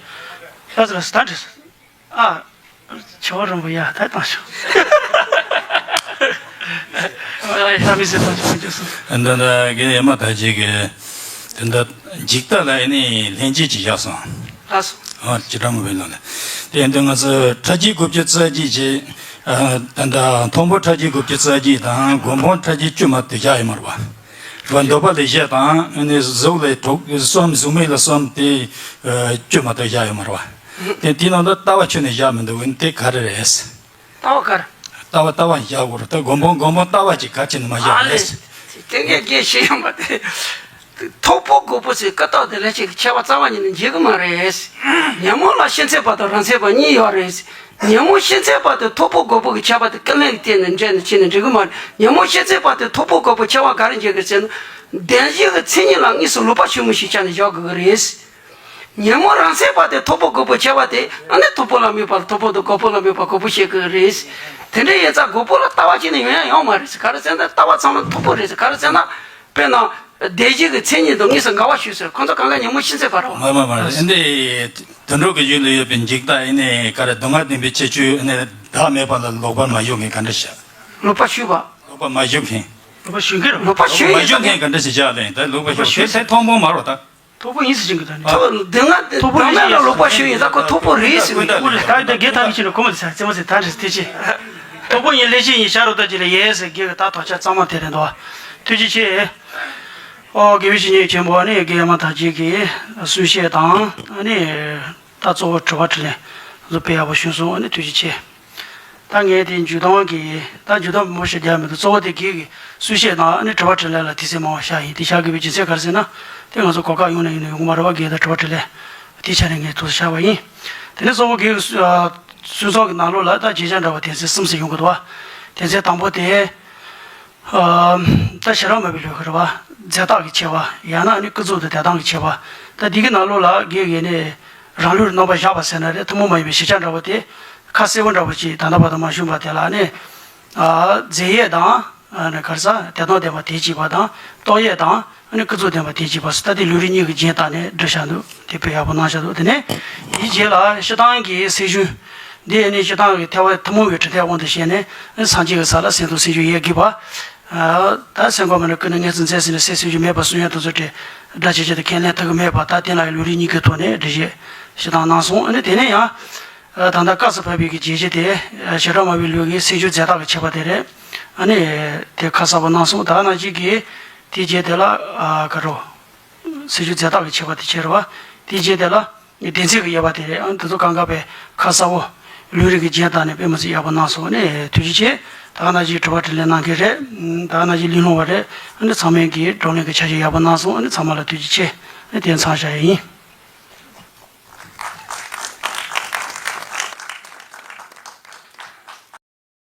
ལགས་སོ་ལགས་སོ། ད་འགྲིག་སོང་། ཨ། ཆེ་བ་རིན་པོ་ཡ་ད་བཏང་ཤོག་ཨ་ཡ་མི་ཟེར་བཏང་ཤོག་ཅེས་སོ། འདི་འདྲ་གི་ཡ་མ་ད་ཅིག་གི་དེ་འདྲ་འཇིག་ལྟ་ལ་ཨ་ནི་ལྷན་སྐྱེས་ཅིག་བཞག་སོང་། ལགས་སོ། ཨ་ཅི་འདྲ་མོ་བའི་ལོ་ལ། དེ་འདི་ང་ཚོ་ཕྲ་རྒྱས་དགུ་བཅུ་རྩ་གཅིག་ཅེས། ད་ལྟ་མཐོང་སྤང་ཕྲ་རྒྱས་དགུ་བཅུ་རྩ་གཅིག་དང་སྒོམ་སྤང་ཕྲ་རྒྱས་བཅུ་མ་གཏོགས་བཞག་ཡོད་མ་རེད་པ། རེད་པ། འདོད་པ་ལས་བཞི་དང་ཨ་ནི་གཟུགས་ལས་དྲུག་གསུམ་གཟུགས་མེད་ལ་གསུམ་དེ་བཅུ་མ་གཏོགས་བཞག་ཡོད་མ་རེད་པ། དེ་དེའི་ནང་དུ་ལྟ་བ་ཁྱོན་ནས་བཞག་མི་འདུག་དེ་ག་རེ་རེད། ལྟ་བ་ག་རེ། ལྟ་བ་ལྟ་བ་བཞག་དགོས་རེད་ད། སྒོམ་སྤང་སྒོམ་སྤང་ལྟ་བ་ཅིག་ག་ཅི་ནས་མ་བཞག་ཨ་ལས། རེད། དེ་ངས་རྒྱས་ཤེས་ཡོང་པ་དེ། ཐོག་པོ་དགུ་པོ་ཟེར་ཀ་དག་དེ་ལས་ཅིག་ཁྱད་པར་རྩ་བ་ཉིད་ནས་འབྱེད་གི་མ་རེད། ཉོན་མོངས་ལ་ཤེས་ཚད་པ་དང་རང་ཚད་པ་གཉིས་ཡོད་རེད། ཉོན་མོངས་ཤེས་ཚད་པ་དེ་ཐོག་པོ་དགུ་པོ་གི་ཁྱད་པར་དེ་ཀུན་ལེགས་ཀྱི་སྟེང་ནས་འབྲེལ་ནས་ཕྱེ་ནས་འགྲིག་གི་མ་རེད། ཉོན་མོངས་ཤེས་ཚད་པ་དེ་ཐོག་པོ་དགུ་པོ་ཁྱད་པར་ག་རེ་འབྱེད་གི་ཟེར་ན། བདེན་བཞི་གི་མཚན་ཉིད་ལ་དངོས་སུ་ལོག་པ་ཞུགས་མི་ཞིག་ཆ་ནས་བཞག་དགོས་གི་རེད། ཉོན་མོངས་རང་མཚན་པ་དེ་ཐོག་པོ་དགུ་པོ་ཁྱད་པར་དེ་ཨ་ནི་ཐོག་པོ་ལ་དམིགས་པ་ལ་ཐོག་པོ་དང་དགུ་པོ་ལ་དམིགས་པ་དགུ་པོ་བཤད་གི་རེད། དེ་འདྲ་ཡིན་ཙང་དགུ་པོ་ལ་ལྟ་བ་གཅིག་ནས་ཡོང་ཡ་ཡོང་མ་རེད། ག་རེ་ཟེར་ན་ལྟ་བ་ཚང་མ་ཐོག་པོ་རེད། ག་རེ་ཟེར་ན་དཔེར་ན་བདེན་བཞི་གི་མཚན་ཉིད་དང་དངོས་སུ་འགལ་བ་ཞུགས་ཟེར་ཁོ་ཚོ་གང་ག་ཉོན་མོངས་ཤེས་ཚད་པ་རེད་བ། མ་མ་མ་རེད། འདི་དུད་འགྲོ་གི་ཡུལ་ལ་ཡོད་པའི་འཇིག་ལྟ་ཨ་ནི་ག་རེ་སྡུག་བསྔལ་བདེན་པའི་ཁྱད་ཆོས་ཨ་ནི་བདག་མེད་པ་ལ་ལོག་པར་མ་ཞུགས་མཁན་ག་འདྲ་བྱ། ལོག་པ་ཞུགས་པ། ལོག་པར་མ་ཞུགས་མཁན། ལོག་པ་ཞུགས་མཁན་རེད། ལོག་པ་ཞུགས་ཡིན་ས་མཁན་ག་འདྲ་བྱ་བྱ་ལེན་ད་ལོག་པ་ཞུགས་དེ་ཐོག་མ་མ་རོ་ད། ཐོག་པོ་ཡིན་ཟེར་གྱིན་གྱི་ད་ནི། ཐོག་སྡུག་བསྔལ་དེ་ཐོག་པོ་སྡུག་བསྔལ་ལ་ལོག་པ་ཞུ་ཡིན་ད་ཁོ་ཐོག་པོ་རེད་ཟེར་གྱི་ཡོད། ད་དེ་དགེ་ཐབས་ཀྱི་ཕྱིར་ལ་ཁོ་མ་དེ་ཚ་རྩེ་མོ་ཟེར་ད་རེད་དེ་ཅི། ཐོག་པོ་ཡིན་ལས་ཅི་ཡིན་ཤ་རོ་ད་ཅི་ལ་ཡས་ཟེར་གྱི་ད་དོག་ཆ་གཙང་མ་དེ་རེད་འདུག་ཐུགས་རྗེ་ཆེ། ཨོ་དགེ་བའི་བཤེས་གཉེན་ཆེན་པོ་ནི་དགེ་མ་དག་ཅིག་གི་གསུང་བཤད་དང་ནི་ད་གཙོ་བོ་དྲི་བ་དྲིས་ལན་བཟོ་སྤེལ་ཡག་པོ་བྱུང་སོང་ནི་ཐུགས་རྗེ་ཆེ། ད་ངས་དེ་འཇུ་སྟངས་ཀྱི་ད་འཇུ་སྟངས་མང་པོ་ཞིག་རྒྱག་མི་འདུག་གཙོ་བོ་དེ་གི་གི་གསུང་བཤད་དང་ཨ་ནི་དྲི་བ་དྲིས་ལན་ལ་དུས་ཚོད་མང་བ་བཞག་ཡིན། དེ་བཞག་དགོས་པའི་རྒྱུ་མཚན་ག་རེ་ཟེར་ན། དེ་ང་ཚོ་གོ་སྐབས་ཡོང་ན་ཡོང་ན་ཡོང་གི་མ་རེད་པ། གི་ད་དྲི་བ་དྲིས་ལན་དེ་ཆ་ནས་ངས་ཐུགས་བཞག་པ་ཡིན། དེ་ནས་གཙོ་བོ་གི་གི་གསུང་ཚོགས་ཀྱི་ནང་ལོགས་ལ་ད་བརྗོད་བྱ་འདྲ་བ་དོན་ཚན་གསུམ་ཟེར་ཡོང་གི་འདུག་བ། དོན་ཚན་དང་པོ་དེ། ཨ། ད་ཞེ་དྲག་མ་བའི་ལུས་ཀྱི་རེད་བ། རྫས་རྟགས་ཀྱི་ཁྱད་པར་ཡང་ན་ནི་ཀུན་རྫོབ་དང་དེ་དག་གི་ཁྱད་པར། ད་འདི་གི་ནང་ལོགས་ལ་དགེ་བའི་ནི་རང་ལུགས་རྣམ་པ་བཞག་པ་ཟེར་ན་རེད། ཐུན་མོང་མ་ཡིན་པའི་གཞལ་བྱ་འདྲ་བོ་དེ་ཁ་གསལ་པོ་འདྲ་བོ་ཅིག་ད་ལྟ་བར་དུ་མ་བྱུང་བ་དེ་ལ་ནི། ཨ། རྫས་ཡས་དང་། ཨ་ནི་ག་རེ་ཟ། དེ་དང་ལྡན་པ་དེ་གཅིག་པ་དང་རྟོག་ཡས་དང་ཨ་ནི་ཀུན་རྫོབ་ལྡན་པ་དེ་གཅིག་པ་ཟེར། ད་དེ་ལུང་རིགས་གཉིས་ཀྱི་རྒྱན་བཏགས་ནས་འགྲེལ་བཞག་འདུག་དེ་དཔེ་ཡག་པོ་གནང་བཞག་འདུག་དེ་ནས་དེའི་རྗེས་ལ་སྤྱིར་བཏང་གི་སེམས་བྱུང་། འདི་ནི་སྤྱིར་བཏང་གི་ཐེག་པ་ཐུན་མོང་བའི་གྲུབ་མཐའི་དབང་དུ་བྱས་ནས་སངས་རྒྱས་ཀྱི་ས་ལ་སེམས་དང་སེམས་བྱུང་ཡོད་དགོས་པ། ད་སེམས་ཁོང་མ་ནི་ཀུན་ནས་མངོན་སུམ་མཛད་ཟིན་ནས་སེམས་སེམས་བྱུང་མེད་པར་གསུང་ཡག་དེ་ཚོ་དེ་སྒྲ་ཇི་བཞིན་དུ་ཁས་ལེན་ཐུབ་ཀྱི་མེད་པ། ད་དེ་ལ་ཡང་ལུང་རིགས་གཉིས་ཀྱི་ཐོག་ནས་འགྲེལ་བཤད་སྤྱིར་བཏང་གནང་སོང་། ཨ་ནི་དེ་ནས་ཡང་། ད་ལྟ་སྐབས་སུ་བབས་པའི་གི་རྒྱས་བཤད་དེ་ཞེ་དྲག་མ་བའི་ལུགས་ཀྱི་སེམས་བྱུང་རྫས་རྟགས་ཀྱི་ཁྱད་པར་དེ་རེད། ཨ་ནི་དེ་ཁ་གསལ་པོ་གནང་སོང་། ད་ནང་བཞིན་གྱི་དེའི་རྗེས་དེ་ལ་ཨ་ག་རེ། སེམས་བྱུང་རྫས་རྟགས་ཀྱི་ཁྱད་པར་དེ་ཕྱེ་རེད་བ། དེའི་རྗེས་དེ་ལ་སྡེ་ཚན་གྱི་དབྱེ་བ་དེ་རེད། ཨ་ནི་དེ་ཚོ་གང་ག་པའི་ཁ་གསལ་པོ་ལུང་རིགས་ཀྱི་རྒྱན་བཏགས་ནས་དཔེ་མི་སྲིད་ཡག་པོ་གནང་སོང་། ཨ་ནི་ཐུགས་རྗེ་ཆེ། ད་ག་ནང་བཞིན་དྲི་བ་དྲིས་ལན་གནང་མཁན་རེད། ད་ག་ནང་བཞིན་གླེང་སློང་བ་རེད། ཨ་ནི་ཚང་མས་ཀྱི་བགྲོ་གླེང་གི་ཆ་ཤས་ཡག་པོ་གནང་སོང་། ཨ་ནི་ཚང་མ་ལ་ཐུགས་རྗེ་ཆེ། ཨ་ནི་དེ་མཚམས་བཞག་ཡ་ཡིན།